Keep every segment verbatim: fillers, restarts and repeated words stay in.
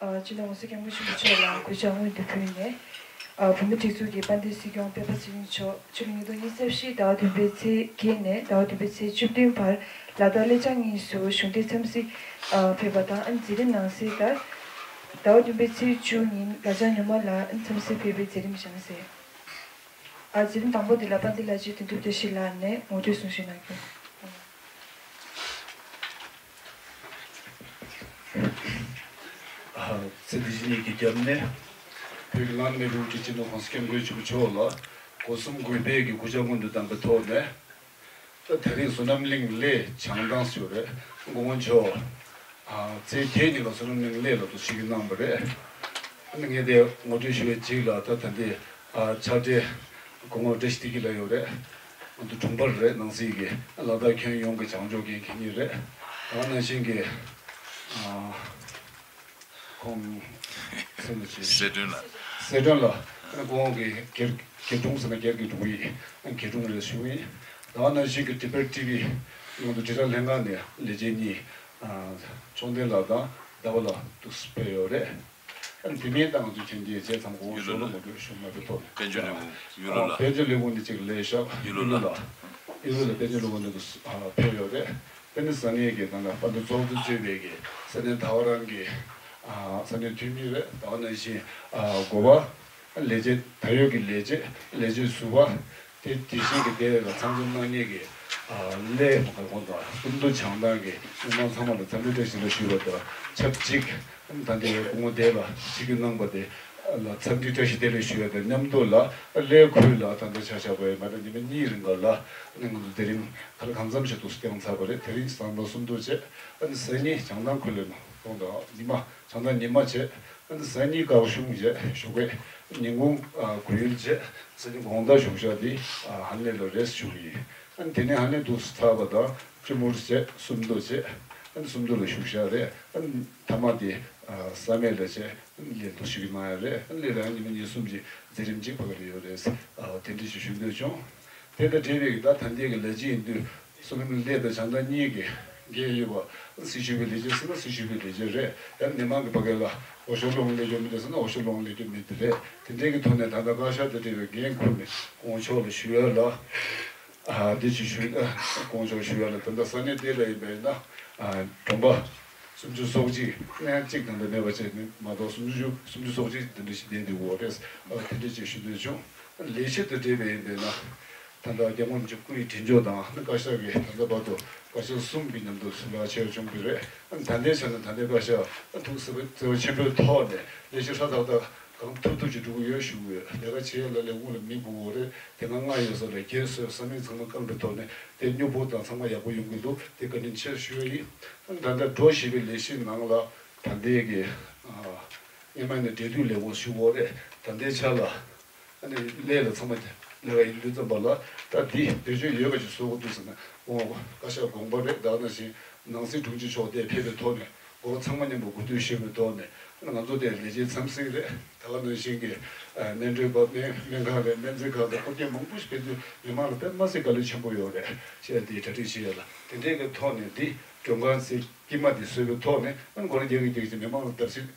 སྤྱི་ནོར་༸གོང་ས་༸སྐྱབས་མགོན་ཆེན་པོ་མཆོག་ལ་གུས་ཕྱག་སྔོན་དུ་ཕུལ་ནས། བོད་མིའི་སྒྲིག་འཛུགས་ཀྱི་དཔལ་ལྡན་སྲིད་སྐྱོང་སྤེན་པ་ཚེ་རིང་མཆོག་ཕྱི་ལོ་ཉིས་སྟོང་ཉི་ཤུ་རྩ་བཞི་ཟླ་བ་བདུན་པའི་ཚེས་བརྒྱད་ནས་ཟླ་བ་བདུན་པའི་ཚེས་བཅུ་བདུན་བར་ལ་དྭགས་གླེ་ལྕང་གཉིས་སུ་གཞུང་འབྲེལ་འཚམས་གཟིགས་ཕེབས་པ་དང་། མཛད་རིམ་གནང་གསལ་ལྟར། ཟླ་བ་བདུན་པའི་ཚེས་བཅུ་ཉིན་ལ་ལྕང་ཉོ་མ་ལ་འཚམས་གཟིགས་ཕེབས་པའི་མཛད་རིམ་བཞེངས་གསལ། ཨ། མཛད་རིམ་དང་པོ་དེ་ལ་དཔལ་ལྡན་ལྷ་རྗེ་དོན་གྲུབ་བཀྲ་ཤིས་ལགས་ནས་ངོ་སྤྲོད་གསུང་བཤད་གནང་རྒྱུ། ཚེ་འདི་ཕྱི་གཉིས་ཀྱི་རྒྱབ་ནས་བོད་ཀྱི་བླ་ན་མེད་པའི་དབུ་ཁྲིད་སྤྱི་ནོར་༸གོང་ས་༸སྐྱབས་མགོན་ཆེན་པོ་མཆོག་ལ་སྒོ་གསུམ་གུས་པས་ཀྱི་གུས་ཕྱག་སྔོན་དུ་བསྟན་པའི་ཐོག་ནས། ད་དེ་རིང་བསོད་ནམས་གླིང་གླེ་བྱང་ཐང་ཟེར་བ་རེད། སྐུ་ངོ་མཆོག་ཨ། ཚེས་བརྒྱད་ཉིན་ལ་བསོད་ནམས་གླིང་གླེ་ལ་དུ་ཞུ་གི་གནང་བ་རེད། ཨ་ནི་ངས་དེ་ངོ་སྤྲོད་ཞུ་བའི་རྗེས་ལ་ད་ད་ལྟའི་ཨ། ཕྱག་སྦྲེལ་སྐུ་ངོ་བཀྲ་ཤིས་བདེ་སྐྱིད་ལགས་ཡོད་རེད། ང་ཚོ་དྲུང་འཕར་རེད། ནང་སྲིད་ཀྱི་ལ་དྭགས་ཁྱོན་ཡོངས་ཀྱི་བྱང་ཕྱོགས་ཀྱི་མཁན་ཉིད་རེད། ད་ག་ནང་བཞིན་གྱི་ཨ། ཁོང་སེམས་ལ་ཆེ། གསལ་སྒྲོན་ལགས། གསལ་སྒྲོན་ལགས། ཁོང་གི་སྒེར་སྒེར་དྲུང་ཟེར་ན་སྒེར་གྱི་དྲུང་ཡིག་སྒེར་དྲུང་རེད་ཞུ་ཡིན། ད་ག་ནང་བཞིན་གྱི་Tibet TV་ནང་དུ་དྲིལ་བསྒྲགས་ལྷན་ཁང་ནས་ལས་བྱེད་གཉིས་ཨ། ཕྱོགས་འདེན་ལགས་དང་ཟླ་བ་ལགས་དུ་ཕེབས་ཡོད་རེད། ཨ་ནི་དེ་མིན་ད་ང་ཚོ་མཁྱེན་རྒྱ་བྱས་ཙམ་གོང་ཞོར་ལ་ངོ་སྤྲོད་ཞུ་མ་ཐུབ་ཐོག་ནས། དཔལ་འབྱོར་ལས་ཁུངས་ཡུལ་ལོ་ལགས། དཔལ་འབྱོར་ལས་ཁུངས་ནས་གཅིག་ལས་ཤག་ཡུལ་ལོ་ལགས། ཡུལ་ལོ་ལགས་དཔལ་འབྱོར་ལས་ཁུངས་ནས་ཕེབས་ཡོད་རེད། དེ་ནི་ས་གནས་ཀྱི་ད་ལྟ་དཔལ་འབྱོར་ཚོགས་གཙོས་གཙོས་པའི་གི་ས་གནས་ད་བ་རང་གི་ས་གནས་འཐུས་མི་རེད། ད་ག་ནང་བཞིན་འགོ་པ་ལས་བྱེད་ད་ཡོད་ཀྱི་ལས་བྱེད་ལས་བྱེད་ཟུར་པ། དེ་དེ་བཞིན་གྱི་དེ་ལ་ཚང་འཛོམས་གནང་མཁན་གྱི་ཨ་ལས་མ་ག་ཁོང་དང་སུམ་མདོ་བྱང་ཐང་གི་མི་མང་ཚང་མ་ལ་འཚམས་འདྲི་བཀྲ་ཤིས་བདེ་ལེགས་ཞུ་བ་དང་ཆབས་ཅིག་ད་ལྟའི་སྐུ་ངོ་དེ་ལ་ཆིབས་བསྒྱུར་གནང་བ་དེ་ལ་འཚམས་འདྲི་བཀྲ་ཤིས་བདེ་ལེགས་ཞུ་བ་དང་མཉམ་དུ་ལ་ལས་ཁུལ་ལ་ད་ལྟ་ཆ་བཞག་པ་ཡིན་པ་ན་ཉི་མ་གཉིས་རིང་ག་ལ་ང་ཚོ་དེ་རིང་ག་ལ་གང་འཚམ་ཞིག་ཏུ་བསྐྱངས་ཚར་བ་རེད། དེ་རིང་སང་ད་སུམ་མདོ་བྱས། ཨ་ནི་སང་ཉིན་བྱང་ཐང་ཁུལ་ལ་ནང་དང་ཉི་མ་བྱང་ཐང་ཉི་མ་བྱས། ཨ་ནི་སང་ཉིན་སྐར་གཞུང་བྱས་བཞུགས་པས་ཉིན་གུང་ཨ་གོས་ཡུལ་བྱས། སང་ཉིན་དགོང་དག་བཞུགས་ཤག་དེ་ཨ་ཧ་ལས་ལ་རེས་བཞུགས་ཡིན། ཨ་ནི་དེ་ནས་ཧ་ལས་འདུག་ཚར་བ་དང་སྤྱི་མོར་བྱས་སུམ་མདོ་བྱས། ཨ་ནི་སུམ་མདོ་ལ་བཞུགས་ཤག་རེད། ཨ་ནི་མཐའ་མ་དེ་ཨ་བསམ་ཡས་ལ་བྱས་ཨ་ནི་ལས་འདུག་ཞུ་གི་གནང་ཡ་རེད། ཨ་ནི་ལས་རང་ཉི་མ་གཉིས་གསུམ་གྱི་མཛད་རིམ་གཅིག་ཕ་གི་ལ་ཡོད་རེད། ཨ་དེ་འདྲ་ཞིག་ཞུ་འདོད་བྱུང་། དེ་དང་འབྲེལ་བའི་ད་ད་ལྟའི་གི་ལས་བྱེད་ཡིན་དུས། བསོད་ནམས་གླིང་དང་བྱང་ཐང་གཉིས་ཀྱི་འགན་ཡོད་པ། སྲི་ཞུ་བའི་ལས་བྱེད་ཟེར་ན་སྲི་ཞུ་བའི་ལས་བྱེད་རེད། ཡང་མི་མང་གི་ཕ་གི་ལ་འོས་ཤོག་སློང་ལས་རྒྱུ་མི་འདུག་ཟེར་ན་འོས་ཤོག་སློང་ལས་རྒྱུ་མི་འདུག་རེད། དེ་འདྲའི་གི་ཐོག་ནས་ད་ལྟ་བཀའ་ཤག་དང་འབྲེལ་བའི་འགན་ཁུར་ནས་སྐུ་ངོ་མཆོག་ལ་ཞུ་ཡ་ལ། ཨ་འདི་ཅིག་ཞུ་ཡ་སྐུ་ངོ་མཆོག་ཞུ་ཡ་ལ་ད་ལྟ་ས་གནས་འདི་ལ་ཡིན་པས་ན་ཨ་གྲོང་པ་སུམ་ཅུ་སོ་གཅིག་ནས་གཅིག་དང་འདྲ་མེད་པ་བྱས་ནས་མ་གཏོགས་སུམ་ཅུ་སུམ་ཅུ་སོ་གཅིག་དེ་འདྲ་ཞིག་ལྡན་འདུག་འོ་རེད། ཨ་དེ་འདྲ་ཅིག་ཞུ་འདོད་བྱུང་། ལས་བྱེད་དང་འབྲེལ་བའི་ཡིན་པས་ན། ད་ལྟ་རྒྱལ་དབང་རིན་པོ་ཆེ་སྐུ་ཡི་དྲིན་ཆོག་དང་ནི་བཀའ་ཤག་གི་ད་ལྟ་བར་དུ་བཀའ་ཤག་གསུམ་གྱི་མཉམ་དུ་སུ་ལག་ཆེ་བ་བྱུང་བ་རེད། ད་ལྟའི་ཆ་ནས་ད་ལྟའི་བཀའ་ཤག་ཐུགས་བརྩེ་བ་ཆེན་པོའི་ཐོག་ནས་ལས་གཞི་ཧྲ་ཏག་ཏག་གང་ཐུབ་ཐུབ་ཅིག་སྒྲུབ་ཀྱི་ཡོད་ཞུ་གི་ཡོད། ལས་ཀ་བྱེད་ཡ་ལ་ལས་ཁུངས་ལ་མི་དགོས་པ་རེད། དེ་སྔ་ང་ཡོད་ས་ལ་རྒྱལ་སྲས་ས་མིག་ཚང་མ་བསྐངས་པའི་ཐོག་ནས་དེ་སྨྱུ་གུ་དང་ཚང་མ་ཡག་པོ་ཡོང་གི་འདུག་དེ་བཀའ་དྲིན་ཆེ་ཞུ་ཡ་ཡིན། ད་ལྟ་འགྲོ་བཞིན་པའི་ལས་གཞི་ནང་ལ་ད་ལྟའི་གི་སྔོན་མ་ནས་འབྲེལ་མཐུད་ལས་ཁུངས་ཞུ་གི་ཡོད་རེད། ད་ལྟའི་ཆ་ལ། ཨ་ནི་ལས་ལ་ཚང་མ་ལས་ཀ་ཡིན་དུས་ཙམ་པ་ལ་ད་འདི་བེད་སྤྱོད་ཡོད་པ་ཅིག་བཟོ་དགོས་འདུག་ཟེར་ན་འོ་བཀའ་ཤག་དགོངས་པ་རེད། ད་ནང་བཞིན་ནང་སྲིད་དྲུང་ཆེ་མཆོག་དེ་ཕེབས་པའི་ཐོག་ནས་འོ་ཚང་མ་མཉམ་པོ་གོ་བསྡུར་ཞུས་པའི་ཐོག་ནས་ང་ཚོ་དེ་ལས་བྱེད་འཚམས་གཟིགས་རེད། ད་ག་ནང་བཞིན་གྱི་སྨན་སྤྲོད་པ་སྨན་སྨན་ཁང་རེད། སྨན་རྩིས་ཁང་དང་ཁུར་སྐྱེལ་མང་པོ་ཞིག་ཕེབས་དུས་མི་མང་ལ་དཔེ་མ་སྲིད་དཀའ་ལས་ཆེན་པོ་ཡོད་རེད། བཤད་དེ་གྲ་སྒྲིག་བྱེད་ཡ་ལ་དེ་འདྲའི་གི་ཐོག་ནས་འདི་མགྲོན་ཁང་ཚེ་དཀྱིལ་མ་འདི་བཟོས་པའི་ཐོག་ནས་ཨ་ནི་སྒོ་ར་རྒྱག་གི་རྒྱག་གི་མི་མང་ལ་བརྡབ་གསིག་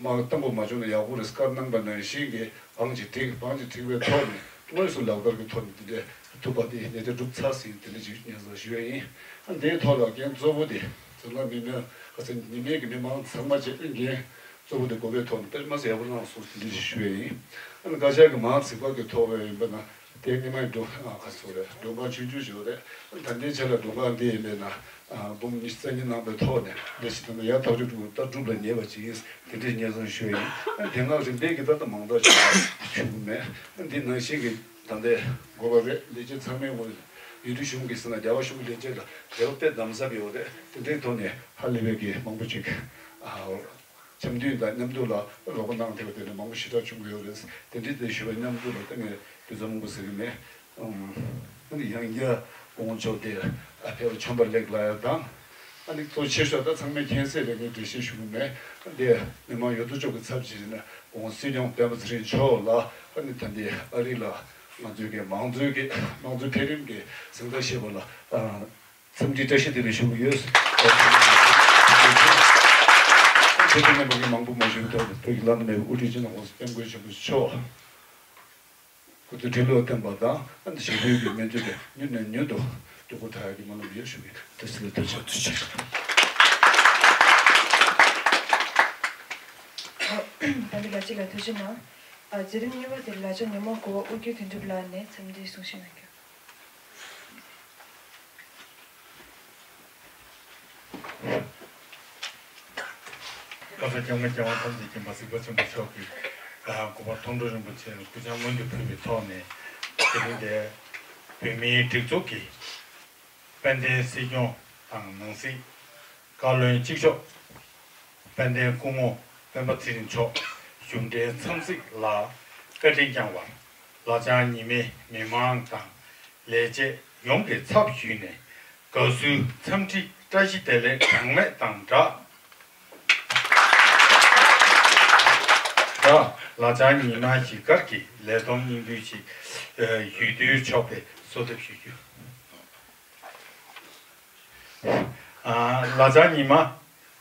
མ་བཏང་དགོས་མ་བྱུང་ན་ཡག་པོ་རེད། བཀའ་གནང་པ་ནང་བཞིན་གྱི་བང་ཅིག་བསྒྲིགས། བང་ཅིག་བསྒྲིགས་པའི་ཐོག་ནས་དངོས་སུ་ལག་བསྟར་གྱི་ཐོག་ནས་དེ་འདྲའི་ཐུབ་པ་དེ་ལས་དེ་གྲུབ་ཚར་ཟིན་དེ་འདྲ་ཅིག་སྙན་སེང་ཞུ་ཡ་ཡིན། ཨ་འདིའི་ཐོག་ལ་འགན་གཙོ་བོ་དེ་འཛམ་གླིང་མི་མང་ཁ་སང་ཉི་མའི་གི་མི་མང་ཚང་མ་བྱས་འགན་གཙོ་བོ་དེ་དགོས་པའི་ཐོག་ནས་དཔེ་མ་སྲིད་ཡག་པོ་གནང་སོང་དེ་འདྲ་ཞིག་ཞུ་ཡ་ཡིན། ཨ་ནི་བཀའ་ཤག་གི་མང་ཚིག་པ་གི་ཐོག་བས་ཡིན་པ་ན། དེ་སྔོན་མའི་མགྲོན་ཁང་ཁ་སོ་རེད། མགྲོན་ཁང་ཆུང་ཆུང་ཞིག་རེད། ད་ལྟའི་ཆ་ལ་མགྲོན་ཁང་འདི་ཡིན་པས་ན་འབུམ་ཉི་ཤུ་རྩ་གཉིས་གནང་པའི་ཐོག་ནས་ལས་གཞི་དེ་ཚོ་ཡར་ཐག་གཅོད་འགྲོ་ད་སྒྲུབ་ལ་ཉེ་བ་ཅིག་ཡིན། དེ་འདྲའི་སྙན་སེང་ཞུ་ཡ་ཡིན། དེ་སྔ་རིམ་པས་ཀྱི་ད་ལྟ་མང་དག་ཞིག་ཞུ་གི་མེད། འདི་ནང་བཞིན་གྱི་ད་ལྟའི་དགོས་པ་རེད། ལས་བྱེད་ཚང་མའི་ངོས་ཡུལ་གྲུ་གཞུང་གི་ཟེར་ན་རྒྱ་བ་གཞུང་གི་ལས་བྱེད་ལ་རེ་བ་དཔེ་དམ་ཟབ་ཡོད་རེད། དེ་འདྲའི་ཐོག་ནས་ཧ་ལས་པའི་གི་མང་པོ་ཅིག་ཨ། འཆམ་མཐུན་དང་མཉམ་དུ་ལ་རོགས་པ་གནང་ཐུབ་པ་དེ་འདྲ་མང་པོ་ཞེ་དྲག་བྱུང་གི་ཡོད་རེད། དེ་འདྲའི་དེ་ཞུ་བའི་མཉམ་དུ་ལ་ད་ངས་དུས་ཚོད་མང་པོ་ཟེར་གི་མེད། ཨ་ནི་ཡང་བསྐྱར་སྐུ་ངོ་མཆོག་དེ་ཨ་ཕེབས་བྱོན་པ་ལེགས་ལབ་ཡ་དང་། ཨ་ནི་གཙོ་ཆེ་ཤོས་ད་ཚང་མས་མཁྱེན་གསལ་རེད། ངས་འགྲེལ་བཤད་ཞུ་གི་མེད། དེ་མི་མང་ཡོད་དོ་ཅོག་གི་ཚབ་བྱས་ནས་སྐུ་ངོ་སྲིད་སྐྱོང་སྤེན་པ་ཚེ་རིང་མཆོག་ལ་ཨ་ནི་ད་ལྟའི་ཨ་རི་ལ་ང་ཚོའི་གི་མང་གཙོའི་གི་མང་གཙོའི་འཕེལ་རིམ་གི་གཟེངས་རྟགས་བཞེས་པ་ལ་ཨ། འཚམས་འདྲི་བཀྲ་ཤིས་བདེ་ལེགས་ཞུ་གི་ཡོད། དེ་དང་མཉམ་པའི་མང་པོ་མ་ཞིག་ཐོག་ཏུ་བོད་ཀྱི་བླ་ན་མེད་པའི་དབུ་ཁྲིད་སྤྱི་ནོར་༸གོང་ས་༸སྐྱབས་མགོན་ཆེན་པོ་མཆོག་སྐུ་ཚེ་ཁྲི་ལོར་བརྟན་པ་དང་། ཨ་ནི་ཞབས་པད་ཀྱི་སྨན་བཅོས་དེ་མྱུར་ནས་མྱུར་དུ་འགྲུབ་པར་ཐུགས་ཀྱི་སྨོན་ལམ་ཡོད་ཞུ་གི། དེ་སྲིད་ལ་ཐུགས་རྗེ་ཆེ། ད་འདི་ལ་གཅིག་ལ་ཐུགས་རྗེ་གནང་། ཨ། མཛད་རིམ་གཉིས་པ་དེ་ལ་ལྕགས་ཉི་མ་དགུ་པ་ཨོ་རྒྱན་དོན་གྲུབ་ལགས་ནས་འཚམས་འདྲིའི་གསུང་བཤད་གནང་རྒྱུ། ཀ་ས་སྐྱབས་མགོན་རྒྱལ་དབང་ཐམས་ཅད་མཁྱེན་པ་གཟིགས་པ་ཆེན་པོ་མཆོག་གིས། ཨ། གུས་པ་མཐོང་གྲོལ་རིན་པོ་ཆེར་སྐུ་ཕྱག་སྔོན་དུ་ཕུལ་བའི་ཐོག་ནས། དེ་རིང་འདིར་བོད་མིའི་སྒྲིག་འཛུགས་ཀྱི་དཔལ་ལྡན་སྲིད་སྐྱོང་དང་ནང་སྲིད། བཀའ་བློན་གཅིག་ལྕོགས་དཔལ་ལྡན་སྐུ་ངོ་སྤེན་པ་ཚེ་རིང་མཆོག་གཞུང་འབྲེལ་འཚམས་གཟིགས་ལ་བཀའ་དྲིན་བསྐྱངས་པར། ལ་ལྕགས་ཉི་མའི་མི་མང་དང་ལས་བྱེད་ཡོངས་ཀྱི་ཚབ་ཞུས་ནས། དགའ་བསུའི་འཚམས་འདྲི་བཀྲ་ཤིས་བདེ་ལེགས་གྲངས་མེད་དང་སྦྲགས། སྦྲགས། ལ་ལྕགས་ཉི་མ་གཞིས་སྒར་གྱི་ལས་བསྡོམས་སྙིང་བསྡུས་ཤིག་ཞུ་དུས་ཆོག་པའི་གསོལ་འདེབས་ཞུ་རྒྱུ། ཨ། ལ་ལྕགས་ཉི་མ་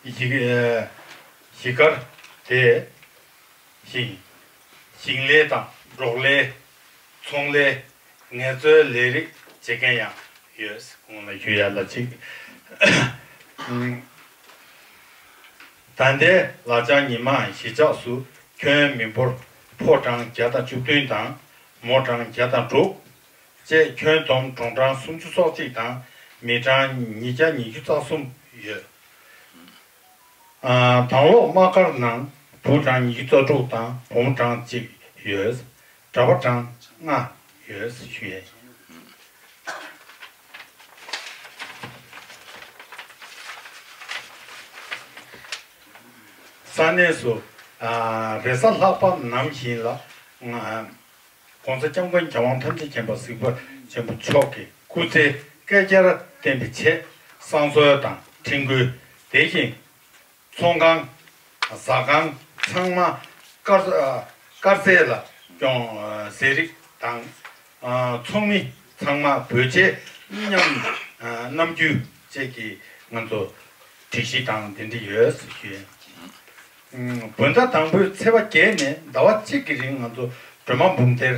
གཞིས་གཞིས་སྒར་དེ་ཞིང་ཞིང་ལས་དང་འབྲོག་ལས། ཚོང་ལས། ངལ་རྩོལ་ལས་རིགས་བྱེད་མཁན་ཡང་ཡོད། གོང་ལ་ཞུ་ཡ་ལ་གཅིག། ད་ལྟའི་ལ་ལྕགས་ཉི་མ་གཞིས་ཆགས་སུ་ཁྱོན་མི་འབོར་ཕོ་གྲངས་བརྒྱ་དང་བཅུ་བདུན་དང་མོ་གྲངས་བརྒྱ་དང་དྲུག་བཅས་ཁྱོན་བསྡོམས་གྲོང་གྲངས་སུམ་ཅུ་སོ་གཅིག་དང་མི་གྲངས་ཉིས་བརྒྱ་ཉི་ཤུ་རྩ་གསུམ་ཡོད། ཨ། དང་ལོག་དམག་སྒར་ནང་བུ་གྲངས་ཉི་ཤུ་རྩ་དྲུག་དང་བུ་མོ་གྲངས་གཅིག་ཡོད། གྲྭ་པ་གྲངས་ལྔ་ཡོད་ཞུ་ཡས། ས་གནས་སུ། ཨ། རེས་གཟའ་ལྷག་པ་ནང་བཞིན་ལ། ཨ། ༸གོང་ས་༸སྐྱབས་མགོན་རྒྱལ་དབང་ཐམས་ཅད་མཁྱེན་པ་གཟིགས་པ་ཆེན་པོ་མཆོག་གི་སྐུ་ཚེ་བསྐལ་བརྒྱར་བརྟན་པའི་ཆེད་བསང་གསོལ་དང་ཁྲིན་སྐུལ། དེ་བཞིན་ཚོང་ཁང་། ཟ་ཁང་ཚང་མ་དཀར། ཨ། དཀར་ཟས་ལ་སྐྱོང་། ཨ། ཟས་རིགས་དང་། ཨ། ཚོགས་མི་ཚང་མ་བོད་ཆས་མཉམ། ཨ། གནང་རྒྱུ་བཅས་ཀྱི་ང་ཚོ་སྒྲིག་གཞི་དང་དེ་འདྲ་ཡོད་ཟེར་ཞུ་ཡས། ཨུམ། བོད་ཟླ་དང་པོའི་ཚེས་པ་བརྒྱད་ནས་ཟླ་བ་གཅིག་གི་རིང་ང་ཚོ་སྒྲོལ་མ་འབུམ་སྡེ་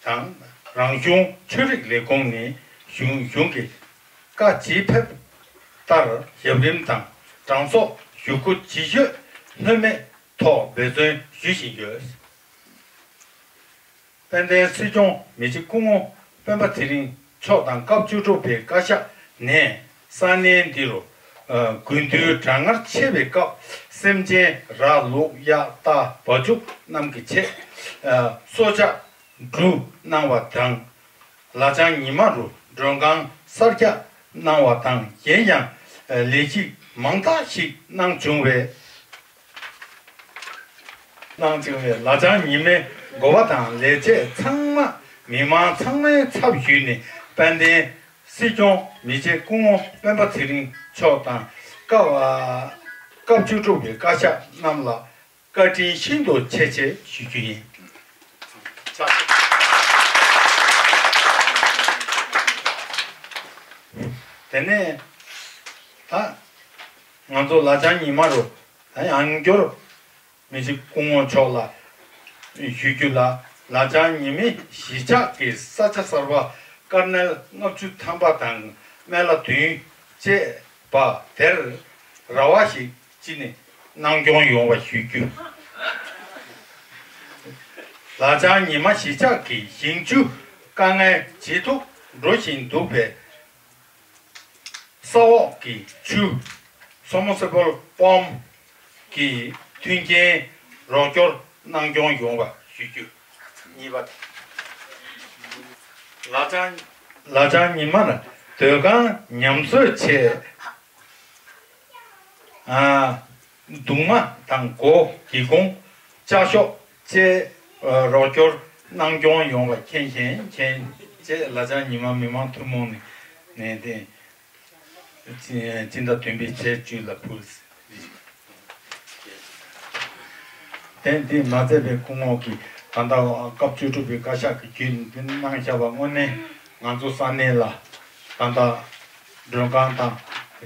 དང་རང་གཞུང་ཆོས་རིག་ལས་ཁུངས་ནས་གཞུང་གཞུང་གི་བཀའ་ཇི་ཕེབས་ལྟར་ཞབས་རིམ་དང་གྲངས་གསོག་ཞུ་སྒོ་ཇི་ཡོད་ལྷོད་མེད་ཐོག་འབད་བརྩོན་ཞུ་བཞིན་ཡོད། དཔལ་ལྡན་སྲིད་སྐྱོང་མི་རྗེ་སྐུ་ངོ་སྤེན་པ་ཚེ་རིང་མཆོག་དང་སྐབས་བཅུ་དྲུག་པའི་བཀའ་ཤག་ནས་ས་གནས་འདི་རུ། ཨ། དགུན་དུས་གྲང་ངར་ཆེ་བའི་སྐབས་སེམས་ཅན་ར་ལུག་གཡག་རྟ་བ་ཕྱུགས་རྣམས་ཀྱི་ཆེད། ཨ། གསོལ་ཇ་འབྲུ་གནང་བ་དང་། ལ་ལྕགས་ཉི་མ་རུ་མགྲོན་ཁང་གསར་རྒྱག་གནང་བ་དང་། གཞན་ཡང་ལས་གཞི་མང་དག་ཞིག་གནང་བྱུང་བས། གནང་བྱུང་བས་ལ་ལྕགས་ཉི་མའི་འགོ་པ་དང་ལས་བྱེད་ཚང་མ། མི་མང་ཚང་མའི་ཚབ་ཞུས་ནས་དཔལ་ལྡན་སྲིད་སྐྱོང་མི་རྗེ་སྐུ་ངོ་སྤེན་པ་ཚེ་རིང་མཆོག་དང་སྐབས། ཨ། སྐབས་བཅུ་དྲུག་པའི་བཀའ་ཤག་རྣམས་ལ་བཀའ་དྲིན་ཤིན་ཏུ་ཆེ་ཆེ་ཞུ་རྒྱུ་ཡིན། དེ་ནས་ད་ང་ཚོ་ལ་ལྕགས་ཉི་མ་རུ། ད་ཡང་བསྐྱར་མི་རྗེ་སྐུ་ངོ་མཆོག་ལ་ཞུ་རྒྱུ་ལ། ལ་ལྕགས་ཉི་མའི་གཞིས་ཆགས་ཀྱི་ས་ཆ་གསར་པ་དཀར་ནལ་ལྔ་བཅུ་ཐམ་པ་དང་སྨན་བླ་བདུན་བཅས་པ་དེར་ར་བ་ཞིག་ཅི་ནས་གནང་སྐྱོང་ཡོང་བ་ཞུ་རྒྱུ། ལ་ལྕགས་ཉི་མ་གཞིས་ཆགས་ཀྱི་ཞིང་ཆུ་དཀའ་ངལ་ཇེ་སྡུག་འགྲོ་བཞིན་འདུག་པས། ས་འོག་གི་ཆུ། སོ་མོ་སི་པལ་པམ་གྱི་མཐུན་རྐྱེན་རོགས་སྐྱོར་གནང་སྐྱོང་ཡོང་བ་ཞུ་རྒྱུ། གཉིས་པ། ལ་ལྕགས་ལ་ལྕགས་ཉི་མར་སྡོད་ཁང་ཉམས་གསོའི་ཆེད། ཨ། གདུང་མ་དང་སྒོ། སྒེའུ་ཁུང་། ལྕགས་ཤོག་བཅས་རོགས་སྐྱོར་གནང་སྐྱོང་ཡོང་བ་མཁྱེན་ཞིང་མཁྱེན་བཅས་ལ་ལྕགས་ཉི་མ་མི་མང་ཐུན་མོང་ནས་ནས་ཏེ་སྤྱི་ཟླ་བདུན་པའི་ཚེས་བཅུ་ལ་ཕུལ། དེ་འདི་མ་ཚད་པའི་སྐུ་ངོ་གིས་ད་ལྟ་སྐབས་བཅུ་དྲུག་པའི་བཀའ་ཤག་གི་བརྒྱུད་ནས་འདི་གནང་བཞག་པ་དངོས་གནས་ང་ཚོ་ས་གནས་ལ་ད་ལྟ་མགྲོན་ཁང་དང་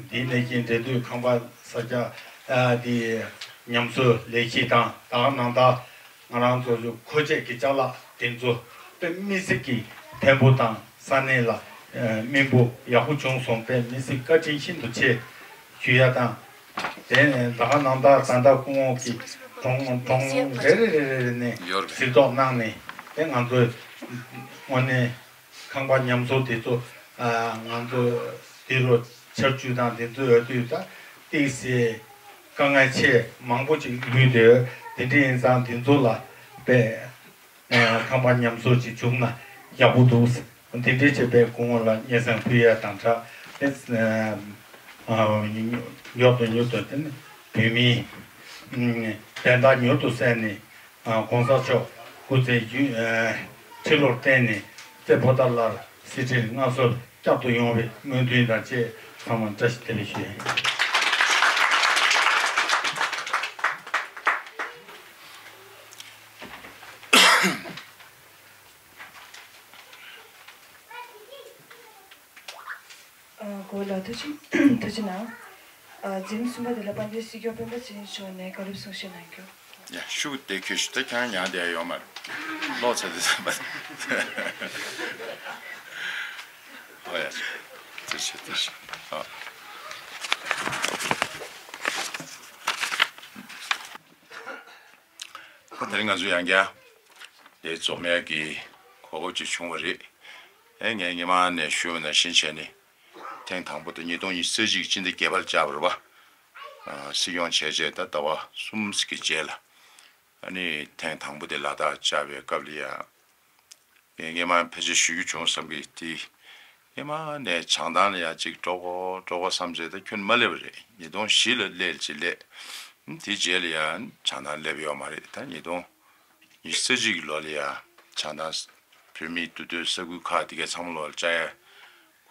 དེའི་ནང་བཞིན་འབྲེལ་མཐུད་ཁང་པ་ས་ཆ་ ཨ་དེ་ཉམས་གསོ་ལས་གཞི་དང་ད་ག་ནང་ད་ང་རང་ཚོ་མཁོ་ཆས་ཀྱི་ཅ་ལག་དེ་ཚོ་དཔེ་མི་སྲིད་ཀྱི་ཕན་པོ་དང་ས་གནས་ལ་ཨ་སྨིན་པོ་ཡག་པོ་བྱུང་སོང་། དཔེ་མི་སྲིད་བཀའ་དྲིན་ཤིན་ཏུ་ཆེ་ཞུ་ཡ་དང་། དེ་ནས་ད་ག་ནང་ད་ད་ལྟ་སྐུ་ངོ་གི་གྲོང་གྲོང་རེ་རེ་རེ་རེ་ནས་ཡོད་རེད། གཟིགས་རྟོག་གནང་ནས། དེ་ང་ཚོས་དངོས་གནས་ཁང་པ་ཉམས་གསོ་དེ་ཚོ་ཨ་ང་ཚོ་དེ་རུ་ཆར་ཆུ་དང་དེ་ཚོ་ཡོད་དུས་ད་ཏིག་སེ་དཀའ་ངལ་ཆེ་མང་པོ་ཅིག་ལུས་དེ། དེ་འདྲ་ཡིན་ཙང་དེ་ཚོ་ལ་དཔེ་ཨ་ཁང་པ་ཉམས་གསོ་ཅིག་བྱུང་ན་ཡག་པོ་འདུག། དེ་འདྲའི་བྱས་པའི་སྐུ་ངོ་ལ་སྙན་སེང་ཕུལ་ཡ་དང་སྦྲགས་ཏེ། ཨ་ཨ་མྱུར་དུ་མྱུར་དུ་དེ་ནི་བོད་མིའི་ཨ་བན་དག་མྱུར་དུ་བསལ་ནས། ཨ་གོང་ས་མཆོག་སྐུ་ཚེ་རྒྱུན་ཨ་ཁྲི་ལོར་བརྟན་ནས་རྩེ་པོ་ཏཱ་ལར་གསེར་ཁྲིར་མངའ་གསོལ་བསྐྱར་དུ་ཡོང་བའི་སྨོན་འདུན་དང་བཅས་ཚང་མར་བཀྲ་ཤིས་བདེ་ལེགས་ཞུ། ཨ་གོང་ལ་ཐུགས་རྗེ་ཐུགས་རྗེ་གནང་། ཨ་འཛིན་གསུམ་པ་དེ་ལ་དཔལ་ལྡན་སྲིད་སྐྱོང་སྤེན་པ་ཚེ་རིང་མཆོག་ནས་བཀའ་སློབ་གསུང་བཤད་གནང་རྒྱུ། ཡ་ཤུགས་དེ་ཁྱོད་ཤུགས་དེ་ཁྱང་ཡང་དེ་ཡོང་མ་རེད། ལོག་ཚ་དེ་ཚ་མ་རེད། ཨོ་ཡ། ཐུགས་རྗེ་ཆེ། ཐུགས་རྗེ་ཆེ། ཨ། ད་དེ་རིང་ང་ཚོ་ཡང་བསྐྱར་དེ་འཛོམས་ཡག་གི་གོ་སྐབས་ཅིག་བྱུང་བ་རེད། ཨེ་ངས་སྔོན་མ་ནས་ཞུས་པ་ནང་བཞིན་བྱས་ནས་ཐེངས་དང་པོ་དེ་ཉིས་སྟོང་ཉི་ཤུ་རྩ་གཅིག་སྤྱི་ཟླ་བརྒྱད་པར་བཅར་བ་རེད་པ། ཨ་སྲིད་སྐྱོང་བྱས་རྗེས་ད་ཟླ་བ་གསུམ་ཙམ་གྱི་རྗེས་ལ། ཨ་ནི་ཐེངས་དང་པོ་དེ་ལ་དྭགས་བཅར་བའི་སྐབས་ལ་ཡ། ངས་སྔོན་མ་ཕལ་ཆེར་ཞུ་རྒྱུ་བྱུང་བསམ་གི་དེ། སྔོན་མ་ནས་བྱང་ཐང་ལ་ཡ་གཅིག་འགྲོ་དགོས་འགྲོ་དགོས་བསམ་བྱས་ད་ཁྱོན་མ་སླེབས་པ་རེད། ཉིས་སྟོང་བཞི་ལ་སླེབས་ཅིག་སླེབས། དེ་རྗེས་ལ་ཡ་བྱང་ཐང་སླེབས་ཡོད་མ་རེད། ད་ཉིས་སྟོང་ཉི་ཤུ་རྩ་གཅིག་གི་ལོ་ལ་ཡ་བྱང་ཐང་བོད་མིའི་འདུས་སྡོད་ས་ཁུལ་ཁག་དེ་གའི་ཚང་མ་ལོག་བཅར་ཡ་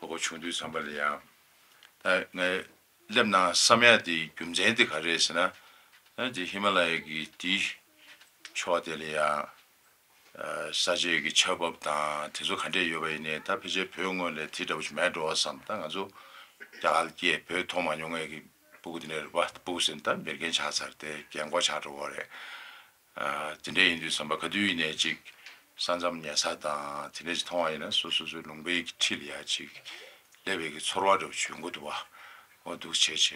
གོ་སྐབས་བྱུང་དུས་ཙམ་པ་ལ་ཡ། ད་ངས་སླེབས་ན་བསམ་ཡ་དེ་རྒྱུ་མཚན་དེ་ག་རེ་རེད་ཟེར་ན། ཨ་དེ་ཧི་མ་ལ་ཡ་གི་དེའི་ཕྱོགས་དེ་ལ་ཡ་ས་ཆའི་གི་ཆར་འབབ་དང་དེ་ཚོ་ག་འདྲས་ཡོད་པ་ཡིན་ནའི་ད་ཕལ་ཆེར་བོད་ངོས་ལ་དེ་འདྲ་པོ་ཞིག་མེད་འགྲོ་བསམ། ད་ང་ཚོ་རྒྱ་གར་སྐྱེས་བོད་མཐོང་མ་མྱོང་མཁན་གྱི་སྤུ་གུ་དེ་འདྲ་རེད་པ། སྤུ་གུ་ཟེར་ན་ད་མེར་མཁན་ཆགས་ཚར་ཏེ་རྒན་གོག་ཆགས་འགྲོ་གི་རེད། ཨ་དེ་འདྲ་ཡིན་དུས་ཙམ་པ་ག་དུས་ཡིན་ནའི་ཅིག་ས་མཚམས་ཉེ་ས་དང་དེ་འདྲ་ཅིག་མཐོང་བ་ཡིན་ན་སོ་སོ་སོའི་ལུང་པའི་འཁྲིས་ལ་ཡ་ཅིག་སླེབས་པའི་གི་ཚོར་བ་འདྲ་པོ་ཅིག་ཡོང་གི་འདུག་བ། འོ་འདུག་བྱས་བྱས་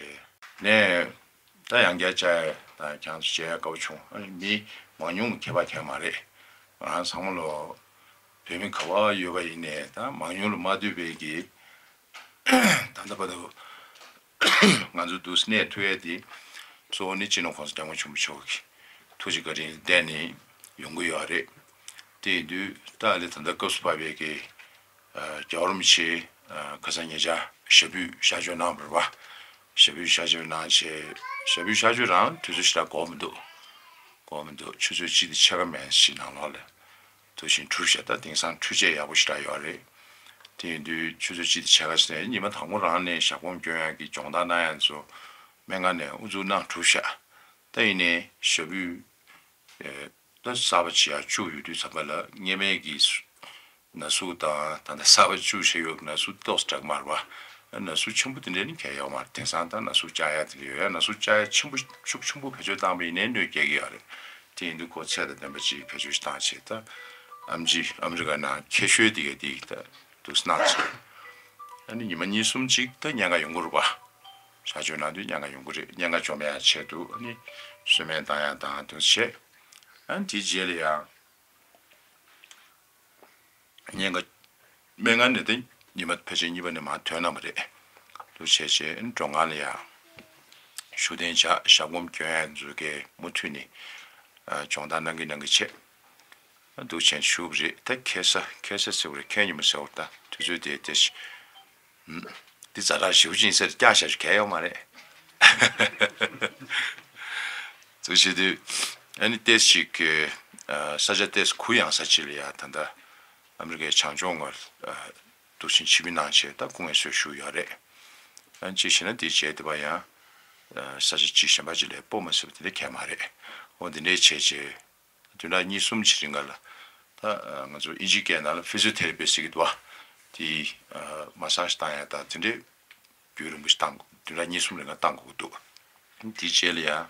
ནས་ད་ཡང་བསྐྱར་བཅར་ཡ་དང་ཁྱེད་ཚོ་མཇལ་ཡ་དགའ་པོ་བྱུང་། ཨ་ནི་མི་མང་ཉུང་ཁྱད་པར་གང་ཡང་མ་རེད། ང་རང་ཚང་མ་ལོ་བོད་མི་ག་པར་ཡོད་པ་ཡིན་ནའི་ད་མང་ཉུང་ལ་མ་ལྟོས་པའི་གི་ད་ལྟ་བར་དུ་ང་ཚོ་འདུག་གནས་ཐུབ་ཡས་དེ་གཙོ་བོ་ནི་སྤྱི་ནོར་༸གོང་ས་༸སྐྱབས་མགོན་ཆེན་པོ་མཆོག་གི་ཐུགས་རྗེ་བཀའ་དྲིན་ལ་བརྟེན་ནས་ཡོང་གི་ཡོད་རེད། དེ་ཡིན་དུས་ད་ལྟ་ད་ལྟ་སྐབས་སུ་བབས་པའི་གི་རྒྱལ་བ་རིན་པོ་ཆེ་ཁ་སང་ཉེ་ཆར་ཞབས་པུས་གཤགས་བཅོས་གནང་བ་རེད་པ། ཞབས་པུས་གཤགས་བཅོས་གནང་བྱས་ཞབས་པུས་གཤགས་བཅོས་རང་དུས་ཚོད་ཞེ་དྲག་འགོར་མི་འདུག་འགོར་མི་འདུག་ཆུ་ཚོད་གཅིག་དང་ཕྱེད་ཀ་མན་ཞིག་ནང་ལོགས་ལ། དུ་ཞིང་གྲུབ་ཤག་ད་དེང་སང་འཕྲུལ་ཆས་ཡག་པོ་ཞེ་དྲག་ཡོད་རེད། དེ་ཡིན་དུས་ཆུ་ཚོད་གཅིག་དང་ཕྱེད་ཀ་ཙམ་ནས་ཉི་མ་དང་པོ་རང་ནས་ཞབས་གོམ་སྐྱོན་ཡག་གི་སྦྱོང་བརྡར་གནང་ཡག་ཚོ་སྨན་ཁང་ནས་དབུ་འཛུགས་གནང་གྲུབ་ཤག་ད་ཡིན་ནའི་ཞབས་པུས་ད་གསར་པ་བྱེད་ཡག་བཅུག་ཡོད་དུས་ཙམ་པ་ལ་སྔོན་མའི་གི་ན་ཟུག་དང་ད་ལྟ་གསར་པ་བཅུག་བྱས་ཡོད་ན་ཟུག་ཏོག་ཙམ་འདྲ་གི་མ་རེད་པ། ན་ཟུག་ཆེན་པོ་དེ་འདྲ་ནི་གང་ཡང་ཡོད་མ་རེད། དེང་སང་ད་ན་ཟུག་བཅག་ཡག་དེ་འདྲ་ཡོད་ཡ། ན་ཟུག་བཅག་ཡག་ཆེན་པོ་ཤུགས་ཆེན་པོ་བེད་སྤྱོད་བཏང་པ་ཡིན་ནའི་གནོད་སྐྱེལ་གི་ཡོད་རེད། དེ་ཡིན་དུས་ཁོ་ཚད་དང་ལྡན་པ་ཅིག་བེད་སྤྱོད་ཅིག་བཏང་བྱས་ད་ཨམ་ཆི་ཨ་མི་རི་ཀ་ནང་ཁྱད་ཤོས་དེ་ག་དེ་ད་འདུག་སེ་གནང་བྱས། ཨ་ནི་ཉི་མ་གཉིས་གསུམ་ཅིག་ད་ཉེན་ཁ་ཡོང་གི་རེད་པ། གཤགས་བཅོས་གནང་དུས་ཉེན་ཁ་ཡོང་གི་རེད། ཉེན་ཁ་འཇོམས་ཡག་ཆེད་དུ་ཨ་ནི་གསོལ་སྨན་བཏང་ཡག་དང་དེ་བྱས། ཨ་ནི་དེའི་རྗེས་ལ་ཡང་། ཉེན་ཁ་སྨན་ཁང་ནས་དེ་ཉི་མ་ཕལ་ཆེར་གཉིས་པ་ནས་མར་ཐོན་གནང་བ་རེད། འདུག་བྱས་བྱས་མགྲོན་ཁང་ལ་ཡང་བཞུགས་གདན་འཇགས། ཞབས་གོམ་སྐྱོན་ཡག་ཚོ་གིས་མུ་མཐུད་ནས་སྦྱོང་བརྡར་གནང་གི་གནང་གི་བྱས། འདུག་བྱས་བཞུགས་པ་རེད། ད་ཁ་སང་ཁ་སང་ཟེར་བ་རེད། ཁ་ཉིན་མོ་ཟེར་བ་རེད། ད་དུས་ཚོད་དེ་དེ་ཞིག་འདི་ཛ་དྲག་ཞེ་པོ་ཅིག་ཡིན་ས་རེད། བཀྱག་བཞག་རྒྱུ་གང་ཡང་ཡོད་མ་རེད། འདུག་བྱེད་དུས་ཨ་ནི་ཏོག་ཙམ་ཅིག་གི་ས་ཆ་ཏོག་ཙམ་གུ་ཡངས་ས་ཅིག་ལ་ཡ་ད་ལྟ་ཨ་མི་རི་ཀའི་བྱང་ཕྱོགས་ངོས་འདུག་ཕྱིན་ཕྱིར་མི་གནང་བྱས་ད་སྐུ་ངལ་གསོ་བཞུགས་ཡོད་རེད། ཨ་ནི་གཅིག་བྱས་ན་དེ་བྱས་དེ་བ་ཡང་ས་ཆ་གཅིག་གཞན་པ་ཅིག་ལ་སྤོ་མ་ཟེར་བ་དེ་འདྲ་གང་ཡང་མ་རེད། འོ་འདི་འདྲའི་བྱས་བྱས། བདུན་ཕྲག་གཉིས་གསུམ་ཅིག་རིང་ག་ལ་ད་ང་ཚོ་ཨིན་ཇི་སྐད་ནང་ལ་ཕི་ཟི་ཡོ་ཐེ་ར་པི་ཟེར་གྱི་འདུག་བ། དེ་མ་སཱ་ཇི་བཏང་ཡག་དང་དེ་འདྲའི་རྒྱུན་རིང་པོ་ཞིག་བཏང་དགོས། བདུན་ཕྲག་གཉིས་གསུམ་རིང་ག་བཏང་དགོས་ཀྱི་འདུག་དེའི་རྗེས་ལ་ཡང་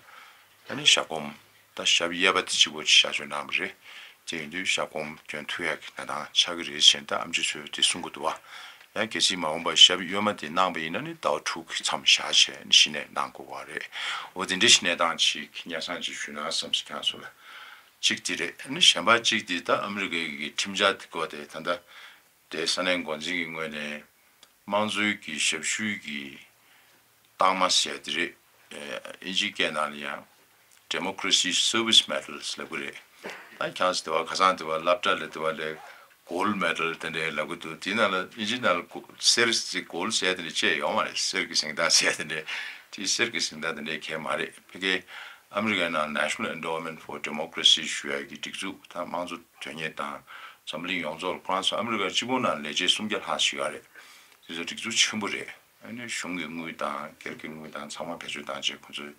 ཨ་ནི་ཞབས་གོམ་ད་ཞབས་གཡས་པ་དེ་གཅིག་པོ་ཅིག་གཤག་བཅོས་གནང་བ་རེད། དེ་ཡིན་དུས་ཞབས་གོམ་གྱོན་ཐུབ་ཡག་གི་གནས་སྟངས་ཆགས་ཀྱི་རེད་ཟེར་ད་ཨེམ་ཆི་ཚོས་དེ་གསུང་གི་འདུག་བ། ཡང་གལ་སྲིད་མ་འོངས་པར་ཞབས་གཡོན་མ་དེ་གནང་པ་ཡིན་ན་ནི་ཟླ་བ་དྲུག་གི་མཚམས་བཞག་བྱས་ནི་གཞི་ནས་གནང་དགོས་པ་རེད། འོ་དེ་འདྲའི་གནས་སྟངས་ཅིག་སྙན་སེང་ཅིག་ཞུས་ན་བསམ་སོང་ཁྱེད་ཚོ་ལ། གཅིག་དེ་རེད། ཨ་ནི་གཞན་པ་གཅིག་དེ་ད་ཨ་མི་རི་ཀའི་གི་ཁྲིམས་འཆར་དེ་སྐོར་དེ་ད་ལྟ་དེ་ས་གནས་འགོ་འཛིན་གྱི་ངོས་ནས་དམངས་གཙོའི་གི་ཞབས་ཞུའི་གི་རྟགས་མ་ཟེར་དེ་རེད། ཨིན་ཇིའི་སྐད་ནང་ལ་ཡང་Democracy Service Medal ལབ་གི་རེད། ད་ཁྱེད་ཚོ་དེ་བ་ཁ་སང་དེ་བ་སློབ་གྲྭ་ལ་དེ་བ་ལས་Gold Medal དེ་འདྲའི་ལབ་གི་འདུག་དེའི་ནང་ལ་ཨིན་ཇིའི་ནང་ལ་གོ་སེར་གྱི་Gold ཟེར་དེ་འདྲ་བཅས་ཡོད་མ་རེད། གསེར་གྱི་གཟེངས་རྟགས་ཟེར་དེ་འདྲ། དེ་གསེར་གྱི་གཟེངས་རྟགས་དེ་འདྲའི་གལ་མ་རེད། ཕ་གི་ཨ་མི་རི་ཀའི་ནང་National Endowment for Democracy ཞུ་ཡ་གི་སྒྲིག་འཛུགས་དང་དམངས་གཙོ་དོན་གཉེར་དང་འཛམ་བུ་གླིང་ཡོངས་རྫོགས་ལ་ཁོ་རང་ཚོ་ཨ་མི་རི་ཀ་གཅིག་པོ་ནང་ལས་བྱེད་སུམ་བརྒྱ་ལྷག་ཞུགས་ཡོད་རེད། དེ་ཚོ་སྒྲིག་འཛུགས་ཆེན་པོ་རེད། ཨ་ནི་གཞུང་གི་དངུལ་དང་སྒེར་གྱི་དངུལ་དང་ཚང་མ་བེད་སྤྱོད་བཏང་བྱས་ཁོ་ཚོས་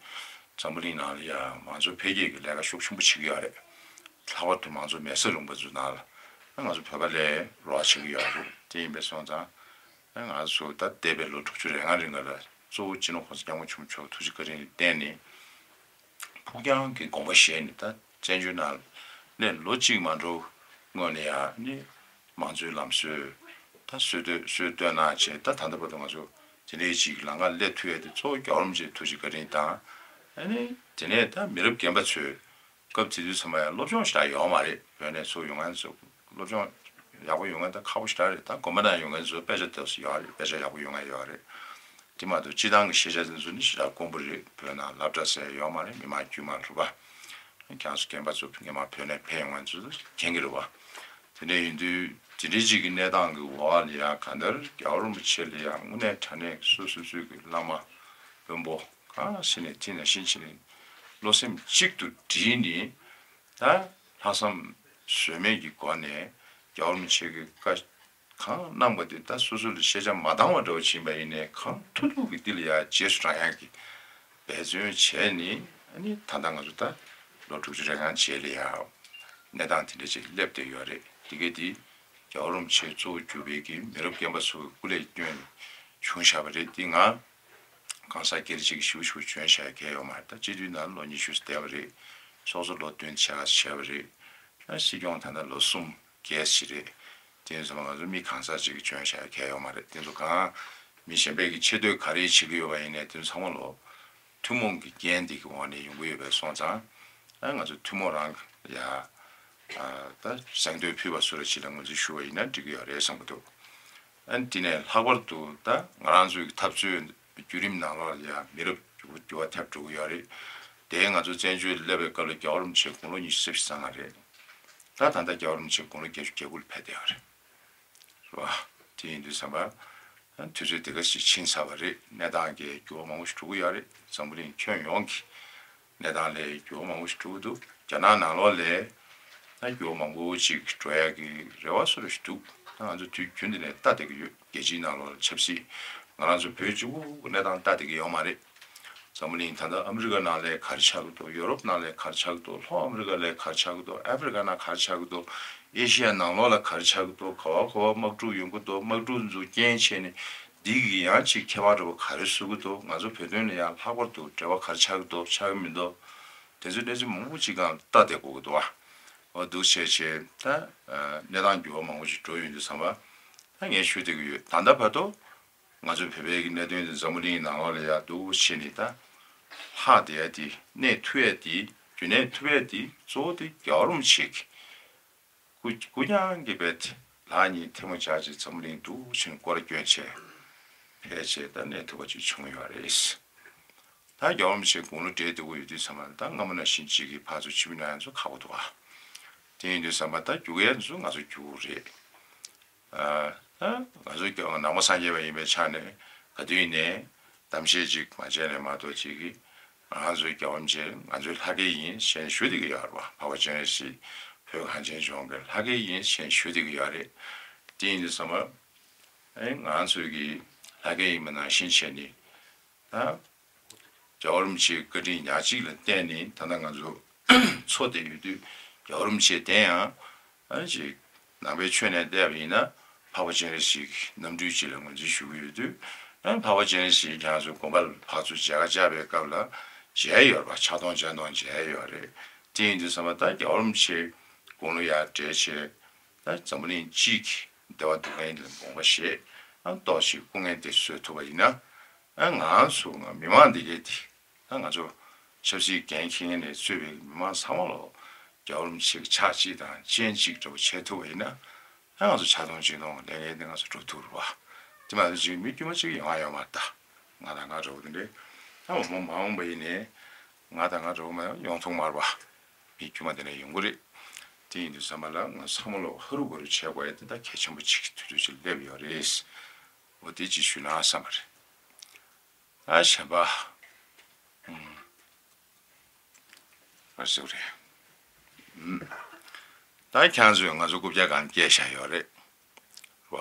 འཛམ་བུ་གླིང་ནང་ལ་ཡ་མང་གཙོ་འཕེལ་རྒྱས་ཀྱི་ལས་ཀ་ཤུགས་ཆེན་པོ་བྱེད་ཀྱི་ཡོད་རེད། ལྷག་པར་དུ་མང་གཙོ་མེ་སྲེག་ལུང་པ་ཚོའི་ནང་ལ་ང་ཚོ་བོད་པ་ལས་རོགས་བྱེད་ཀྱི་ཡོད་རེད། དེ་ཡིན་པས་སོང་ཙང་ང་ཚོ་ད་འདས་པའི་ལོ་དྲུག་ཅུ་རེ་ལྔ་རིང་ལ་གཙོ་བོ་སྤྱི་ནོར་གོང་ས་སྐྱབས་མགོན་ཆེན་པོ་མཆོག་ཐུགས་རྗེ་བཀའ་དྲིན་ལ་བརྟེན་ནས་ཕུགས་རྒྱང་གི་དགོངས་པ་བཞེས་ནས་ད་བཙན་བྱོལ་ནང་ནས་ལོ་གཅིག་མ་འགྲོ་སྔོན་ལ་ཡང་ནི་མང་གཙོའི་ལམ་སྲོལ་ད་སྲོལ་གཏོད་སྲོལ་གཏོད་གནང་བྱས། ད་ད་ལྟ་བར་དུ་ང་ཚོ་དེ་འདྲའི་ཅིག་ལམ་ཁ་སླེབས་ཐུབ་ཡ་དེ་གཙོ་བོ་རྒྱལ་བ་རིན་པོ་ཆེའི་ཐུགས་རྗེ་བཀའ་དྲིན་དང་། ཨ་ནི་དེ་ནས་ད་མི་རབས་རྒན་པ་ཚོས་སྐབས་དེ་དུས་ཚང་མ་ཡང་སློབ་སྦྱོང་ཞེ་དྲག་ཡོད་མ་རེད། བོད་ནས་ཚུར་ཡོང་མཁན་ཚོ་སློབ་སྦྱོང་ཡག་པོ་ཡོང་མཁན་ད་ཁག་པོ་ཞེ་དྲག་རེད། ད་དགོན་པ་ནང་ཡོང་མཁན་ཚོ་དཔེ་ཆ་ལྟ་སུ་ཡོད་རེད། དཔེ་ཆ་ཡག་པོ་ཡོང་མཁན་ཡོད་རེད། དེ་མ་གཏོགས་སྤྱི་བཏང་གི་ཤེས་བྱ་དེ་ཚོ་ནི་ཞེ་དྲག་དཀོན་པོ་རེད། བོད་ནང་སློབ་གྲྭ་ཟེར་ཡོད་མ་རེད། མི་མང་དཀྱུས་མ་རུ་བ། ཁྱེད་ཚོ་རྒན་པ་ཚོ་སྔོན་མ་བོད་ནས་ཕེབས་ཡོང་མཁན་ཚོ་མཁྱེན་གྱི་རེད་བ། དེ་འདྲ་ཡིན་དུས་དེ་འདྲའི་ཅིག་གི་གནས་སྟངས་ཀྱི་འོག་ལ་ཡང་གང་ལྟར་རྒྱལ་བ་རིན་པོ་ཆེ་ལ་ཡང་དངོས་གནས་དྲང་གནས་ཀྱི་སོ་སོ་སོའི་གི་བླ་མ་དཔོན་པོ་གང་ཞིག་ནས་དེ་ནང་བཞིན་བྱས་ནས་བློ་སེམས་གཅིག་ཏུ་བསྒྲིལ་ནས་ད་ལྷག་བསམ་ཟོལ་མེད་ཀྱི་སྒོ་ནས་རྒྱལ་བ་རིན་པོ་ཆེ་གི་བཀའ་གང་གནང་པ་དེ་ད་སོ་སོ་ལ་ཤེས་བྱ་མ་འདང་བ་འདྲ་བོ་ཕྱིན་པ་ཡིན་ནའི་གང་ཐུབ་ཐུབ་ཀྱིས་འདི་ལ་ཡང་རྗེས་སུ་འབྲང་ཡག་གི་འབད་བརྩོན་བྱས་ནས། ཨ་ནི་ད་ལྟ་ང་ཚོ་ད་ལོ་དྲུག་ཅུ་རེ་ལྔ་རྗེས་ལ་ཡང་གནས་སྟངས་དེ་འདྲ་ཅིག་སླེབས་བསྡད་ཡོད་རེད། དེ་གས་དེ་རྒྱལ་བ་རིན་པོ་ཆེ་གཙོ་བོ་གྱུར་པའི་གི་མི་རབས་རྒན་པ་ཚོའི་སྐུ་ལས་བསྐྱོན་བྱུང་བཞག་པ་རེད། དེ་ང་གང་ཟག་སྒེར་གཅིག་གི་ཞིབ་ཞིབ་བྱོན་བཞག་གལ་ཡོད་མ་རེད། ད་སྤྱི་འཐུས་ནང་ལོ་ཉི་ཤུ་བསྡད་པ་རེད། ཚོགས་གཙོ་ལོ་བདུན་ཕྱེད་ཀ་བྱས་པ་རེད། ཨ་སྲིད་སྐྱོང་ད་ལྟ་ལོ་གསུམ་རྒྱས་ཞིག་རེད། དེ་ཡིན་ཙང་ང་ཚོ་མི་གང་ཟག་ཅིག་གིས་འཇོན་བྱ་གལ་ཡོད་མ་རེད། དེ་ཚོ་གང་མི་གཞན་པས་ཀྱི་ཆེ་བསྟོད་ག་རེ་བྱེད་ཀྱི་ཡོད་པ་ཡིན་ནའི་དེ་ཚོ་ཚང་མ་ལོ་ཐུན་མོང་གི་རྐྱེན་དེ་གི་འོག་ནས་ཡོང་གི་ཡོད་པས་སོང་ཙང་། ཨ་ང་ཚོ་ཐུན་མོང་རང་ཡ་ད་གཟེངས་བསྟོད་ཕུལ་བ་སུ་རེ་ཅིག་ལ་ངོས་འཛིན་ཞུ་བ་ཡིན་ན་འགྲིག་གི་ཡོད་རེད་བསམ་གྱི་འདུག་ཨ་དེ་ནས་ལྷག་པར་དུ་ད་ང་རང་ཚོའི་འཐབ་རྩོད་བརྒྱུད་རིམ་ནང་ལོགས་ལ་ཡ་མི་རབས་འགྱུར་བ་ཐེབས་འགྲོ་གི་ཡོད་རེད། དེ་ང་ཚོ་བཙན་བྱོལ་སླེབས་པའི་སྐབས་ལ་རྒྱལ་བ་རིན་པོ་ཆེ་དགུང་ལོ་ཉི་ཤུ་རྩ་བཞི་ཙམ་ལ་རེད། ད་ད་ལྟ་རྒྱལ་བ་རིན་པོ་ཆེ་དགུང་ལོ་བརྒྱད་ཅུ་གྱ་དགུ་ལ་ཕེབས་བསྡད་ཡོད་རེད། རེད་བ། དེ་ཡིན་དུས་ཙམ་པ། དུས་ཚོད་དེ་ག་ཞིག་ཕྱིན་ཚར་བ་རེད། གནས་སྟངས་ཀྱི་འགྱུར་བ་མང་པོ་ཞིག་འགྲོ་གི་ཡོད་རེད། འཛམ་བུ་གླིང་ཁྱོན་ཡོངས་ཀྱི་གནས་སྟངས་ལ་འགྱུར་བ་མང་པོ་ཞིག་འགྲོ་གི་འདུག་རྒྱ་ནག་ནང་ལོགས་ལ་ད་འགྱུར་བ་མང་པོ་ཅིག་འགྲོ་ཡག་གི་རེ་བ་བཟོ་འདྲ་ཞིག་འདུག་ད་ང་ཚོ་དུས་རྒྱུན་དུ་ནས་ལྟ་བསྡད་ཀྱི་ཡོད། རྒྱལ་སྤྱིའི་ནང་ལོགས་ལ་ཆབ་སྲིད་ང་རང་ཚོ་བོད་གཅིག་པུ་གི་གནས་སྟངས་ལྟ་བསྡད་ཀྱི་ཡོད་མ་རེད། འཛམ་བུ་གླིང་ད་ལྟ་ཨ་མི་རི་ཀ་ནང་ལ་ག་རེ་ཆགས་ཀྱི་འདུག་ཡོ་རོབ་ནང་ལ་ག་རེ་ཆགས་ཀྱི་འདུག་ལྷོ་ཨ་མི་རི་ཀ་ལ་ག་རེ་ཆགས་ཀྱི་འདུག་ཨ་ཧྥེ་རི་ཀ་ནང་ག་རེ་ཆགས་ཀྱི་འདུག་ཨེ་ཤི་ཡ་ནང་ལོགས་ལ་ག་རེ་ཆགས་ཀྱི་འདུག་ག་བ་ག་བ་དམག་འཁྲུག་ཡོང་གི་འདུག་དམག་འཁྲུག་འཛུགས་རྐྱེན་བྱས་ནས་འདི་གི་ཡང་ཅིག་ཁྱད་པར་འདྲ་བོ་ག་རེ་བཟོ་གི་འདུག་ང་ཚོ་བོད་དོན་ལ་ཡང་ལྷག་པར་དུ་འབྲེལ་བ་ག་རེ་ཆགས་ཀྱི་འདུག་ཆགས་ཀྱི་མི་འདུག་དེ་ཚོའི་གནས་ཚུལ་མང་པོ་ཅིག་སྒང་ལ་ལྟ་བསྡད་དགོས་ཀྱི་འདུག་བ། འོ་འདུག་བྱས་བྱས་ད་གནས་སྟངས་འགྱུར་བ་མང་པོ་ཞིག་འགྲོ་ཡོང་དུས་ཙམ་པ་ད་ངས་ཞུ་བསྡད་ཀྱི་ཡོད། ད་ལྟ་བར་དུ། ང་ཚོའི་བོད་པའི་གི་གནད་དོན་དེ་འཛམ་བུ་གླིང་ནང་ལོགས་ལ་ཡར་འདུག་བྱས་ནས་ད་ལྷག་བསྡད་ཡ་དེ་གནས་ཐུབ་ཡ་དེ་རྒྱུན་གནས་ཐུབ་ཡ་དེ་གཙོ་བོ་དེ་རྒྱལ་བ་རིན་པོ་ཆེ་གི་སྐུ་སྐུ་མྱང་གི་བས་ལག་གཉིས་ཐལ་མོ་སྦྱར་བྱས་འཛམ་བུ་གླིང་འདུག་བྱས་ནས་སྐོར་ར་བསྐྱོན་བྱས་ཕེབས་བྱས་ད་གནས་ཐུབ་པ་ཅིག་བྱུང་ཡོད་རེད། ད་རྒྱལ་བ་རིན་པོ་ཆེ་དགུང་ལོ་བགྲེས་སྡོད་ཀྱི་ཡོད་དུས་ཙམ་པ་ད་སྔ་མོ་ནང་བཞིན་ཅིག་གི་ཕར་ཚུར་ཕྱི་མི་ན་ཡང་ཚོ་ཁག་པོ་འདུག་ཨ། དེ་ཡིན་དུས་ཙམ་པ་ད་རྒྱུག་ཡ་ཚོ་ང་ཚོ་རྒྱུག་རེད། ཨ། ད་ང་ཚོ་ཀྱང་ནང་པ་སངས་རྒྱས་པ་ཡིན་པའི་ཆ་ནས་ག་དུས་ནས་གཏམ་བཤད་ཅིག་མ་བྱས་ནས་མ་གཏོགས་ཅིག་གིས་ང་ཚོའི་རྒྱལ་བ་རིན་པོ་ཆེ་ང་ཚོའི་ལྷ་སྐལ་ཡིན་ཞེས་ཞུ་བསྡད་ཀྱི་ཡོད་རེད་བ། འཕགས་པ་སྤྱན་རས་གཟིགས་བོད་གངས་ཅན་ལྗོངས་ཀྱི་ལྷ་སྐལ་ཡིན་ཞེས་ཞུ་བསྡད་ཀྱི་ཡོད་རེད། དེ་ཡིན་དུས་ཙམ་པ་ཨེ་ང་ཚོའི་གི་ལྷ་སྐལ་ཡིན་པ་ནང་བཞིན་བྱས་ནས་ད། རྒྱལ་བ་རིན་པོ་ཆེའི་བཀའ་དྲིན་ཉག་གཅིག་ལ་བརྟེན་ནས་ད་ལྟ་ང་ཚོ་འཚོ་བསྡད་ཡོད་དུས་རྒྱལ་བ་རིན་པོ་ཆེ་དེ་ཡང་ཨ་ནི་ཅིག་ནང་པའི་ཆོས་ནས་བལྟས་པ་ཡིན་ན་འཕགས་པ་སྤྱན་རས་གཟིགས་ཀྱི་རྣམ་སྤྲུལ་ཅིག་ལ་ངོས་འཛིན་ཞུ་གི་ཡོད་དུས། ཨ་ནི་འཕགས་པ་སྤྱན་རས་གཟིགས་ཁྱེད་རང་ཚོའི་དགོན་པ་ལ་ཕར་ཚུར་མཇལ་ཁ་བཅར་བའི་སྐབས་ལ་ མཇལ་ཡོད་རེད་པ། ཕྱག་སྟོང་སྤྱན་སྟོང་མཇལ་ཡོད་རེད། དེ་ཡིན་དུས་ཙམ་པ་ད་རྒྱལ་བ་རིན་པོ་ཆེ་དགུང་ལོ་ཡར་བགྲེས་བྱས། ད་འཛམ་བུ་གླིང་སྤྱི་གི་བདེ་བ་འདོད་མཁན་ལ་དགོངས་པ་བཞེས། ཨ་ཏོག་ཅིག་སྐུ་ངལ་དེ་གསོ་ཐུབ་པ་ཡིན་ན། ཨ་ང་ཚོ་ང་མི་མང་འདི་གས་དེ། ད་ང་ཚོ་ཆབ་སྲིད་འགན་འཁྱེར་མཁན་ནས་གཙོས་པའི་མི་མང་ཚང་མ་ལོ་རྒྱལ་བ་རིན་པོ་ཆེ་གི་ཕྱག་གཅིག་དང་སྤྱན་གཅིག་འདྲ་པོ་བྱེད་ཐུབ་པ་ཡིན་ན། ཨ་ང་ཚོ་ཕྱག་སྟོང་སྤྱན་སྟོང་ལས་འགན་དེ་ང་ཚོ་སྒྲུབ་ཐུབ་རེད་པ། དེ་མ་གཏོགས་ཅིག་མི་དཀྱུས་མ་ཅིག་ཡོང་ང་ཡོད་མ་རེད་ད། ང་དང་ང་འདྲ་པོ་དེ་འདྲས། ཨ་མ་འོངས་པ་ཡིན་ནའི་ང་དང་ང་འདྲ་པོ་མ་ཡོང་ཐུབ་མ་རེད་པ། མི་དཀྱུས་མ་དེ་འདྲ་ཡོང་གི་རེད། དེ་ཡིན་དུས་ཙམ་པ་ལ་ང་ཚང་མ་ལོ་ཧ་རུ་བ་རུ་བྱེད་དགོས་ཡ་དེ་ད་གལ་ཆེན་པོ་ཅིག་གི་དུས་ཚོད་ཅིག་སླེབས་ཡོད་རེད། འོ་དེ་ཅིག་ཞུས་ན་བསམ་པ་རེད། ད་གཞན་པ། ཨུམ། ག་རེ་ཟེར་དགོས་རེད། ཨུམ། ད་ཁྱེད་ཚོས་ང་ཚོ་རྐུབ་བཀྱག་སྒང་བསྐྱལ་བཞག་ཡོད་རེད། རེད་པ།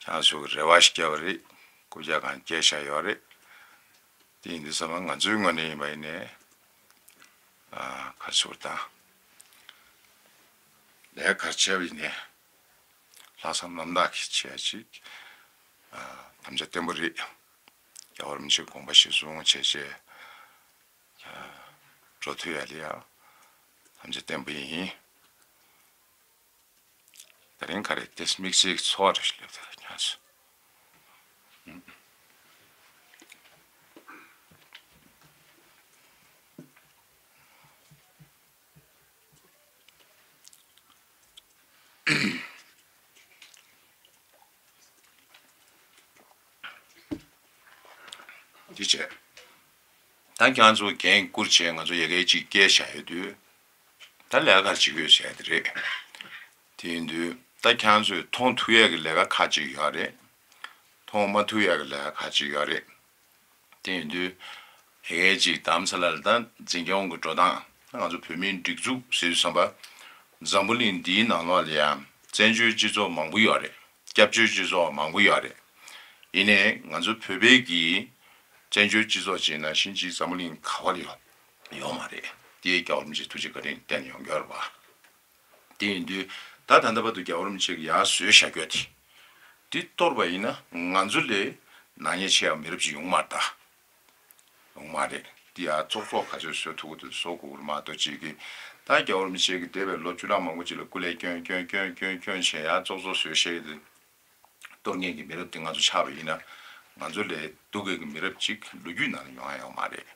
ཁྱེད་ཚོས་རེ་བ་ཞིག་བསྐྱལ་བ་རེད། རྐུབ་བཀྱག་སྒང་བསྐྱལ་བཞག་ཡོད་རེད། དེ་ཡིན་དུས་ཙམ་པ་ང་ཚོའི་ངོས་ནས་ཡིན་པ་ཡིན་ནའི། ཨ་ག་རེ་ཟེར་དགོས་རེད་ད། ལས་ཀ་བྱས་པ་ཡིན་ནའི། ལྷག་བསམ་རྣམ་དག་གིས་བྱས་ཅིག་ཨ་དམ་བཅའ་བརྟན་པོ་རེད། རྒྱལ་བ་རིན་པོ་ཆེའི་དགོངས་པ་གཞིར་བཟུང་བྱས་བྱས། ཨ་འགྲོ་ཐུབ་ཡ་ལ་ཡ་དམ་བཅའ་བརྟན་པོ་ཡིན། དེ་རིང་ག་རེ་དེ་དམིགས་བསལ་གྱི་ཚོར་བ་རེ་ཞིག་སླེབས་ཐུབ་ཡ་ཁྱེད་ཚོ། འདི་བྱས། ད་ཁྱེད་ཚོ་འགན་བསྐུར་བྱས་ང་ཚོ་ཡ་གི་ཅིག་བསྐྱལ་བཞག་ཡོད་དུས། ད་ལས་ཀ་ག་རེ་བྱེད་ཀྱི་ཡོད་ཟེར་ཡ་དེ་རེད། དེ་ཡིན་དུས་ད་ཁྱེད་ཚོས་མཐོང་ཐུབ་ཡ་གི་ལས་ཀ་ཁག་ཅིག་ཡོད་རེད། མཐོང་མ་ཐུབ་ཡ་གི་ལས་ཀ་ཁག་ཅིག་ཡོད་རེད། དེ་ཡིན་དུས། ཡ་གི་ཅིག་དྷ་རམ་ས་ལ་ལ་ད་འཛིན་སྐྱོང་གི་འགྲོ་སྟངས། ང་ཚོ་བོད་མིའི་སྒྲིག་འཛུགས་ཟེར་དུས་ཙམ་པ། འཛམ་བུ་གླིང་འདིའི་ནང་ལོགས་ལ་ཡང་བཙན་བྱོལ་སྤྱི་ཚོགས་མང་པོ་ཡོད་རེད། སྐྱབས་བཅོལ་སྤྱི་ཚོགས་མང་པོ་ཡོད་རེད། ཡིན་ནའི་ང་ཚོ་བོད་པའི་གི་བཙན་བྱོལ་སྤྱི་ཚོགས་ཅིག་ནང་བཞིན་ཅིག་འཛམ་བུ་གླིང་ག་པར་ཡོད་ཡོད་མ་རེད། དེའི་རྒྱལ་བ་རིན་པོ་ཆེའི་ཐུགས་རྗེ་བཀའ་དྲིན་བརྟེན་ནས་ཡོང་གི་ཡོད་རེད་པ། དེ་ཡིན་དུས་ད་ད་ལྟ་བར་དུ་རྒྱལ་བ་རིན་པོ་ཆེ་གིས་ཡར་བཟོས་བཞག་རྒྱུ་དེ། འདི་གཏོར་བ་ཡིན་ན་ང་ཚོ་ལས་ནག་ཉེས་ཆེ་བ་མི་རབས་ཅིག་ཡོང་མ་རེད་ད། ཡོང་མ་རེད། འདི་ཡར་ཙོག་ཙོག་ག་ཚོད་བཟོ་ཐུབ་ཀྱི་འདུག་བཟོ་དགོས་ཀྱི་རེད་མ་གཏོགས་ཅིག་གིས། ད་རྒྱལ་བ་རིན་པོ་ཆེ་གིས་འདས་པའི་ལོ་བཅུ་ཕྲག་མང་པོ་ཅིག་ལ་སྐུ་ལས་བསྐྱོན་བསྐྱོན་བསྐྱོན་བསྐྱོན་བསྐྱོན་བྱས་ཡར་ཙོག་ཙོག་བཟོས་བཞག་གི་འདུག་གཏོར་མཁན་གྱི་མི་རབས་དེ་ང་ཚོ་ཆགས་པ་ཡིན་ན། ང་ཚོ་ལས་སྡུག་གི་མི་རབས་གཅིག་ལོ་རྒྱུས་ནང་ལ་ཡོང་ཡ་ཡོད་མ་རེད།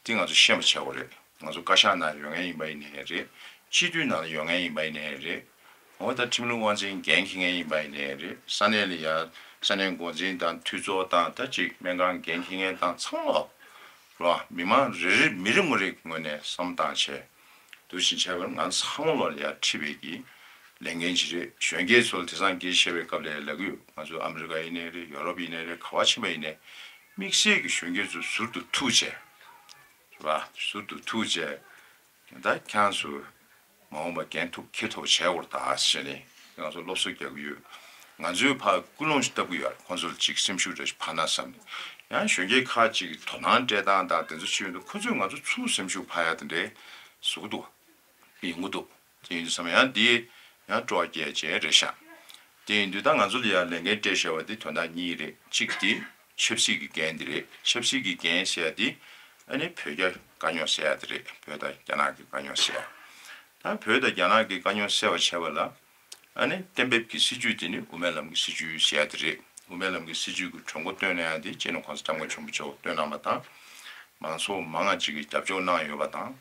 དེ་ང་ཚོ་ཤེས་པ་བྱེད་དགོས་རེད། ང་ཚོ་བཀའ་ཤག་ནང་ཡོད་མཁན་ཡིན་པ་ཡིན་ནའི་རེད། སྤྱི་འཐུས་ནང་ལ་ཡོད་མཁན་ཡིན་པ་ཡིན་ནའི་རེད། འོ་ད་ཁྲིམས་ལུགས་དབང་འཛིན་འགན་འཁྱེར་མཁན་ཡིན་པ་ཡིན་ནའི་རེད། ས་གནས་ལ་ཡ་ས་གནས་འགོ་འཛིན་དང་འཐུས་ཚོགས་དང་ད་ཅིག་སྨན་ཁང་འགན་འཁྱེར་མཁན་དང་ཚང་མ་ལོ། རེད་བ། མི་མང་རེ་རེ་མི་རེ་ངོ་རེ་ངོས་ནས་བསམ་བཏང་བྱས། འདུ་ཤེས་བྱས་པར་ང་ཚང་མ་ལོ་ལ་ཡ་ཁྲིད་པའི་གི་ལས་འགན་ཅིག་རེད། གཞོན་སྐྱེས་ཚོ་ལ་དེང་སང་སྐད་ཆ་བཤད་པའི་སྐབས་ལ་ལབ་ཀྱི་ཡོད། ང་ཚོ་ཨ་མི་རི་ཀ་ཡིན་ནའི་རེད། ཡོ་རོབ་ཡིན་ནའི་རེད། ག་བ་ཕྱིན་པ་ཡིན་ནའི་དམིགས་བསལ་གྱི་གཞོན་སྐྱེས་ཚོ་ཟུར་དུ་ཐུག་བྱས། རེད་བ། ཟུར་དུ་ཐུག་བྱས། ད་ཁྱེད་ཚོ་མ་འོངས་པ་འགན་ཐུགས་འཁྱེར་ཐུབ་བྱས་འོར་ད་ཟེར་ནས་ང་ཚོ་སློབ་གསོ་རྒྱག་གི་ཡོད། ང་ཚོས་ཕར་ཀུན་སློང་ཞིག་བཏབ་ཀྱི་ཡོད་རེད། ཁོང་ཚོ་ལ་ཅིག་སེམས་ཤུགས་འདྲ་ཞིག་འཕར་ན་བསམ་ནས། ཡང་གཞོན་སྐྱེས་ཁག་ཅིག་གིས་དོ་སྣང་སྤྲད་སྟངས་དང་དེ་ཚོ་ཅིག་ཡོང་དུས་ཁོ་ཚོས་ང་ཚོ་ཚུར་སེམས་ཤུགས་འཕར་ཡ་དེ་འདྲའི་བཟོ་གི་འདུག་བ། ཡོང་གི་འདུག་དེ་ཡིན་དུས་ཙམ་ཡང་འདི་ཡང་སྤྲོ་བ་སྐྱེད་ཅན་རེད་ཤག་དེ་ཡིན་དུས་ད་ང་ཚོ་ལ་ཡང་ལས་འགན་སྤྲད་བཞག་པ་འདི་དོན་དག་གཉིས་རེད། གཅིག་འདི་ཆབ་སྲིད་ཀྱི་འགན་འདི་རེད། ཆབ་སྲིད་ཀྱི་འགན་ཟེར་ཡ་འདི་ཨ་ནི་བོད་རྒྱ་དཀའ་རྙོག་ཟེར་ཡ་འདི་རེད། བོད་དང་རྒྱ་ནག་གི་དཀའ་རྙོག་ཟེར་ཡ། ད་བོད་དང་རྒྱ་ནག་གི་དཀའ་རྙོག་སེལ་བ་བྱས་པ་ལ། ཨ་ནི་གཏན་འབེབས་ཀྱི་སྲིད་ཇུས་དེ་ནི་དབུ་མའི་ལམ་གྱི་སྲིད་ཇུས་ཟེར་ཡ་དེ་རེད། དབུ་མའི་ལམ་གྱི་སྲིད་ཇུས་ཀྱི་གྲོས་འགོ་བཏོན་གནང་ཡ་དེ་སྤྱི་ནོར་༸གོང་ས་༸སྐྱབས་མགོན་ཆེན་པོ་མཆོག་བཏོན་གནང་བ་དང་། མང་ཚོགས་མང་ང་ཅིག་གིས་རྒྱབ་སྐྱོར་གནང་ཡོད་པ་དང་།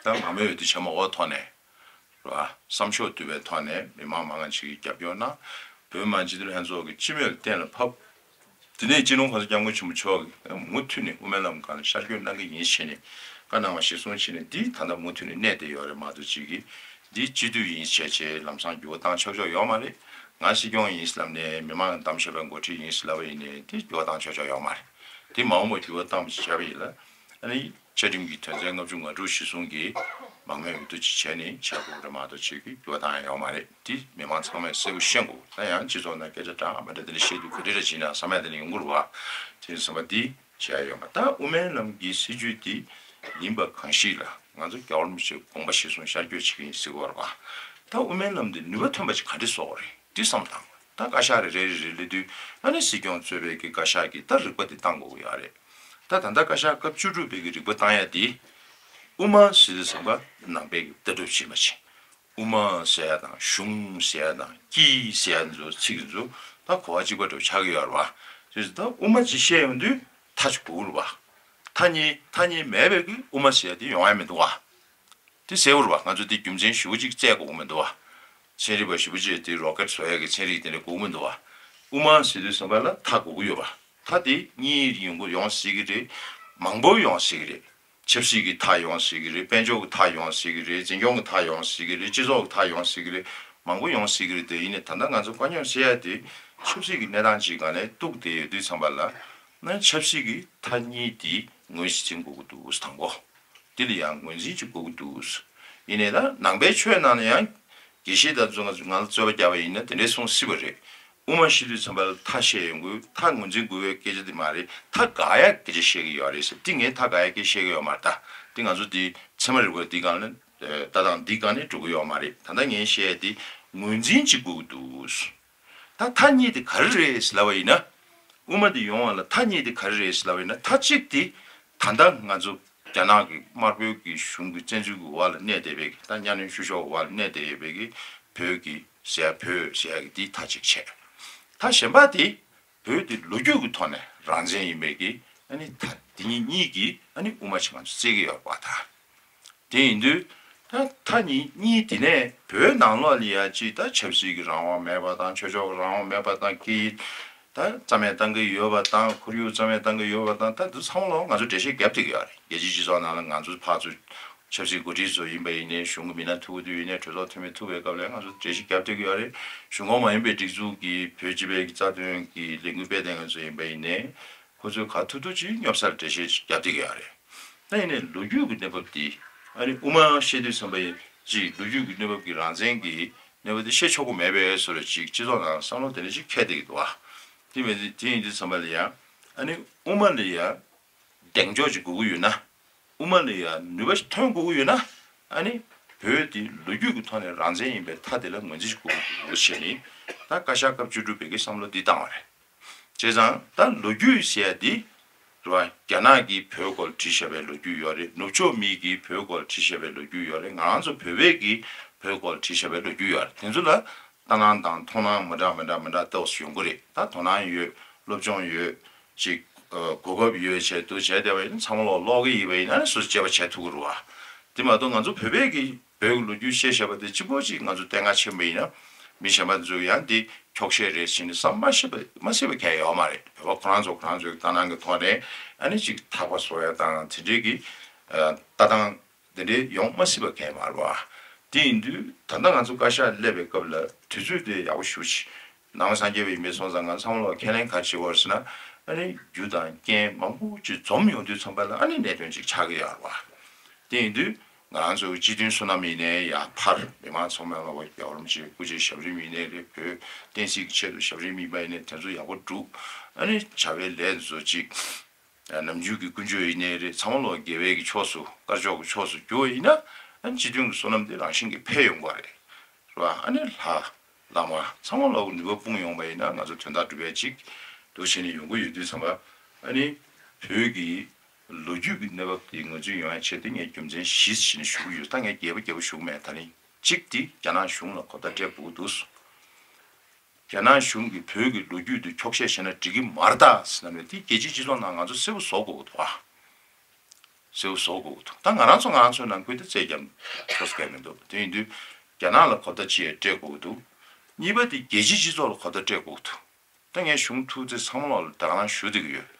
ད་མང་མོས་འོས་བསྡུ་བྱས་མ་འོག་ཐོག་ནས། རེད་བ། བསམ་ཤོག་བསྡུ་བའི་ཐོག་ནས་མི་མང་མང་ང་ཅིག་གིས་རྒྱབ་སྐྱོར་གནང་། བོད་མི་མང་སྤྱི་འཐུས་ལྷན་ཚོགས་ཀྱི་སྤྱི་མོས་ལ་གཏན་ལ་ཕབ། དེ་ནས་སྤྱི་ནོར་༸གོང་ས་༸སྐྱབས་མགོན་ཆེན་པོ་མཆོག་གིས་མུ་མཐུད་ནས་དབུ་མའི་ལམ་སྒང་ལ་ཤར་བསྐྱོད་གནང་གི་ཡིན་ཞེས་ནས་བཀའ་གནང་བ་གཞིར་བཟུང་བྱས་ནས། འདི་ད་ལྟ་མུ་མཐུད་ནས་གནས་བསྡད་ཡོད་རེད་མ་གཏོགས་ཅིག་གིས་འདི་སྤྱི་འཐུས་ཡིན་བྱས་བྱས་ལམ་སང་འགྱུར་བ་བཏང་ཆོག་ཆོག་ཡོད་མ་རེད། ང་སྲིད་སྐྱོང་ཡིན་ལབ་ནས་མི་མང་གདམ་བྱས་པའི་འགོ་ཁྲིད་ཡིན་ལབ་པ་ཡིན་ནའི་འདི་འགྱུར་བ་བཏང་ཆོག་ཆོག་ཡོད་མ་རེད། འདི་མ་འོངས་པར་འགྱུར་བ་བཏང་བ་བྱས་པ་ཡིན་ལ། ཨ་ནི་བཅའ་ཁྲིམས་ཀྱི་དོན་ཚན་ལྔ་བཅུ་ང་དྲུག་གཞིར་བཟུང་གིས་མང་མོས་འོས་བསྡུ་ཅིག་བྱས་ནས་བྱ་དགོས་རེད་མ་གཏོགས་ཅིག་གིས་འགྱུར་བ་བཏང་ཡ་ཡོད་མ་རེད། འདི་མི་མང་ཚང་མས་གསལ་པོ་ཤེས་དགོས། ད་ཡང་སྤྱི་ཚོགས་ནང་སྐད་ཆ་འདྲ་མི་འདྲ་དེ་འདྲ་བཤད་དུས་ག་འདྲ་འདྲ་བྱས་ན་བསམ་ཡ་དེ་འདྲ་ཡོང་གི་རེད་བ། དེ་ཡིན་ཙང་འདི་བྱས་ཡོད་མ། ད་དབུ་མའི་ལམ་གྱི་སྲིད་བྱུས་འདི་ཡིན་པ་གང་ཞིག་ལ་ང་ཚོ་རྒྱལ་བ་རིན་པོ་ཆེའི་དགོངས་པ་གཞིར་བཟུང་ཤར་བསྐྱོད་བྱེད་ཀྱི་ཡིན་ཟེར་གྱི་ཡོད་རེད་བ། ད་དབུ་མའི་ལམ་འདི་ནུས་པ་ཐོན་པ་ཅིག་ག་འདྲ་བཟོ་དགོས་རེད། འདི་བསམ་བློ་བཏང་དགོས། ད་བཀའ་ཤག་རེ་རེ་རེ་རེ་སླེབས་དུས་ཨ་ནི་སྲིད་སྐྱོང་གཙོས་པའི་གི་བཀའ་ཤག་གིས་ད་རིག་པ་འདི་བཏང་དགོས་ཀྱི་ཡོད་རེད། ད་ད་ལྟ་བཀའ་ཤག་སྐབས་བཅུ་དྲུག་པའི་གི་རིག་པ་བཏང་ཡ་དེ། དབུ་མ་ཟེར་དུས་ཙམ་པ་ནང་པའི་གི་ལྟ་གྲུབ་ཅིག་མ་ཅིག་དབུ་མ་ཟེར་ཡ་དང་གཞུང་ཟེར་ཡ་དང་དཀྱིལ་ཟེར་ཡ་ཚོ་ཚིག་ཚོ་ད་གོ་བ་གཅིག་པ་འདྲ་བོ་ཆགས་ཀྱི་ཡོད་རེད་བ། ཅེས་ད་དབུ་མ་ཅིག་བཤད་ཡོང་དུས་མཐའ་ཅིག་དགོས་རེད་བ། མཐའ་གཉིས་མཐའ་གཉིས་མེད་པའི་གི་དབུ་མ་ཟེར་ཡ་དེ་ཡོང་ཡ་མི་འདུག་བ། དེ་གསལ་པོ་རེད་བ། ང་ཚོ་དེ་རྒྱུ་མཚན་ཞེ་པོ་ཅིག་བཙལ་དགོས་ཀྱི་མི་འདུག་བ། ཚན་རིག་པ་ཞེ་པོ་ཅིག་དེ་རོ་ཀེཊ་བཟོ་ཡ་གི་ཚན་རིག་དེ་འདྲ་དགོས་ཀྱི་མི་འདུག་བ། དབུ་མ་ཟེར་དུས་ཙམ་པ་ལ་མཐའ་དགོས་ཀྱི་ཡོད་པ། མཐའ་དེ་གཉིས་ཡོང་གི་ཡོང་སྲིད་ཀྱི་རེད། མང་པོ་ཡོང་སྲིད་ཀྱི་རེད། ཆབ་སྲིད་ཀྱི་མཐའ་ཡོང་སྲིད་ཀྱི་རེད། དཔལ་འབྱོར་གྱི་མཐའ་ཡོང་སྲིད་ཀྱི་རེད། འཛིན་སྐྱོང་གི་མཐའ་ཡོང་སྲིད་ཀྱི་རེད། སྤྱི་ཚོགས་ཀྱི་མཐའ་ཡོང་སྲིད་ཀྱི་རེད། མང་པོ་ཡོང་སྲིད་ཀྱི་རེད། དེ་ཡིན་ནའི་ད་ལྟ་ང་ཚོ་བཀའ་མོལ་བྱེད་ཡ་དེ་ཆབ་སྲིད་ཀྱི་གནས་སྟངས་ཅིག་སྒང་ནས་གཏུགས་བསྡད་ཡོད་དུས་ཙམ་པ་ལ། ན་ཆབ་སྲིད་ཀྱི་མཐའ་གཉིས་དེ་ངོས་ཤིག་འཛིན་དགོས་ཀྱི་འདུག་དང་པོ། འདི་ལ་ཡང་ངོས་འཛིན་གྱི་དགོས་ཀྱི་འདུག་ཡིན་ནའི་ད་ནང་པའི་ཆོས་ནང་ལ་ཡང་དགེ་བཤེས་དང་ཚོ་ང་ཚོ་ང་ལ་རྩོད་པ་བརྒྱབ་པ་ཡིན་ན་དེ་འདྲའི་གསུང་སྲིད་པ་རེད། དབུ་མ་བཤད་དུས་ཙམ་པ་ལ་མཐའ་བཤད་ཡོང་དགོས། མཐའ་ངོས་འཛིན་དགོས་པའི་སྐད་ཆ་དེ་མ་རེད། མཐའ་དགག་ཡ་སྐད་ཆ་བཤད་ཀྱི་ཡོད་རེད་ཟེར། དེ་ངས་མཐའ་དགག་ཡ་སྐད་ཆ་བཤད་ཀྱི་ཡོད་མ་རེད། ད་དེ་ང་ཚོ་དེ་ཚད་མ་རིག་པ་འདི་སྒང་ལ་ལྟ་སྟངས་འདི་སྒང་ནས་འགྲོ་གི་ཡོད་མ་རེད། ད་ལྟ་ངས་བཤད་ཡ་དེ་ངོས་འཛིན་གྱི་དགོས་ཀྱི་འདུག་ད་མཐའ་གཉིས་དེ་ག་རེ་རེད་ཟེར་ལབ་པ་ཡིན་ན། དབུ་མ་དེ་ཡོང་བ་ལ་མཐའ་གཉིས་དེ་ག་རེ་རེད་ཟེར་ལབ་པ་ཡིན་ན། མཐའ་གཅིག་དེ་ད་ལྟ་ང་ཚོ་རྒྱ་ནག་གི་དམར་པོའི་གི་གཞུང་གི་བཙན་འཛུལ་གྱི་འོག་ལ་གནས་བསྡད་པའི་གི་ད་གཉའ་གནོན་བཤུ་གཞོག་འོག་ལ་གནས་བསྡད་ཡོད་པའི་གི་བོད་ཀྱི་ཟེར་ཡ་བོད་ཟེར་ཡ་གི་དེ་མཐའ་གཅིག་བྱས། མཐའ་གཞན་པ་དེ་བོད་དེ་ལོ་རྒྱུས་ཀྱི་ཐོག་ནས་རང་བཙན་ཡིན་པའི་གི་ཨ་ནི་མཐའ་དེ་གཉིས་གཉིས་ཀྱི་ཨ་ནི་དབུ་མ་ཆེ་ང་ཚོ་བརྩི་གི་ཡོད་པ་དང་། དེ་ཡིན་དུས་ད་མཐའ་གཉིས་གཉིས་དེ་ནས་བོད་ནང་ལོགས་ལ་ཡ་གཅིག་ད་ཆབ་སྲིད་ཀྱི་རང་དབང་མེད་པ་དང་། ཆོས་ཕྱོགས་ཀྱི་རང་དབང་མེད་པ་དང་། སྐད་ཡིག་ད་རྩ་མེད་བཏང་གི་ཡོད་པ་དང་། ཁོར་ཡུག་རྩ་མེད་བཏང་གི་ཡོད་པ་དང་། ད་འདི་ཚང་མ་ལོག་ང་ཚོ་འགྲེལ་བཤད་བརྒྱབ་བསྡད་ཀྱི་ཡོད་རེད། རྒྱལ་སྤྱིའི་སྤྱི་ཚོགས་ནང་ལ་ང་ཚོ་ཕར་ཚུར་ཆབ་སྲིད་འགོ་ཁྲིད་ཚོ་ཡིན་པ་ཡིན་ནའི། གཞུང་གི་མི་སྣ་ཐུག་གི་དུས་ཡིན་ནའི། གྲོས་ཚོགས་འཐུས་མི་ཐུག་པའི་སྐབས་ལ་ང་ཚོ་འགྲེལ་བཤད་བརྒྱབ་བསྡད་ཀྱི་ཡོད་རེད། གཞུང་ཁོངས་མ་ཡིན་པའི་སྒྲིག་འཛུགས་ཀྱི་བོད་སྤྱི་པའི་རྩ་དོན་གྱི་ལས་འགུལ་སྤེལ་མཁན་ཚོ་ཡིན་པ་ཡིན་ནའི། ཁོ་ཚོས་ག་ཐུབ་ཐུབ་ཅིག་སྙོབ་སར་འགྲེལ་བཤད་ཅིག་བརྒྱབ་བསྡད་ཀྱི་ཡོད་རེད། ད་ཡིན་ནའི་ལོ་རྒྱུས་ཀྱི་གནས་བབ་འདི་ཨ་ནི་དབུ་མ་བཤད་དུས་ཙམ་པ་ཡིན་ཅིག་ལོ་རྒྱུས་ཀྱི་གནས་བབ་ཀྱི་རང་བཙན་གྱི་གནས་བབ་འདི་བཤད་ཆོག་གི་མེད་པའི་བཟོ་འདྲ་ཅིག་སྤྱི་ཚོགས་ནང་བསམ་བློ་དེ་འདྲ་ཅིག་འཁྱེར་བསྡད་ཀྱི་འདུག་བ། དེ་མིན་དེ་ཡིན་དུས་ཙམ་པ་ལ་ཡང་ཨ་ནི་དབུ་མ་ལ་ཡང་གདེང་འཇོག་ཅིག་དགོས་ཀྱི་ཡོད་ན། དབུ་མ་ལ་ཡང་ནུས་པ་ཞིག་ཐོན་དགོས་ཀྱི་ཡོད་ན། ཨ་ནི་བོད་འདི་ལོ་རྒྱུས་ཀྱི་ཐོག་ནས་རང་བཙན་ཡིན་པའི་མཐའ་དེ་ལ་ངོས་འཛིན་ཞིག་དགོས་ཀྱི་འདུག་ཟེར་ནས། ད་བཀའ་ཤག་སྐབས་བཅུ་དྲུག་པའི་གི་བསམ་བློ་འདི་བཏང་བ་རེད། བྱས་ཙང་ད་ལོ་རྒྱུས་ཟེར་ཡ་འདི་རེད་བ། རྒྱ་ནག་གིས་བོད་སྐོར་བྲིས་བཞག་པའི་ལོ་རྒྱུས་ཡོད་རེད། ནུབ་ཕྱོགས་མི་གིས་བོད་སྐོར་བྲིས་བཞག་པའི་ལོ་རྒྱུས་ཡོད་རེད། ང་རང་ཚོ་བོད་པས་ཀྱིས་བོད་སྐོར་བྲིས་བཞག་པའི་ལོ་རྒྱུས་ཡོད་རེད། དེ་ཚོ་ལ་ལྟ་སྣང་དང་མཐོང་སྣང་མི་འདྲ་མི་འདྲ་མི་འདྲ་ཏོག་ཙམ་ཡོང་གི་རེད། ད་དོ་སྣང་ཡོད། སློབ་སྦྱོང་ཡོད། ཅིག་ཨ་གོ་སྐབས་ཡོད་བྱས་འདུག་བྱས་བསྡད་པ་ཡིན་ན། ཚང་མ་ལོག་ཀློག་གི་ཡིན་པ་ཡིན་ན་ནི་སོ་སོ་དཔྱད་པ་བྱེད་ཐུབ་ཀྱི་རེད་བ། དེ་མ་གཏོགས་ང་ཚོ་བོད་པས་ཀྱིས་བོད་ཀྱི་ལོ་རྒྱུས་བཤད་བཞག་པ་དེ་གཅིག་པོ་གཅིག་ང་ཚོ་བསྟན་ཁ་ཕྱིན་པ་ཡིན་ན། མི་གཞན་པ་ཚོས་ཡང་འདི་འཁྱོག་བཤད་རེད་ཟེར་ནས་བསམ་མ་ཤེས་པ་མ་སྲིད་པ་གང་ཡང་ཡོད་མ་རེད། བོད་པ་ཁོ་རང་ཚོ་ཁོ་རང་ཚོའི་ལྟ་སྣང་གི་ཐོག་ནས་ཨ་ནི་ཅིག་ཐག་པ་བཟོ་ཡ་དང་དེ་འདྲའི་གི་ཨ་ལྟ་སྟངས་དེ་འདྲའི་ཡོང་མ་སྲིད་པ་གང་ཡང་མ་རེད་བ། དེ་ཡིན་དུས་ད་ལྟ་ང་ཚོ་བཀའ་ཤག་སླེབས་པའི་སྐབས་ལ་དུས་ཚོད་དེ་ཡག་པོ་ཞེ་པོ་ཅིག་ནང་པ་སངས་རྒྱས་པ་ཡིན་པའི་སོང་ཙང་། ང་ཚང་མ་ལོག་ཁས་ལེན་ག་རེ་བྱེད་དགོས་རེད་ཟེར་ན། ཨ་ནི་རྒྱུ་དང་རྐྱེན་མང་པོ་ཅིག་འཛོམས་ཡོང་དུས་ཙམ་པ་ལ་ཨ་ནི་གནད་དོན་ཅིག་ཆགས་ཀྱི་ཡོད་རེད་བ། དེ་ཡིན་དུས་ང་རང་ཚོ་སྤྱི་མཐུན་བསོད་ནམས་ཡིན་ནའི་ཡང་ཕར་མི་མང་ཚང་མ་ལ་བ་རྒྱལ་བ་རིན་པོ་ཆེའི་སྐུ་ཕྱྭའི་ཞབས་རིམ་ཡིན་ནའི་རེད། བོད་བསྟན་སྲིད་ཀྱི་ཆེད་དུ་ཞབས་རིམ་ཡིན་པ་ཡིན་ནའི་དེ་ཚོ་ཡག་པོ་བསྒྲུབས། ཨ་ནི་བྱ་བའི་ལས་ཚོ་ཅིག་ནམ་རྒྱུན་གྱི་ཀུན་སྤྱོད་ཡིན་ནའི་རེད། ཚང་མ་ལོག་དགེ་བའི་གི་ཕྱོགས་སུ་དཀར་ཕྱོགས་ཀྱི་ཕྱོགས་སུ་བསྒྱུར་བ་ཡིན་ན། ཨ་ནི་སྤྱི་མཐུན་གྱི་བསོད་ནམས་དེ་རང་བཞིན་གྱིས་འཕེལ་ཡོང་གི་རེད། རེད་བ། ཨ་ནི་ལྷ་བླ་མ་ཚང་མ་ལོག་གི་ནུས་པ་སྤུངས་ཡོང་བ་ཡིན་ན་ང་ཚོ་དོན་དག་སྒྲུབ་ཡ་ཅིག་འདུག་བྱས་ནས་ཡོང་གི་ཡོད་དུས་ཙམ་པ། ཨ་ནི་བོད་ཀྱི་ལོ་རྒྱུས་ཀྱི་གནས་བབ་དེ་ངོས་འཛིན་ཡོང་ཡ་ཆེད་དུ་ངས་རྒྱུ་མཚན་བཞི་བྱས་ནས་ཞུ་གི་ཡོད། ད་ངས་རྒྱས་པ་རྒྱས་པ་ཞུ་གི་མེད། ད་རིང་གཅིག་དེ་རྒྱ་ནག་གཞུང་ལ་གོ་བརྡ་སྤྲད་དགོས་ཀྱི་འདུག་རྒྱ་ནག་གཞུང་གིས་བོད་ཀྱི་ལོ་རྒྱུས་དེ་འཁྱོག་བཤད་བྱས་ན་འགྲིག་གི་མ་རེད་ད་ཟེར་ན། དེ་རྒྱལ་སྤྱིའི་སྤྱི་ཚོགས་ནང་ང་ཚོ་གསལ་པོ་བཟོ་དགོས་ཀྱི་འདུག་ཨ། གསལ་པོ་བཟོ་དགོས་ཀྱི་འདུག་ད་ང་རང་ཚོ་ང་རང་ཚོའི་ནང་ཁུལ་དུ་རྩོད་རྒྱབ་ཆོག་ས་གང་ཡང་མི་འདུག་དེ་ཡིན་དུས་རྒྱ་ནག་ལ་གོ་བརྡ་ཅིག་སྤྲད་དགོས་ཀྱི་འདུག་གཉིས་པ་དེ་རྒྱལ་སྤྱིའི་སྤྱི་ཚོགས་ལ་གོ་བརྡ་སྤྲད་དགོས་ཀྱི་འདུག་ད་ངས་གཞུང་ཐུག་ཚེ་ཚང་མ་ལོག་ལ་དེ་ག་རང་ཞུ་བསྡད་ཀྱི་ཡོད།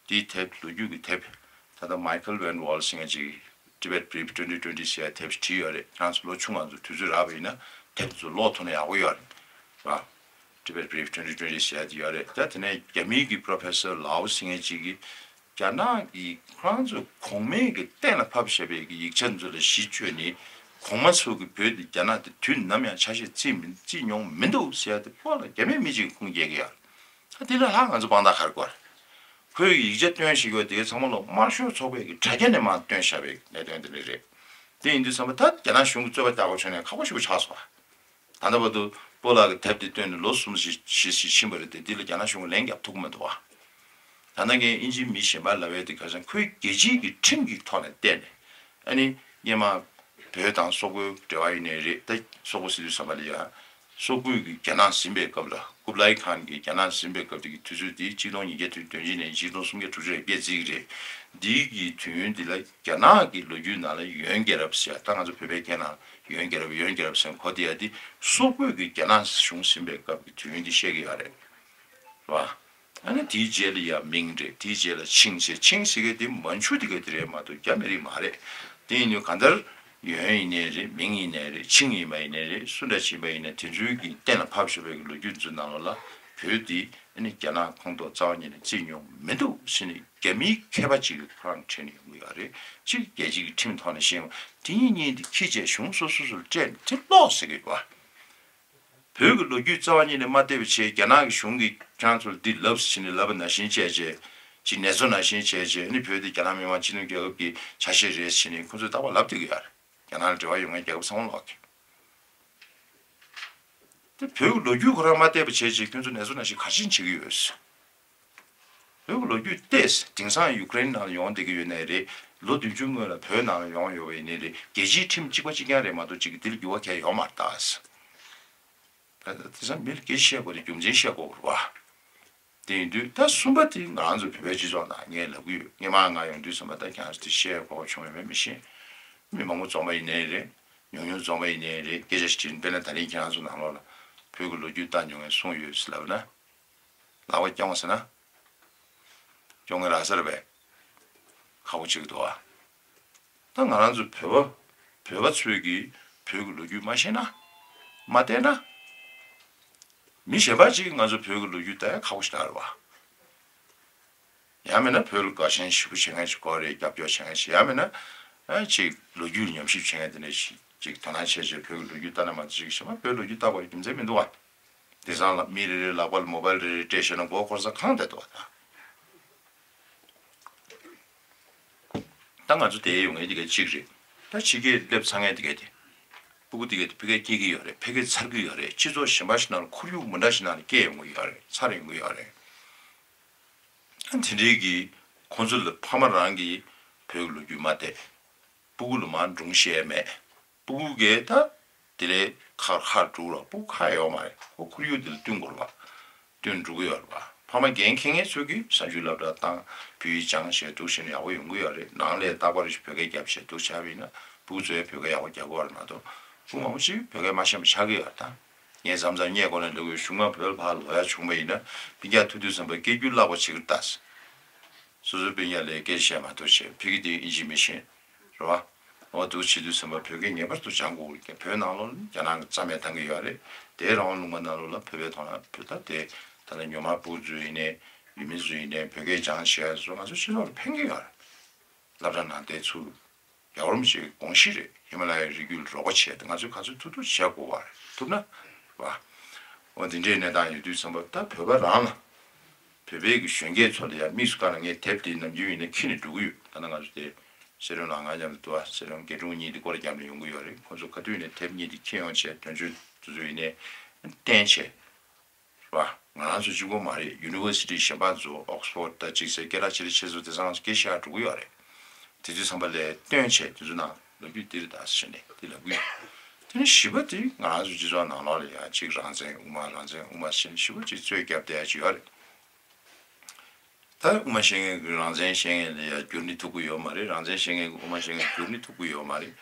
དེའི་དེབ་ལོ་རྒྱུས་ཀྱི་དེབ། ད་ལྟ་Michael Van Wall ཟེར་མཁན་ཅིག་Tibet Brief twenty twenty ཟེར་ཡ་དེབ་བྲིས་ཡོད་རེད། ཁྱེད་རང་ཚོ་ལོ་ཆུང་ང་ཚོ་དུས་ཚོད་རག་པ་ཡིན་ན་དེབ་དེ་ཚོ་ཀློག་ཐུབ་ན་ཡག་པོ་ཡོད་རེད། ར། Tibet Brief twenty twenty ཟེར་ཡ་དེ་ཡོད་རེད། ད་དེ་ནས་རྒྱ་མིའི་གི་Professor Lau ཟེར་མཁན་ཅིག་གིས་རྒྱ་ནག་གིས་ཁོ་རང་ཚོ་གོང་མའི་གི་གཏན་ལ་ཕབ་བཞག་པའི་གི་ཡིག་ཆ་ཚོ་ལ་གཞི་བཅོལ་ནས། གོང་མ་ཚོ་གི་བོད་དེ་རྒྱ་ནག་དེ་དུས་ནམ་ཡང་ཆ་ཤས་བརྩིས་མི་བརྩིས་མྱོང་མི་འདུག་ཟེར་ཡ་དེ་ལོག་ལ་རྒྱ་མིའི་མི་གཅིག་གིས་ཁུངས་སྐྱེལ་གི་ཡོད་རེད། ད་དེ་ལས་ལྷག་ང་ཚོ་དཔང་རྟགས་ག་རེ་དགོས་རེད། ཁོས་ཡིག་ཆ་བཏོན་བཞག་ཡོད་དེ་ཚང་མ་ལོག་དམར་ཤོག་ཚོགས་པའི་གི་དྲ་རྒྱ་ནས་མར་བཏོན་བཞག་པའི་གནད་དོན་དེ་འདྲ་རེད། དེ་ཡིན་དུས་ཙམ་པ་ད་རྒྱ་ནག་གཞུང་གི་རྩོད་པ་རྒྱག་དགོས་བྱུང་ནས་ཁག་པོ་ཞེ་པོ་ཆགས་སོང་བ། ད་ལྟ་བར་དུ་སྤོ་ལགས་ཀྱི་དེབ་དེ་བཏོན་ནས་ལོ་གསུམ་བཞི་བཞི་ཕྱིན་པ་རེད་དེ། འདི་ལ་རྒྱ་ནག་གཞུང་གིས་ལན་རྒྱབ་ཐུབ་ཀྱི་མི་འདུག་བ། ད་ནང་གི་དབྱིན་ཇིའི་མི་གཞན་པ་ལབ་ཡས་དེ་ག་ཚོད་ཁོའི་རྒྱལ་སྤྱིའི་གི་ཁྲིམས་ཀྱི་ཐོག་ནས་བལྟས་ནས། ཨ་ནི་སྔོན་མ་བོད་དང་སོག་པོའི་འབྲེལ་བ་ཡིན་ནའི་རེད། ད་སོག་པོ་ཟེར་དུས་ཙམ་པ་ལ་ཡ། སོག་པོས་ཀྱི་རྒྱ་ནག་ཟིན་པའི་སྐབས་ལ། ཀུབ་ལའི་ཁཱན་གྱིས་རྒྱ་ནག་ཟིན་པའི་སྐབས་དེ་གི་དུས་ཚོད་དེ་ཆིག་སྟོང་ཉིས་བརྒྱ་དོན་བདུན་ནས་ཆིག་སྟོང་སུམ་བརྒྱ་དྲུག་ཅུ་རེ་བརྒྱད་ཙམ་རེད། འདི་གི་དུས་ཡུན་འདི་ལ་རྒྱ་ནག་གི་ལོ་རྒྱུས་ནང་ལ་ཡོན་རྒྱལ་རབས་ཟེར་ཡ། ད་ང་ཚོ་བོད་པའི་སྐད་ནང་ཡོན་རྒྱལ་རབས། ཡོན་རྒྱལ་རབས་ཟེར་གོ་དེ་ཡ་དེ་སོག་པོས་ཀྱི་རྒྱ་ནག་གཞུང་ཟིན་པའི་སྐབས་ཀྱི་དུས་ཡུན་འདི་བཤད་ཀྱི་ཡོད་རེད། རེད་བ། ཨ་ནི་དེའི་རྗེས་ལ་ཡ་མིང་རེད། དེའི་རྗེས་ལ་ཆིང་ཟེར། ཆིང་ཟེར་མཁན་དེ་མན་ཇུ་དེ་ག་དེ་རེད་མ་གཏོགས་རྒྱ་མི་རིགས་མ་རེད། དེ་ཡིན་དུས་གང་ལྟར་ཡོན་ཡིན་ནའི་རེད། མིང་ཡིན་ནའི་རེད། ཆིང་ཡིན་པ་ཡིན་ནའི་རེད། སུ་འདྲ་ཞིག་ཡིན་པ་ཡིན་ན་དེ་ཚོའི་གི་གཏན་ལ་ཕབ་བཞག་པའི་གི་ལོ་རྒྱུས་ཚོའི་ནང་ལོགས་ལ་བོད་དེ་ཨ་ནི་རྒྱ་ནག་ཁོངས་གཏོགས་རྩ་བ་ཉིད་ནས་བརྩི་མྱོང་མི་འདུག་ཟེར་ནས་རྒྱ་མིའི་མཁས་པ་ཅིག་གིས་ཁོ་རང་ཁྲིད་ནས་ཡོང་གི་ཡོད་རེད། གཅིག་རྒྱལ་སྤྱིའི་གི་ཁྲིམས་ཐོག་ནས་བཤད་ཡོང་། དེ་གཉིས་གཉིས་དེ་ཁྱི་བྱས་གཞུང་སོ་སོ་སོར་སྤྲད་ནས་དེ་ཀློག་ཟེར་གི་ཡོད་པ། བོད་ཀྱི་ལོ་རྒྱུས་རྩ་བ་ཉིད་ནས་མ་བལྟས་པ་བྱས། རྒྱ་ནག་གི་གཞུང་གིས་ཁྱེད་རང་ཚོར་འདི་ལབ་ཟེར་ནས་ལབ་པ་ནང་བཞིན་བྱས་བྱས། ཅིག་ནེ་ཙོ་ནང་བཞིན་བྱས་བྱས། ཨ་ནི་བོད་དེ་རྒྱ་ནག་མི་དམངས་སྤྱི་མཐུན་རྒྱལ་ཁབ་ཀྱི་ཆ་ཤས་རེད་ཟེར་ནས་ཁོ་ཚོས་རྟག་པར་ལབ་བསྡད་ཀྱི་ཡོད་རེད། རྒྱ་ནག་ལ་འབྲེལ་བ་ཡོད་མཁན་རྒྱལ་ཁབ་ཚང་མ་ལོག་གི། དེ་བོད་ཀྱི་ལོ་རྒྱུས་ཁོ་རང་མ་བལྟས་པ་བྱས་བྱས་ཁྱོད་ཚོ་ནེ་ཙོ་ནང་བཞིན་ག་རེ་བྱེད་ཀྱི་ཡོད་ཟེར། བོད་ཀྱི་ལོ་རྒྱུས་བལྟས། དེང་སང་ཡུ་ཀེ་རེན་ནང་ལ་ཡོང་བསྡད་ཀྱི་ཡོད་ནའི་རེད། ལོ་བདུན་ཅུ་སྔོན་ལ་བོད་ནང་ལ་ཡོང་ཡོད་པ་ཡིན་ནའི་རེད། རྒྱལ་སྤྱིའི་ཁྲིམས་གཅིག་པ་གཅིག་རྐྱང་རེད་མ་གཏོགས་གཅིག་གི་འདི་ལ་འགྱུར་བ་གང་ཡང་ཡོད་མ་རེད་ད། དེང་སང་མི་ལ་སྐད་ཆ་བཤད་དགོས་དེ་རྒྱུ་མཚན་བཤད་དགོས་རེད་བ། དེ་ཡིན་དུས་ད་གསུམ་པ་དེ་ང་རང་ཚོ་བོད་པའི་སྤྱི་ཚོགས་ནང་ངས་ལབ་ཀྱི་ཡོད། སྔོན་མ་ང་ཡོང་དུས་ཙམ་པ་ད་ཁྱེད་རང་ཚོ་དེ་བཤད་དགོས་པ་བྱུང་ཡོད་མེད་མི་ཤེས། མི་མང་པོ་འཛོམས་པ་ཡིན་ནའི་རེད། ཉུང་ཉུང་འཛོམས་པ་ཡིན་ནའི་རེད། སྐད་ཆ་ཞིག་དྲིས་ན། དཔེར་ན་ད་རིང་ཁྱེད་རང་ཚོ་ནང་ལོགས་ལ་བོད་ཀྱི་ལོ་རྒྱུས་ལྟ་མྱོང་མཁན་གསུང་ཡོད་ཟེར་ལབ་ན། ལག་པ་རྐྱོང་ཟེར་ན། རྐྱོང་མཁན་རག་ས་རེད་པས། ཁག་པོ་ཆེ་གི་འདུག་ཨ། ད་ང་རང་ཚོ་བོད་པ། བོད་པ་ཚོས་ཀྱིས་བོད་ཀྱི་ལོ་རྒྱུས་མ་ཤེས་ན། མ་བལྟས་ན། མི་གཞན་པ་ཅིག་གིས་ང་ཚོ་བོད་ཀྱི་ལོ་རྒྱུས་ལྟ་ཡ་ཁག་པོ་ཞེ་དྲག་རེད་བ། ཡང་མིན་ན་བོད་ལ་དགའ་ཞེན་ཞེ་པོ་བྱེད་མཁན་ཞིག་དགོས་རེད། རྒྱབ་སྐྱོར་བྱེད་མཁན་ཞིག་ཡང་མིན་ན། ཨ་ཅིག་ལོ་རྒྱུས་ཉམས་ཞིབ་བྱེད་མཁན་དེ་འདྲ་ཞིག་ཅིག་དོ་སྣང་བྱས་བྱས་བོད་ཀྱི་ལོ་རྒྱུས་ལྟ་ན་མ་གཏོགས་ཅིག་གཞན་པ་བོད་ལོ་རྒྱུས་ལྟ་དགོས་རྒྱུ་མཚན་མི་འདུག་བ། དེང་སང་ལ་མི་རེ་རེའི་ལག་པ་ལ་མོ་བལ་རེ་རེ་སྤྲད་བཞག་ན་མགོ་འཁོར་ས་གང་བསྡད་འདུག་བ་ད། ད་ང་ཚོ་དེ་ཡོང་མཁན་དེ་ག་གཅིག་རེད། ད་ཕྱི་རྒྱལ་སླེབས་ཚར་མཁན་དེ་ག་དེ། སྤུ་གུ་དེ་ག་དེ་ཕ་གིར་སྐྱེ་གི་ཡོད་རེད། ཕ་གིར་འཚར་གི་ཡོད་རེད། སྤྱི་ཚོགས་གཞན་པ་ཞིག་ནང་ལ་ཁོར་ཡུག་མི་འདྲ་ཞིག་ནང་ལ་སྐྱེ་ཡོང་གི་ཡོད་རེད། འཚར་ཡོང་གི་ཡོད་རེད། ཨ་དེ་འདྲའི་གི་ཁོང་ཚོ་ལ་ཕ་མ་རང་གིས་བོད་ཀྱི་ལོ་རྒྱུས་མ་བལྟས། སྤུ་གུ་ལ་མར་སྒྲུང་བཤད་མེད། སྤུ་གུ་གིས་ད་དེ་ལས་ཁར་ཁར་འགྲོ་ར། སྤུ་གུ་ཁ་ཡོད་མ་རེད། ཁོ་ཁོར་ཡུག་དེ་ལ་བསྟུན་དགོས་རེད་བ། བསྟུན་འགྲོ་གི་ཡོད་རེད་བ། ཕ་མ་འགན་འཁྱེར་མཁན་ཚོས་ཀྱིས་གསར་འགྱུར་སློབ་གྲྭ་བཏང་། བོད་ཡིག་སྦྱངས་བྱས་འདུག་བྱས་ན་ཡག་པོ་ཡོང་གི་ཡོད་རེད། ནང་ལས་རྟག་པར་བོད་སྐད་རྒྱབ་བྱས་འདུག་བྱས་པ་ཡིན་ན་སྤུ་གུ་ཚོས་བོད་སྐད་ཡག་པོ་རྒྱག་གི་ཡོད་རེད་མ་གཏོགས། སྤུ་གུ་མང་པོ་ཅིག་བོད་སྐད་མ་ཤེས་པ་ཆགས་ཀྱི་ཡོད་རེད་ད། ངས་མཚམས་མཚམས་བརྙན་སྐོར་ནས་འགྲོ་གི་ཡོད། གཞུག་མ་བོད་ལ་ཕར་ལོག་ཡ་བྱུང་བ་ཡིན་ན་སྤུན་ཀྱག་ཐུག་དུས་ཙམ་པ་སྐད་སྒྱུར་བརླག་པ་བྱེད་ཀྱི་རེད་ད། སོ་སོའི་སྤུན་ཀྱག་ལ་སྐད་ཆ་བཤད་མ་གཏོགས་བྱས། ཕ་གི་དེ་ཨིན་ཇི་མི་ཤེས། རེད་བ། འོ་འདུག་བྱེད་དུས་ཙམ་པ་བོད་སྐད་ངེས་པར་དུ་སྦྱང་དགོས་ཀྱི། བོད་ནང་ལོགས་རྒྱ་ནག་གིས་རྩ་མེད་བཏང་གི་ཡོད་རེད། དེའི་རང་དབང་ལུང་པ་ནང་ལོགས་ལ་བོད་པའི་ཐོག་ལ་བོད་ད་དེ་ད་ལྟ་ཉོ་མ་སྤུ་གུ་ཚོ་ཡིན་ནའི་ཡུལ་མི་ཚོ་ཡིན་ནའི་བོད་སྐད་སྦྱང་བྱས་སོ་ང་ཚོ་སྤྱི་ཚོགས་ལ་ཕན་གྱི་ཡོད་རེད། སློབ་གྲྭ་ནང་བསྡད་ཚུལ་ཡག་པོ་མི་བྱེད་དགོངས་གཞི་རེད། ཧི་མ་ལ་ཡའི་རི་རྒྱུད་ལ་རོགས་པ་བྱས་ཏེ་ང་ཚོས་ག་ཚོད་ཐུབ་ཐུབ་བྱེད་དགོས་པ་རེད། ཐུབ་ན་རེད་བ། འོ་འདི་འདྲའི་གནས་སྟངས་ཡོད་དུས་ཙམ་པ་ད་བོད་པ་རང་ལ། བོད་པའི་གི་གཞོན་སྐྱེས་ཚོ་ལ་ཡང་དམིགས་སུ་བཀར་ནས་ངས་དེབ་འདི་ནམ་རྒྱུན་ཡིན་ན་འཁྱེར་ནས་འགྲོ་གི་ཡོད། ད་ནང་ང་ཚོ་དེ་སེ་རོ་ནང་ང་མཉམ་དུ་འདུག་ཨ། སེ་རོ་དགེ་ཕྲུག་གཉིས་དེ་སྐོར་རྒྱབ་ནས་ཡོང་གི་ཡོད་རེད། ཁོང་ཚོ་ག་དུས་ནས་དེབ་གཉིས་དེ་འཁྱེར་ཡོང་བྱས་དོན་གཅོད་དེ་ཚོ་ཡིན་ནས་བསྟན་བྱས་རེད་བ། ང་རང་ཚོ་གཅིག་པོ་མ་རེད། ཡུ་ནི་ཝར་སི་ཊི་གཞན་པ་ཚོ་ཨོག་སི་ཕོར་ཌི་ད་ཅིག་ཟེར་སྐད་གྲགས་ཆེ་རིགས་ཆེ་ཚོ་དེ་ཚང་སྐད་ཤེས་ཡག་འགྲོ་གི་ཡོད་རེད། དེ་དུས་ཙམ་པ་ལ་བསྟན་བྱས་དེ་ཚོ་ནང་ལོ་རྒྱུས་འདི་རེད་ད་ཟེར་ནས་དེ་ལབ་གི་ཡོད། དེ་ནས་བཞི་པ་དེ་ང་རང་ཚོ་སྤྱི་ཚོགས་ནང་ལོགས་ལ་ཡང་ཅིག་རང་བཙན་དབུ་མ་རང་བཙན་དབུ་མ་ཟེར་ནས་བཞི་པ་ཅིག་རྩོད་རྒྱབ་བསྡད་ཡ་ཅིག་ཡོད་རེད། ད་དབུ་མ་བཤད་མཁན་གྱི་རང་བཙན་བཤད་མཁན་ལ་ཡང་བསྒྱུར་ནི་ཐུབ་ཀྱི་ཡོད་མ་རེད། རང་བཙན་བཤད་མཁན་གྱི་དབུ་མ་བཤད་མཁན་བསྒྱུར་ནི་ཐུབ་ཀྱི་ཡོད་མ་རེད།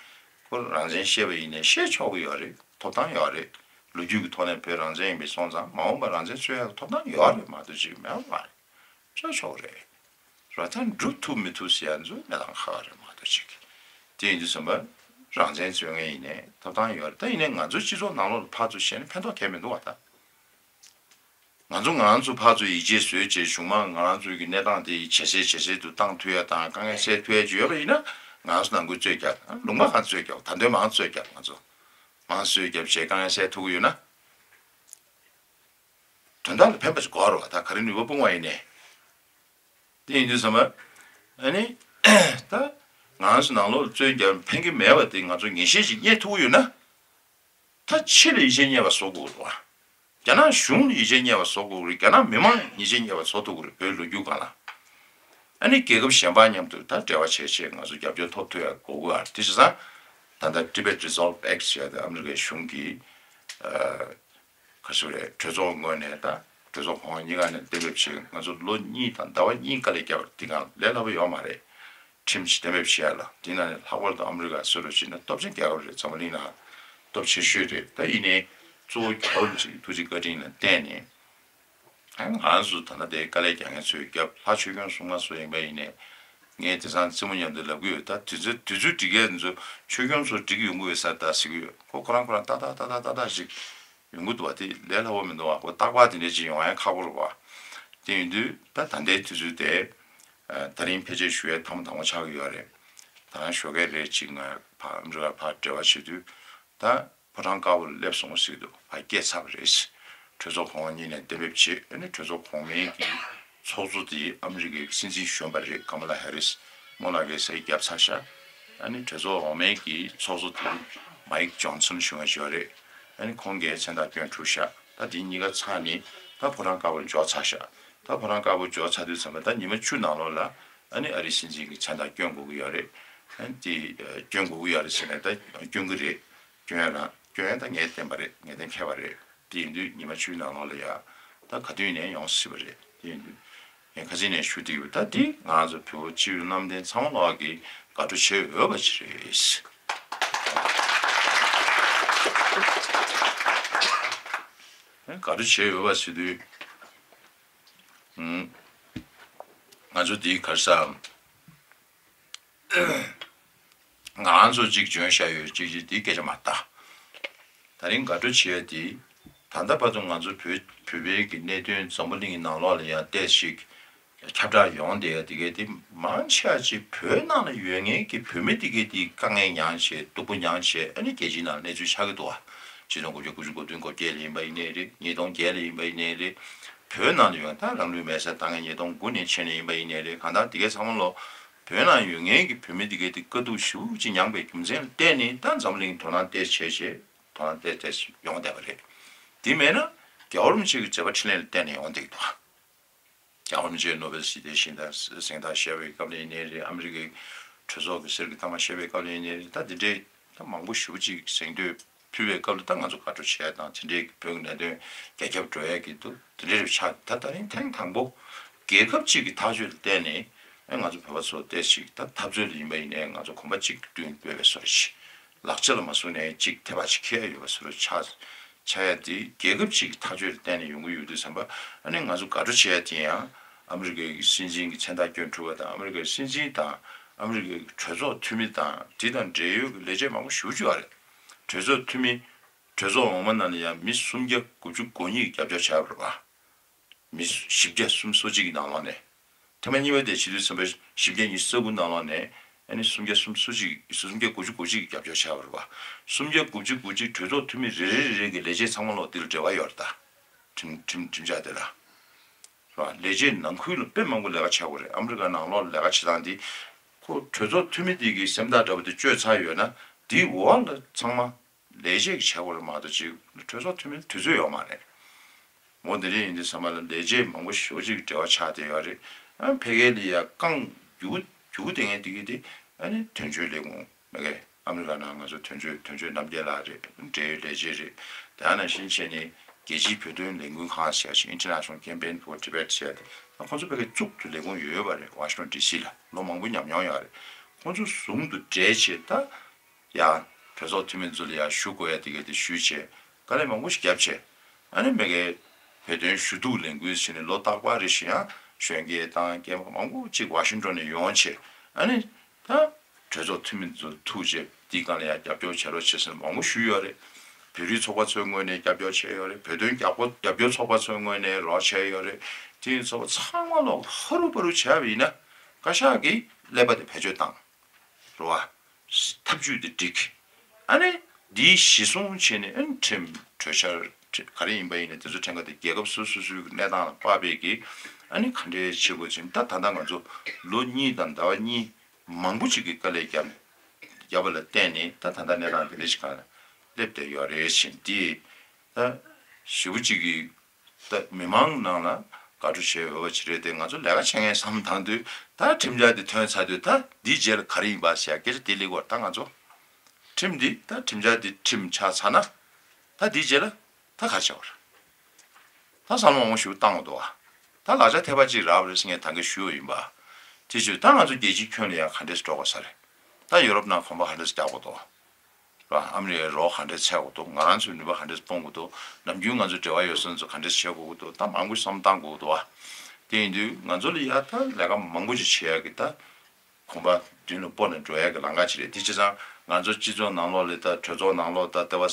ཁོ་རང་བཙན་བཤད་པ་ཡིན་ནའི་བཤད་ཆོག་གི་ཡོད་རེད། ཐོབ་ཐང་ཡོད་རེད། ལོ་རྒྱུས་ཀྱི་ཐོག་ནས་བོད་རང་བཙན་ཡིན་པ་སོང་ཙང་མ་འོངས་པ་རང་བཙན་རྩོད་ཡག་གི་ཐོབ་ཐང་ཡོད་རེད་མ་གཏོགས་ཅིག་མེད་པ་མ་རེད། བཤད་ཆོག་གི་རེད། ར་ཐང་སྒྲུབ་ཐུབ་མི་ཐུབ་ཟེར་ཡ་ཚོ་གནས་སྟངས་ཁག་རེད་མ་གཏོགས་ཅིག་དེ་ཡིན་དུས་ཙམ་པ་རང་བཙན་རྩོད་མཁན་ཡིན་ནའི་ཐོབ་ཐང་ཡོད་རེད། ད་ཡིན་ནའི་ང་ཚོ་སྤྱི་ཚོགས་ནང་ལོགས་ལ་ཕར་ཚུར་བཤད་ན་ཕན་ཐོགས་གང་ཡང་མི་འདུག་བ་ད། ང་ཚོ་ང་རང་ཚོ་ཕར་ཚུར་ཡིད་ཆེས་བཟོས་བྱས་གཞུག་མ་ང་རང་ཚོའི་གི་གནས་སྟངས་དེ་ཇེ་གསལ་ཇེ་གསལ་དུ་བཏང་ཐུབ་ཡ་དང་དཀའ་ངལ་སེལ་ཐུབ་ཡ་ཅིག་ཡོད་པ་ཡིན་ན་ང་ཚོ་ནང་ཁུལ་རྩོད་རྒྱག་ལུང་པ་གང་རྩོད་རྒྱག་ད་དུང་མང་རྩོད་རྒྱག་ང་ཚོ་མང་རྩོད་རྒྱབ་བྱས་དཀའ་ངལ་སེལ་ཐུབ་ཀྱི་ཡོད་ན། དོན་དག་ལ་ཕན་པ་ཞིག་དགོས་རེད་བ། ད་ག་རེ་ནུས་པ་སྤུངས་པ་ཡིན་ནའི། དེ་ཡིན་དུས་ཙམ་པ། ཨ་ནི། ད། ང་ཚོ་ནང་ལོགས་རྩོད་རྒྱག་ཕན་གྱི་མེད་པ་དེ་ང་ཚོ་ངེས་ཤེས་ཤིག་རྙེད་ཐུབ་ཀྱི་ཡོད་ན། ད་ཕྱི་ལ་ཡིད་ཆེས་རྙེད་པ་བཟོ་དགོས་རེད་བ། རྒྱ་ནག་གཞུང་ལ་ཡིད་ཆེས་རྙེད་པ་བཟོ་དགོས་རེད། རྒྱ་ནག་མི་མང་ལ་ཡིད་ཆེས་རྙེད་པ་བཟོ་ཐུབ་ཀྱི་རེད། བོད་ལོ་རྒྱུས་སྒང་ལ། ཨ་ནི་རྒྱལ་ཁབ་གཞན་པ་མཉམ་དུ་ད་འབྲེལ་བ་བྱས་བྱས་ང་ཚོ་རྒྱབ་སྐྱོར་ཐོབ་ཐུབ་ཡ་དགོས་ཀྱི་ཡོད་རེད། དེ་བྱས་ཙང་ད་ལྟ་Tibet Resolve Act ཟེར་ཡ་དེ་ཨ་མི་རི་ཀའི་གཞུང་གིས་ག་ཚོད་རེད། གྲོས་ཚོགས་ངོས་ནས་ད་གྲོས་ཚོགས་གོང་འོག་གཉིས་ཀ་ནས་གཏན་འབེབས་བྱས། ང་ཚོ་ལོ་གཉིས་དང་ཟླ་བ་གཉིས་དཀའ་ལས་བརྒྱབ་པ་འདི་གང་ལས་སླ་པོ་ཡོད་མ་རེད། ཁྲིམས་ཅིག་གཏན་འབེབས་བྱེད་ཡ་ལ། དེ་ནང་ནས་ལྷག་པར་དུ་ཨ་མི་རི་ཀ་སུ་རུ་བྱེད་ན་སྟོབས་ཆེན་རྒྱལ་ཁབ་རེད། འཛམ་བུ་གླིང་ནང་སྟོབས་ཆེ་ཤོས་རེད། ད་ཡིན་ནའི་གཙོ་བོ་རྒྱལ་བ་རིན་པོ་ཆེ་གི་ཐུགས་རྗེ་བཀའ་དྲིན་ལ་བརྟེན་ནས་ཨ་ང་ཚོ་ད་ལྟ་དེ་དཀའ་ལས་རྒྱག་མཁན་ཚོའི་རྒྱབ་ལྷ་ཆོས་སྐྱོང་སྲུང་མ་ཚོ་ཡིན་པ་ཡིན་ནའི་ངས་དེང་སང་རྩེད་མོ་མཉམ་དུ་ལབ་ཀྱི་ཡོད། ད་དུས་ཚོད་དུས་ཚོད་འགྲིག་གས་ཚོ་ཆོས་སྐྱོང་ཚོ་འགྲིག་ཡོང་གི་ཡོད་ས་ད་ཟེར་གྱི་ཡོད། ཁོ་ཁོ་རང་ཁོ་རང་ཏག་ཏག་ཏག་ཏག་ཏག་ཏག་ཞིག་ཡོང་གི་འདུག་བ། དེ་ལས་སླ་བོ་མི་འདུག་བ། ཁོ་རྟག་པར་དེ་འདྲས་ཅིག་ཡོང་ཡ་ཁག་པོ་རེད་བ། དེ་ཡིན་དུས་ད་ད་ལྟའི་དུས་ཚོད་དེ་ད་རིང་ཕལ་ཆེར་ཞུ་ཡ་ཐམ་དང་པོ་ཆགས་ཀྱི་ཡོད་རེད། ད་རང་ཞོགས་ཀས་རེད་ཅིག་ང་ཕར་ཨ་མི་རི་ཀར་ཕར་འབྲེལ་བ་བྱེད་དུས་ད་ཕོ་བྲང་དཀར་པོ་ལ་སླེབས་སོང་ཟེར་གྱི་འདུག་ཕར་སྐད་ཚར་བ་རེད། གྲོས་ཚོགས་གོང་འོག་གཉིས་ནས་གཏན་འབེབས་བྱས། ཨ་ནི་གྲོས་ཚོགས་གོང་མའི་གི་ཚོགས་གཙོ་དེ་ཨ་མི་རི་ཀའི་སྲིད་འཛིན་གཞོན་པ་རེད། ཀ་མ་ལ་ཧེ་རིས། རྨོ་ལགས་ཀྱིས་ས་ཡིག་བརྒྱབ་ཚར་ཤག་ཨ་ནི་གྲོས་ཚོགས་འོག་མའི་གི་ཚོགས་གཙོ་དེ་མའིག་ཇོན་སོན་ཞུ་མཁན་ཞིག་ཡོད་རེད། ཨ་ནི་ཁོང་གིས་མཚན་རྟགས་བསྐྱོན་གྲུབ་ཤག་ད་དེ་གཉིས་ཀ་ཚར་ནས་ད་ཕོ་བྲང་དཀར་པོ་འབྱོར་ཚར་ཤག་ད་ཕོ་བྲང་དཀར་པོ་འབྱོར་ཚར་དུས་ཙམ་པ་ད་ཉི་མ་བཅུ་ནང་ལོགས་ལ་ཨ་ནི་ཨ་རིའི་སྲིད་འཛིན་གྱི་མཚན་རྟགས་བསྐྱོན་དགོས་ཀྱི་ཡོད་རེད། ཨ་ནི་དེ་བསྐྱོན་དགོས་ཀྱི་ཡོད་རེད་ཟེར་ནས་ད་བསྐྱོན་གྱི་རེད། སྐྱོན་ཡ་རང་སྐྱོན་ཡ་ད་ངས་བསྟན་པ་རེད། ངས་གཏན་འཁེལ་བ་རེད། དེ་ཡིན་དུས་ཉི་མ་བཅུའི་ནང་ལོགས་ལ་ཡ་ད་ག་དུས་ནས་ཡོང་སྲིད་པ་རེད། དེ་ཡིན་དུས་ངས་ཁ་སང་ནས་ཞུ་བསྡད་ཡོད། ད་འདི་ང་ཚོ་བོད་པ་སྤྱི་འཐུས་རྣམ་གདན་ཚང་མ་ལོག་གིས་དགའ་སྤྲོ་བྱེད་འོས་པ་ཅིག་རེད། དགའ་སྤྲོ་བྱེད་འོས་པ་ཟེར་དུས་ང་ཚོ་འདི་ག་རེ་ཟ། ང་རང་ཚོ་གཅིག་འཇོན་ཤག་ཡོད་གཅིག་གཅིག་དེ་སྐད་ཆ་མ་རེད་ད། ད་རིང་དགའ་སྤྲོ་བྱེད་ཡ་དེ་ད་ལྟ་བར་དུ་ང་ཚོ་བོད་བོད་པའི་གི་གནད་དོན་འཛམ་བུ་གླིང་གི་ནང་ལོགས་ལ་ཡང་ཏོག་ཙམ་ཁྱབ་བསྒྲགས་ཡོང་བསྡད་ཡ་དེ་གའི་དེ་མང་ཆེ་བ་ཅིག་བོད་ནང་ལ་ཡོད་མཁན་གྱི་བོད་མི་དེ་གའི་དེ་དཀའ་ངལ་མྱངས་བྱས་སྡུག་པོ་མྱངས་བྱས་ཨ་ནི་རྒྱལ་སྤྱིའི་ནང་གནས་ཚུལ་ཆགས་ཀྱི་འདུག་བ། ཆིག་སྟོང་དགུ་བརྒྱ་དགུ་བཅུ་གོ་བདུན་གོ་བརྒྱད་ལ་ཡིན་པ་ཡིན་ནའི་རེད། ཉིས་སྟོང་བརྒྱད་ལ་ཡིན་པ་ཡིན་ནའི་རེད། བོད་ནང་ལ་ཡོད་ད་རང་ལུས་མེར་སྲེག་བཏང་མཁན་ཉིས་སྟོང་དགུ་ནས་ཕྱིན་ནས་ཡིན་པ་ཡིན་ནའི་རེད། གང་ལྟར་དེ་གའི་ཚང་མ་ལོ། བོད་ནང་ཡོད་མཁན་གྱི་བོད་མི་དེ་གའི་དེ་དཀའ་སྡུག་ཞེ་པོ་ཅིག་མྱངས་པའི་རྒྱུ་མཚན་ལ་བརྟེན་ནས་ད་འཛམ་གླིང་དོ་སྣང་ཏོག་ཙམ་བྱས་བྱས་དོ་སྣང་ཏོག་ཙམ་ཏོག་ཙམ་ཡོང་བསྡད་པ་རེད། དེ་མེད་ན་རྒྱལ་བ་རིན་པོ་ཆེ་གི་མཛད་པ་འཕྲིན་ལས་ལ་བརྟེན་ནས་ཡོང་བསྡད་ཀྱི་འདུག་རྒྱལ་བ་རིན་པོ་ཆེས་ནོ་བེལ་ཞི་བདེའི་གཟེངས་རྟགས་གཟེངས་རྟགས་བཞེས་པའི་སྐབས་ལ་ཡིན་ནའི་རེད། ཨ་མི་རི་ཀའི་གྲོས་ཚོགས་ཀྱི་གསེར་གྱི་ཐ་མ་བཞེས་པའི་སྐབས་ལ་ཡིན་ནའི་རེད། ད་དེ་འདྲའི་ད་མང་པོ་ཞེ་པོ་ཅིག་གཟེངས་བསྟོད་ཕུལ་བའི་སྐབས་ལ་ད་ང་ཚོ་དགའ་སྤྲོ་བྱས་དང་དེ་འདྲའི་བོད་ཀྱི་གནད་དོན་རྒྱ་ཁྱབ་འགྲོ་ཡས་ཀྱི་འདུག་དེ་འདྲའི་རེ་བ་ཆགས། ད་ད་རིང་ཐེངས་དང་པོ་རྒྱལ་ཁབ་ཅིག་གི་ཐག་གཅོད་ལ་བརྟེན་ནས་ཨེ་ང་ཚོ་བོད་པ་ཚོ་ཏོག་ཙམ་ཅིག་ད་འཐབ་རྩོད་ལ་ཡིན་པ་ཡིན་ནའི་ང་ཚོ་གོམ་པ་གཅིག་མདུན་སྤོས་པའི་བཟོ་འདྲ་ཞིག་ལག་ཆ་ལ་མ་བཟུང་ནའི་གཅིག་ཐེ་བ་ཅིག་འཁྱེར་ཡ་ཡོད་པ་བཟོ་འདྲ་ཆགས། ཆགས་ཡ་དེ་རྒྱལ་ཁབ་ཅིག་གི་ཐག་གཅོད་ལ་བརྟེན་ནས་ཡོང་གི་ཡོད་དུས་ཙམ་པ་ཨ་ནི་ང་ཚོ་དགའ་སྤྲོ་བྱེད་ཡ་དེ་ཡང་ཨ་མི་རི་ཀའི་སྲིད་འཛིན་གྱི་མཚན་རྟགས་སྐྱོན་གྲུབ་པ་དང་ཨ་མི་རི་ཀའི་སྲིད་འཛིན་དང་ཨ་མི་རི་ཀའི་གྲོས་ཚོགས་འཐུས་མི་དང་དེ་དང་འབྲེལ་ཡོད་ཀྱི་ལས་བྱེད་མང་པོ་ཞེ་པོ་ཅིག་ཡོད་རེད། གྲོས་ཚོགས་འཐུས་མི་གྲོས་ཚོགས་འོག་མ་ནང་ལ་ཡང་མི་སུམ་བརྒྱ་དགུ་བཅུ་གོ་གཉིས་ཀྱིས་རྒྱབ་སྐྱོར་བྱས་པ་རེད་པ། མི་བཞི་བརྒྱ་སུམ་ཅུ་སོ་གཅིག་གི་ནང་ལོགས་ནས། ཐེངས་མ་གཉིས་པ་དེ་བྱེད་དུས་ཙམ་པ་བཞི་བརྒྱ་ཉི་ཤུ་རྩ་དགུ་ནང་ལོགས་ནས་ཨ་ནི་སུམ་བརྒྱ་སུམ་ཅུ་སོ་གཅིག་སུམ་བརྒྱ་དགུ་བཅུ་གོ་གཅིག་གིས་རྒྱབ་སྐྱོར་བྱས་པ་རེད་པ། སུམ་བརྒྱ་དགུ་བཅུ་གོ་གཅིག་གྲོས་ཚོགས་འཐུས་མི་རེ་རེ་རེ་རེ་གི་ལས་བྱེད་ཚང་མ་ལོག་འདི་ལ་འབྲེལ་བ་ཡོད་རེད་ད། ཁྲིམས་ཁྲིམས་ཁྲིམས་འཆར་དེ་ལ། རེད་པ། ལས་བྱེད་ནང་ཁུལ་ལ་དཔེ་མང་པོ་ལས་ཀ་བྱེད་དགོས་རེད། ཨ་མི་རི་ཀ་ནང་ལོགས་ལ་ལས་ཀ་བྱེད་སྟངས་འདི། ཁོ་གྲོས་ཚོགས་འཐུས་མི་འདི་གི་སེམས་ཐག་འདྲ་པོ་དེ་གཅོད་ཚར་ཡོད་ན་འདིའི་འོག་ལ་ཚང་མ། ལས་བྱེད་ཀྱི་བྱ་བ་རེད་མ་གཏོགས་ཅིག་གྲོས་ཚོགས་འཐུས་མི་དུས་ཚོད་ཡོད་མ་རེད། འོ་དེ་འདྲ་ཡིན་དུས་ཚང་མ་ལ་ལས་བྱེད་མང་པོ་ཞེ་པོ་ཅིག་འབྲེལ་བ་ཆགས་བསྡད་ཡོད་རེད། ཨ་ཕ་གི་ལ་ཡ་རྐང་རྒྱུག་རྒྱུག་བསྡད་མཁན་དེ་གི་དེ་ཨ་ནི་དོན་གཅོད་ལས་ཁུངས་མ་གི་ཨ་མི་རི་ཀ་ནང་ང་ཚོ་དོན་གཅོད་དོན་གཅོད་རྣམ་རྒྱལ་ལགས་རེད། འབྲེལ་ཡོད་ལས་བྱེད་རེད། དེ་ནང་བཞིན་བྱས་ནས་རྒྱལ་སྤྱིའི་བོད་དོན་ལས་འགུལ་ཁང་ཟེར་ཞིག་International Campaign for Tibet ཟེར་ད་ཁོང་ཚོ་ཕ་གི་གཙུག་ཏུ་ལས་ཁུངས་ཡོད་ཡོད་པ་རེད། Washington D C ལ་ལོ་མང་པོ་ཉམས་མྱོང་ཡོད་རེད། ཁོང་ཚོ་ཟུང་དུ་འབྲེལ་བྱས་ད། ཡང་གྲོས་ཚོགས་འཐུས་མི་ཚོ་ལ་ཡང་ཞུ་དགོས་ཡ་དེ་གས་དེ་ཞུས་བྱས་དཀའ་ལས་མང་པོ་ཞིག་བརྒྱབ་བྱས། ཨ་ནི་མ་གིའི་བོད་དོན་ཞུ་གཏུག་ལས་འགུལ་ཟེར་ནས་ལོ་རྟག་པར་རེ་བཞིན་ཡང་གཞོན་སྐྱེས་དང་སྐྱེས་མ་མང་པོ་ཅིག་ཝ་ཤིང་ཏོན་ནས་ཡོང་བྱས། ཨ་ནི་ད་གྲོས་ཚོགས་འཐུས་མི་ཚོ་ཐུག་བྱས་འདིའི་སྒང་ལ་ཡང་རྒྱབ་སྐྱོར་བྱེད་རོགས་བྱེད་ཟེར་མང་པོ་ཞུས་ཡོད་རེད། བོད་རིགས་ཚོགས་པ་ཚོའི་ངོས་ནས་རྒྱབ་སྐྱོར་བྱས་ཡོད་རེད། བོད་དོན་རྒྱབ་སྐྱོར་རྒྱབ་སྐྱོར་ཚོགས་པ་ཚོའི་ངོས་ནས་རོགས་བྱས་ཡོད་རེད། དེ་ཡིན་ཙང་ཚང་མ་ལོག་ཧ་རུ་བ་རུ་བྱས་པ་ཡིན་ན་བཀའ་ཤག་གིས་ཀླད་པ་དེ་བེད་སྤྱོད་བཏང་། རེད་བ། ཐབས་ཇུས་དེ་འགྲིག་ཨ་ནི་འདིའི་གཞི་བཟུང་བྱས་ནས་ཨ་ནི་ཁྲིམས་གྲོས་འཆར་ག་རེ་ཡིན་པ་ཡིན་ནའི་དེ་ཚོ་ཕྲན་ཁ་དེ་རྒྱལ་ཁབ་སོ་སོ་སོའི་གནས་སྟངས་ལ་དཔག་པའི་གི་ཨ་ནི་ག་འདྲའི་བྱེད་དགོས་ཅིང་ད་ད་ལྟ་ང་ཚོ་ལོ་གཉིས་དང་ཟླ་བ་གཉིས་མང་པོ་ཅིག་གི་དཀའ་ལས་བརྒྱབ་བརྒྱབ་པ་ལ་བརྟེན་ནས་ད་ད་ལྟ་གནས་སྟངས་དེ་འདྲ་ཞིག་གང་ལ་སླེབས་བསྡད་ཡོད་རེད་ཅིང་འདི་ད་ཞེ་པོ་ཅིག་གི་ད་མི་མང་ནང་ལ་ དགའ་སྤྲོ་བྱེད་འོས་པ་ཅིག་རེད་དེ། ང་ཚོ་ལས་ཀ་བྱེད་མཁན་བསམ་བློ་བཏང་དུས་ད་ཁྲིམས་འཆར་འདི་ཐོན་ཚར་དུས་ད་འདིའི་རྗེས་ལ་ག་རེ་ཡིན་པ་ཟེར་ཡ་སྐད་ཆ་དེ་སླེབས་ཀྱི་ཡོད་རེད། ད་ང་ཚོ་ཁྲིམས་འདི་ད་ཁྲིམས་འཆར་འདི་ཁྲིམས་ཆགས་ཚར་ན་ད་འདིའི་རྗེས་ལ་ད་ག་རེ་བྱེད་དགོས་རེད། ད་བསམ་བློ་མང་པོ་ཞིག་བཏང་དགོས་འདུག་བ། ད་ལག་ཆ་ཐེབས་པ་གཅིག་རག་པ་རེད་ཟེར་ངས་ད་གིན་ཞུས་པ་ཡིན་པ། དེ་བྱས་ད་ང་ཚོ་རྒྱལ་སྤྱིའི་ཁྱོན་ལ་ཡང་ག་འདྲས་འགྲོ་དགོས་ས་རེད། ད་ཡུ་རོབ་ནང་གོམ་པ་ག་འདྲས་རྒྱག་དགོས་འདུག་ར། ཨ་མི་རི་ཀའི་རོགས་ག་འདྲས་འཚོལ་དགོས་འདུག་ང་རང་ཚོའི་ནུས་པ་ག་འདྲས་སྤུངས་དགོས་འདུག་ནམ་རྒྱུན་ང་ཚོ་འབྲེལ་བ་ཡོད་ས་ཚོ་ག་འདྲས་བྱེད་དགོས་ཀྱི་འདུག་ད་མང་པོ་བསམ་བཏང་དགོས་འདུག་བ། དེ་ཡིན་དུས་ང་ཚོ་ལ་ཡ་ད་ལས་ཀ་མང་པོ་ཅིག་བྱེད་ཡ་གི་ད་གོམ་པ་མདུན་ལ་སྤོ་ནས་འགྲོ་ཡ་གི་ལམ་ཁ་ཅིག་རེད། དེ་བྱས་ཙང་ང་ཚོ་སྤྱི་ཚོགས་ནང་ལོགས་ལ་ད་གྲོས་ཚོགས་ནང་ལོགས་ད་ལྟ་བ་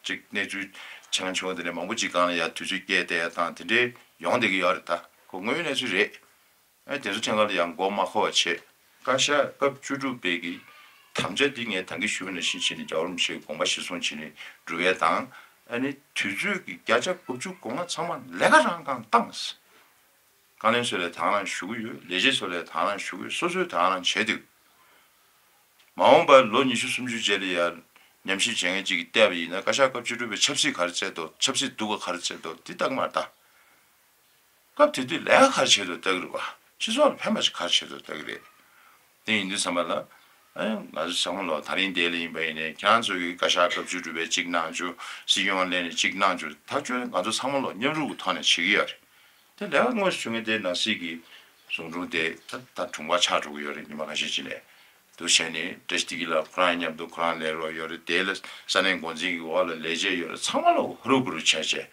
ཅིག་གནས་ཚུལ་ཆེ་ཆུང་དེ་འདྲ་མང་པོ་ཅིག་སྒང་ལ་ཡ་དུས་ཚོད་བསྐྱལ་བསྡད་ཡ་དང་དེ་འདྲས་ཡོང་བསྡད་ཀྱི་ཡོད་རེད། ད་ཁོ་དངོས་ཡོད་གནས་ཚུལ་རེད། ཨ་དེ་ཚོ་ཁྲིམས་ཁང་ལ་ཡང་མགོ་མ་འཁོར་བ་བྱེད། བཀའ་ཤག་སྐབས་བཅུ་དྲུག་པའི་གི་དམ་བཅའ་འདི་ངས་ད་གིན་ཞུས་པ་ནང་བཞིན་བྱས་ནས་རྒྱལ་བ་རིན་པོ་ཆེའི་དགོངས་པ་གཞིར་བཟུང་བྱས་ནས་སྒྲུབ་ཡས་དང་། ཨ་ནི་དུས་ཚོད་ཀྱི་བརྒྱ་ཆ་དགུ་བཅུ་གོ་ལྔ་ཚང་མ་ལས་ཀ་རང་གང་བཏང་། བཀའ་བློན་ཚོ་ལ་དེ་རང་ཞུ་གི་ཡོད། ལས་བྱེད་ཚོ་ལ་དེ་རང་ཞུ་གི་ཡོད། སོ་སོས་དེ་རང་བྱས་འདུག་མ་འོངས་པར་ལོ་ཉི་ཤུ་སུམ་ཅུ་རྗེས་ལ་ཡང་ཉམས་ཞིབ་བྱེད་མཁན་གཅིག་གིས་བལྟས་པ་ཡིན་ན་བཀའ་ཤག་སྐབས་བཅུ་དྲུག་པའི་ཆབ་སྲིད་ག་རེ་བྱས་འདུག་ཆབ་སྲིད་སྡུག་ག་ག་རེ་བྱས་འདུག་འདི་ལྟ་གི་མ་རེད་ད། སྐབས་དེ་དུས་ལས་ཀ་ག་རེ་བྱས་འདུག་ལྟ་གི་རེད་པ། སྤྱི་ཚོགས་ལ་ཕན་པ་ཞིག་ག་རེ་བྱས་འདུག་ལྟ་གི་རེད། དེ་ཡིན་དུས་ཙམ་པ་ལ། ཨ་ང་ཚོ་ཚང་མ་ལོ་ད་རིང་འདི་ལ་ཡིན་པ་ཡིན་ནའི་ཁྱེད་རང་ཚོ་གི་བཀའ་ཤག་སྐབས་བཅུ་དྲུག་པའི་གཅིག་གནང་བཅུག་སྲིད་སྐྱོང་ལ་ནས་གཅིག་གནང་བཅུག་ཐག་གཅོད་ང་ཚོ་ཚང་མ་ལོ་མཉམ་རུབ་ཀྱི་ཐོག་ནས་བྱེད་ཀྱི་ཡོད་རེད། དེ་ལས་ཀ་དངོས་སུ་བྱུང་མཁན་དེ་ནང་སྲིད་ཀྱི་ཟུང་དྲུང་དེ་ད་ད་དྲུང་པ་ཆགས་འགྲོ་གི་ཡོད་རེད། ཉི་མ་ཁ་ཤས་ཅིག་ནས་འདུག་བྱས་ནས་བཀྲ་ཤིས་བདེ་སྐྱིད་ལགས་ཁོ་རང་མཉམ་དུ་ཁོ་རང་ལས་རོགས་ཡོད་རེད། དེ་ལ་ས་གནས་འགོ་འཛིན་གྱི་འོག་ལ་ལས་བྱེད་ཡོད་རེད། ཚང་མ་ལ་ཧུ་རུ་ཀུ་རུ་བྱས་བྱས།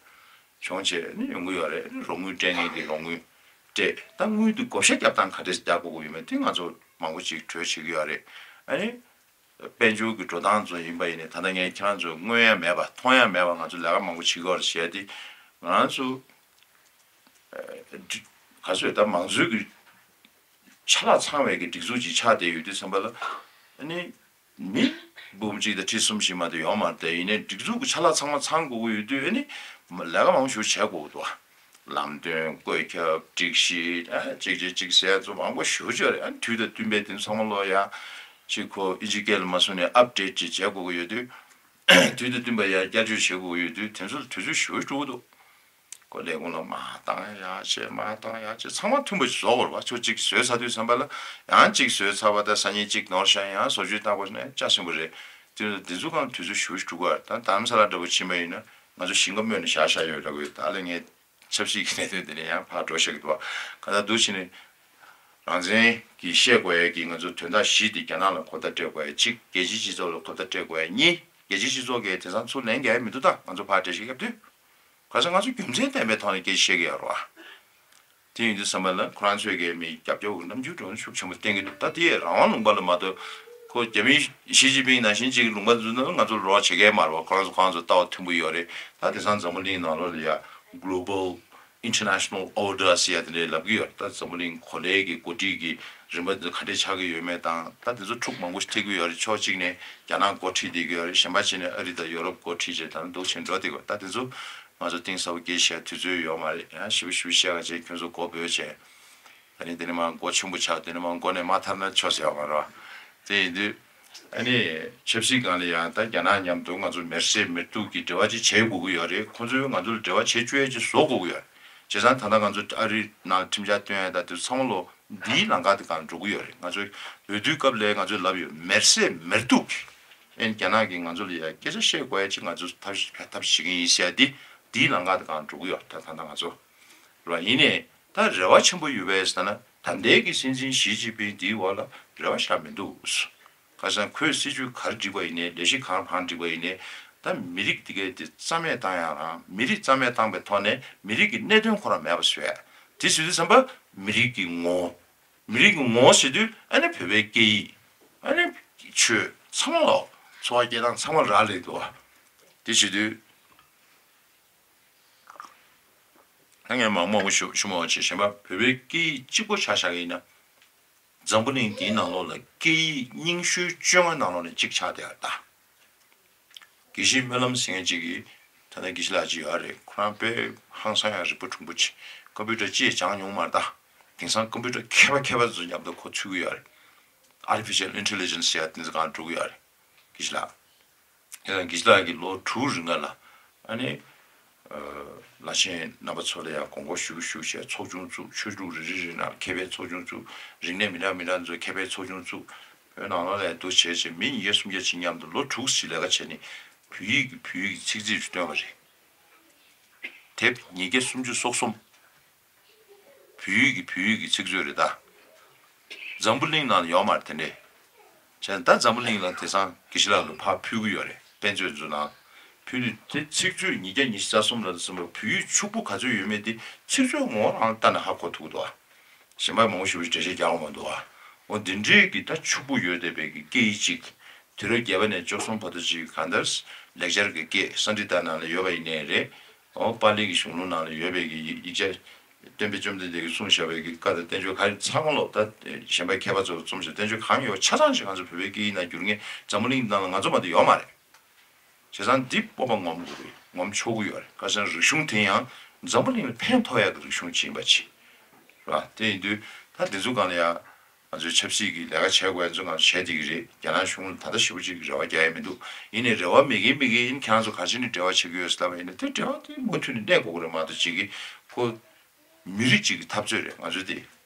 བྱུང་བྱས་ནི་ཡོང་གི་ཡོད་རེད། རོགས་དངུལ་སྤྲད་མཁན་གྱིས་རོགས་དངུལ་སྤྲད། ད་དངུལ་དེ་བགོ་བཤའ་རྒྱབ་སྟངས་ག་འདྲས་རྒྱག་དགོས་ཀྱི་ཡོད་མེད་དེ་ང་ཚོ་མང་པོ་ཅིག་གྲོས་བྱེད་ཀྱི་ཡོད་རེད། ཨ་ནི་དཔལ་འབྱོར་གྱི་འགྲོ་སྟངས་ཚོ་ཡིན་པ་ཡིན་ནའི་ད་ལྟ་ངས་ཁྱེད་རང་ཚོ་མངོན་ཡ་མེད་པ་མཐོང་ཡ་མེད་པ་ང་ཚོ་ལས་ཀ་མང་པོ་བྱེད་ཀྱི་ཡོད་རེད་ཟེར་ཏེ། ང་རང་ཚོ་ག་ཚོད་ད་མང་གཙོའི་གི་ཆ་ལག་ཚང་བའི་གི་སྒྲིག་འཛུགས་ཅིག་ཆགས་བསྡད་ཡོད་དུས་ཙམ་པ་ལ། ཨ་ནི་མི་འབུམ་གཅིག་དང་ཁྲི་གསུམ་ཞིག་མ་གཏོགས་ཡོད་མ་རེད། དེ་ཡིན་ནའི་སྒྲིག་འཛུགས་ཀྱི་ཆ་ལག་ཚང་མ་ཚང་དགོས་ཀྱི་ཡོད་དུས་ཨ་ནི་ལས་ཀ་མང་པོ་ཞིག་བྱེད་དགོས་ཀྱི་འདུག་ལམ་སྟོན་བཀོད་ཁྱབ་སྒྲིག་གཞི་ཨ་གཅིག་གཅིག་གཅིག་ཟེར་ཚོ་མང་པོ་ཞེ་པོ་ཅིག་ཡོད་རེད། ཨ་ནི་དུས་དང་བསྟུན་པའི་དེ་ཚང་མ་ལོ་ཡ་ཅིག་ཁོ་ཨིན་ཇི་སྐད་ལ་མ་སོང་ནས་ཨབ་ཌེཊ་ཅིག་བྱེད་དགོས་ཀྱི་ཡོད་དུས་དུས་དང་བསྟུན་པ་ཡ་བསྐྱར་བཅོས་བྱེད་དགོས་ཀྱི་ཡོད་དུས་དེ་ཚོ་ལ་དུས་ཚོད་ཞེ་པོ་འགྲོ་གི་འདུག་ཁོ་ལས་ཁུངས་ལ་མར་བཏང་ཡག་བྱས་མར་བཏང་ཡག་བྱས་ཚང་མ་མཐུན་པ་ཞིག་བཟོ་དགོས་རེད་པ། ཁྱོད་གཅིག་བཟོས་ཚར་དུས་ཙམ་པ་ལ་ཡང་གཅིག་བཟོས་ཚར་བ་དང་སང་ཉིན་གཅིག་ནོར་ཤག་ཡང་བཟོ་བཅོས་བཏང་དགོས་ནས་ལྕགས་ཟིན་པོ་རེད། དེ་དེ་ཚོ་གང་དུས་ཚོད་ཞེ་པོ་ཞིག་འགྲོ་གི་ཡོད་རེད། ད་དྷ་རམ་ས་ལ་འདྲ་པོ་ཕྱིན་པ་ཡིན་ན་ང་ཚོ་ཞིང་ཁ་རྨོས་ནས་བཞག་བཞག་ཡོད་འདྲ་པོ་ཡོད། ད་ལས་ངས་ཆབ་སྲིད་ཀྱི་གནད་དོན་དེ་ནས་ཡང་ཕར་འགྲོ་བཞག་གི་འདུག་བ། གང་ལྟར་འདུག་བྱས་ནས་རང་བཙན་གྱི་བཤད་དགོས་ཡས་ཀྱི་ང་ཚོ་དོན་དག་བཞི་དེ་རྒྱ་ནག་ལ་གོ་བརྡ་སྤྲད་དགོས་ཡས་གཅིག་རྒྱལ་སྤྱིའི་སྤྱི་ཚོགས་ལ་གོ་བརྡ་སྤྲད་དགོས་ཡས་གཉིས་རྒྱལ་སྤྱིའི་སྤྱི་ཚོགས་ཀྱིས་དེང་སང་ཚུར་ལན་རྒྱག་ཡས་མི་འདུག་ད་ང་ཚོ་ཕར་འགྲེལ་བཤད་བརྒྱབ་དུས། ག་ས་ང་ཚོ་རྒྱུ་མཚན་ལྡན་པའི་ཐོག་ནས་སྐད་ཆ་བཤད་ཀྱི་ཡོད་རེད་བ། དེ་ཡིན་དུས་ཙམ་པ་ལ་ཁོ་རང་ཚོས་ཀྱི་མི་རྒྱབ་སྐྱོར་གྱི་རྣམ་འགྱུར་འགྲོ་ཤུགས་ཆེན་པོ་བསྟན་གྱི་འདུག་ད་དེ་རང་དབང་ལུང་པ་ལ་མ་གཏོགས་ཁོ་རྒྱ་མི་ཞི་ཅིན་ཕིང་ནང་བཞིན་ཅིག་ལུང་པ་འཛུལ་ན་ང་ཚོ་རོགས་བྱེད་མཁན་མ་རེད་བ། ཁོ་རང་ཚོ་ཁོ་རང་ཚོ་ལྟ་བ་མཐུན་པོ་ཡོད་རེད། ད་དེང་སང་འཛམ་བུ་གླིང་ནང་ལོགས་ལ་ཡ་Global International Order ཟེར་ཡ་དེ་འདྲས་ལབ་ཀྱི་ཡོད་རེད། ད་འཛམ་བུ་གླིང་གོ་ལའི་གི་འགོ་ཁྲིད་ཀྱི་རིམ་པ་འདི་ག་འདྲས་ཆགས་ཀྱི་ཡོད་མེད་དང་ད་དེ་ཚོ་འཁྲུག་མང་པོ་ཞིག་ཐེབས་ཀྱི་ཡོད་རེད། ཕྱོགས་གཅིག་ནས་རྒྱ་ནག་འགོ་ཁྲིད་བསྡད་ཀྱི་ཡོད་རེད། གཞན་པ་གཅིག་ནས་ཨ་རི་དང་ཡོ་རོབ་འགོ་ཁྲིད་བྱས་ད་ནི་འདུག་ཕྱིན་འགྲོ་བསྡད་ཀྱི་ཡོད། ད་དེ་ཚོ་ང་ཚོ་གཏིང་ཟབ་པོ་སྐད་ཆ་བཤད་དུས་ཚོད་ཡོད་མ་རེད། ཡང་ཞིབ་པོ་ཞིབ་པོ་བཤད་ག་བྱས་ཁྱོད་ཚོ་མགོ་འབོད་བྱས། ད་ནི་དེ་ནས་མར་མགོ་ཆེན་པོ་ཆགས་དེ་ནས་མར་མགོ་ནས་མ་ཐར་ན་ཆོག་ཟེར་བ་མ་རེད་བ། དེ་ཡིན་དུས་ཨ་ནི་ཆབ་སྲིད་སྒང་ལ་ཡང་ད་རྒྱ་ནག་མཉམ་དུ་ང་ཚོ་མེར་སྲེག་མེར་གཏུག་གི་འབྲེལ་བ་ཅིག་བྱེད་དགོས་ཀྱི་ཡོད་རེད། ཁོང་ཚོས་ང་ཚོ་ལ་འབྲེལ་བ་བྱེད་བཅུག་ཡས་ཅིག་བཟོ་དགོས་ཀྱི་ཡོད་རེད། བྱས་ཙང་ད་ལྟ་ང་ཚོ་ཨ་རི་ནང་ཁྲིམས་འཆར་བཏོན་ཡས་ད་དུས་ཚང་མ་ལོ་འདིའི་ལམ་ཁ་དེ་སྒང་འགྲོ་གི་ཡོད་རེད། ང་ཚོ་འོས་བསྡུའི་སྐབས་ལ་ང་ཚོས་ལབ་ཡོད། མེར་སྲེག་མེར་གཏུག་གི་ཨ་ནི་རྒྱ་ནག་གིས་ང་ཚོ་ལ་ཡ་སྐད་ཆ་བཤད་དགོས་ཡ་ཅིག་ང་ཚོས་ཐབས་ཤེས་ཐབས་ཤེས་བྱེད་ཀྱི་ཡིན་ཟེར་ཡ་འདི་འདིའི་ལམ་ཁ་དེ་སྒང་འགྲོ་གི་ཡོད་རེད། ད་ད་ལྟ་ང་ཚོ་རེད་བ། ཡིན་ནའི་ད་རེ་བ་ཆེན་པོ་ཡོད་པས་ཟེར་ན་ད་ལྟའི་གི་སྲིད་འཛིན་ཞི་ཅིན་ཕིང་འདིའི་འོག་ལ་རེ་བ་བཞག་མི་འདུག་ཁ་སང་ཁོས་སྲིད་ཇུས་ག་རེ་སྒྲིག་པ་ཡིན་ནའི་ལས་གཞི་གང་བང་སྒྲིག་པ་ཡིན་ནའི་ད་མི་རིགས་དེ་གའི་དེ་རྩ་མེད་བཏང་ཡག་རང་མི་རིགས་རྩ་མེད་བཏང་པའི་ཐོག་ནས་མི་རིགས་ཀྱི་གནད་དོན་ཁོ་རང་མེད་པ་བཟོ་ཡ། དེ་བཟོས་དུས་ཙམ་པ་མི་རིགས་ཀྱི་ངོ་བོ། མི་རིགས་ཀྱི་ངོ་བོ་ཟེར་དུས་ཨ་ནི་བོད་པའི་སྐད་ཡིག་ཨ་ནི་ཆོས་ཚང་མ་ལོ་འཚོ་བ་སྐྱེལ་སྟངས་ཚང་མ་རག་ལས་འདུག་བ། དེ་བྱེད་དུས་ད་ངས་མང་མང་པོ་ཞུ་ཞུ་མ་བ་བྱེད་གཞན་པ་བོད་པའི་སྐད་ཡིག་གཅིག་པོ་ཆ་བཞག་གི་ཡིན་ན་འཛམ་བུ་གླིང་འདིའི་ནང་ལོགས་ལ་སྐད་ཡིག་རྙིང་ཤོས་བཅོ་ལྔ་ནང་ལོགས་ནས་གཅིག་ཆགས་བསྡད་ཡོད་ད། དགེ་བཤེས་སྨོན་ལམ་ཟེར་མཁན་གཅིག་གིས་ད་ལྟ་དགེ་བཤེས་ལགས་གཅིག་ཡོད་རེད། ཁོ་རང་དཔེ་ཧང་སང་ཡང་རིག་པ་གྲུང་པོ་ཅིག་ཀམ་པུ་ཊར་ཅི་ཡང་སྦྱངས་མྱོང་མ་རེད་ད། དེང་སང་ཀམ་པུ་ཊར་མཁས་པ་མཁས་པ་ཚོ་མཉམ་དུ་ཁོ་ཚུད་ཀྱི་ཡོད་རེད། Artificial Intelligence ཟེར་ཡ་དེ་ཚོ་གང་འགྲོ་གི་ཡོད་རེད། དགེ་བཤེས་ལགས། ཡང་དགེ་བཤེས་ལགས་ཀྱིས་ལོ་དྲུག་རིང་ག་ལ་ཨ་ནི་ བླ་ཆེན་རྣམ་པ་ཚོ་ལ་ཡང་དགོངས་སྐོར་ཞུ་ཞུ་བྱས་ཚོགས་ཆུང་བཙུགས། ཆོས་ལུགས་རེ་རེ་རེ་ནང་མཁས་པའི་ཚོགས་ཆུང་བཙུགས། རིག་གནས་མི་འདྲ་མི་འདྲ་ཚོའི་མཁས་པའི་ཚོགས་ཆུང་བཙུགས། བོད་ནང་ལོགས་ལ་འདུ་བྱས་བྱས་མི་ཉིས་བརྒྱ་སུམ་བརྒྱ་ཅིག་མཉམ་དུ་ལོ་དྲུག་ཙམ་ལས་ཀ་བྱས་ནས་བོད་ཡིག་གི་བོད་ཡིག་གི་ཚིག་མཛོད་ཅིག་བཏོན་པ་རེད། དེབ་ཉིས་བརྒྱ་སུམ་ཅུ་སོ་གསུམ། བོད་ཡིག་གི་བོད་ཡིག་གི་ཚིག་མཛོད་རེད་ད། འཛམ་བུ་གླིང་ནང་ལ་ཡོད་མ་རེད་དེ་འདྲས། བྱས་ན་ད་འཛམ་བུ་གླིང་ལ་དེང་སང་དགེ་བཤེས་ལགས་ལ་ཕར་ཕུལ་གི་ཡོད་རེད། དཔེ་མཛོད་ཚོ་ནང་ཕུལ་དུས་དེ་ཚིག་མཛོད་ཉིས་བརྒྱ་ཉི་ཤུ་རྩ་གསུམ་ལ་ཟིན་པ་བོད་ཡིག་ཕྱུག་པོ་ག་ཚོད་ཡོད་མེད་དེ་ཚིག་མཛོད་ངོ་རང་ལྟ་ན་ཧ་གོ་ཐུབ་ཀྱི་འདུག་ཨ། གཞན་པ་མང་པོ་ཞིག་འགྲེལ་བཤད་རྒྱག་དགོས་མ་འདུག་ཨ། འོ་འདི་འདྲའི་གི་ད་ཕྱུག་པོ་ཡོད་བསྡད་པའི་གི་སྐད་ཡིག་ཅིག་དུས་རབས་བརྒྱད་པ་ནས་བཅུ་གསུམ་བར་དུ་ཅིག་གང་ལྟར་ལེགས་སྦྱར་གྱི་སྐད་སཾ་སྐྲྀ་ཏ་ནང་ལ་ཡོད་པ་ཡིན་ནའི་རེད། འོ་པཱ་ལི་གི་གཞུང་ལུགས་ནང་ལ་ཡོད་པའི་གི་ཡིག་ཡིག་ཆ། སྟོན་པས་བཅོམ་ལྡན་འདས་ཀྱིས་གསུངས་བཞག་པའི་གི་བཀའ་དང་བསྟན་བཅོས་གང་ཡིན་ཚང་མ་ལོག་ད་གཞན་པའི་མཁས་པ་ཚོས་རྩོམ་བྱས་བསྟན་བཅོས་གང་ཡོད་ཆ་ཚང་ཞིག་ང་ཚོ་བོད་པའི་སྐད་ཡིག་ནང་བསྒྱུར་མཁན་འཛམ་བུ་གླིང་ནང་ལ་ང་ཚོ་མ་གཏོགས་ཡོད་མ་རེད། བྱས་ཙང་འདི་སྤོབས་པ་ངོམ་དགོས་རེད། ངོམ་ཆོག་གི་ཡོད་རེད། ཁ་སང་རིག་གཞུང་དེ་ཡང་འཛམ་བུ་གླིང་ལ་ཕན་ཐོགས་ཡག་གི་རིག་གཞུང་ཅིག་ཡིན་པ་ཅིག་རེད་བ། དེ་ཡིན་དུས་ད་འདི་ཚོ་སྒང་ལ་ཡང་ང་ཚོས་ཆབ་སྲིད་ཀྱི་ལས་ཀ་བྱེད་དགོས་ཡ་ཚོ་ང་ཚོ་བྱས་བསྡད་ཀྱི་རེད། རྒྱ་ནག་གཞུང་ལ་ད་ལྟ་ཞེ་པོ་ཅིག་རེ་བ་རྒྱག་ཡ་མི་འདུག་ཡིན་ནའི་རེ་བ་མེད་མཁན་མེད་མཁན་ཡིན། ཁྱེད་རང་ཚོ་ག་ཅི་ནས་འབྲེལ་བ་བྱེད་ཀྱི་ཡོད་ཟེར་ལབ་པ་ཡིན་ན་དེ་འབྲེལ་བ་དེ་མུ་མཐུད་ནས་གནས་དགོས་ཀྱི་རེད་མ་གཏོགས་ཅིག་གི་ཁོ་མི་རིགས་ཅིག་གི་འཐབ་རྩོད་རེད། ང་ཚོའི་དེ་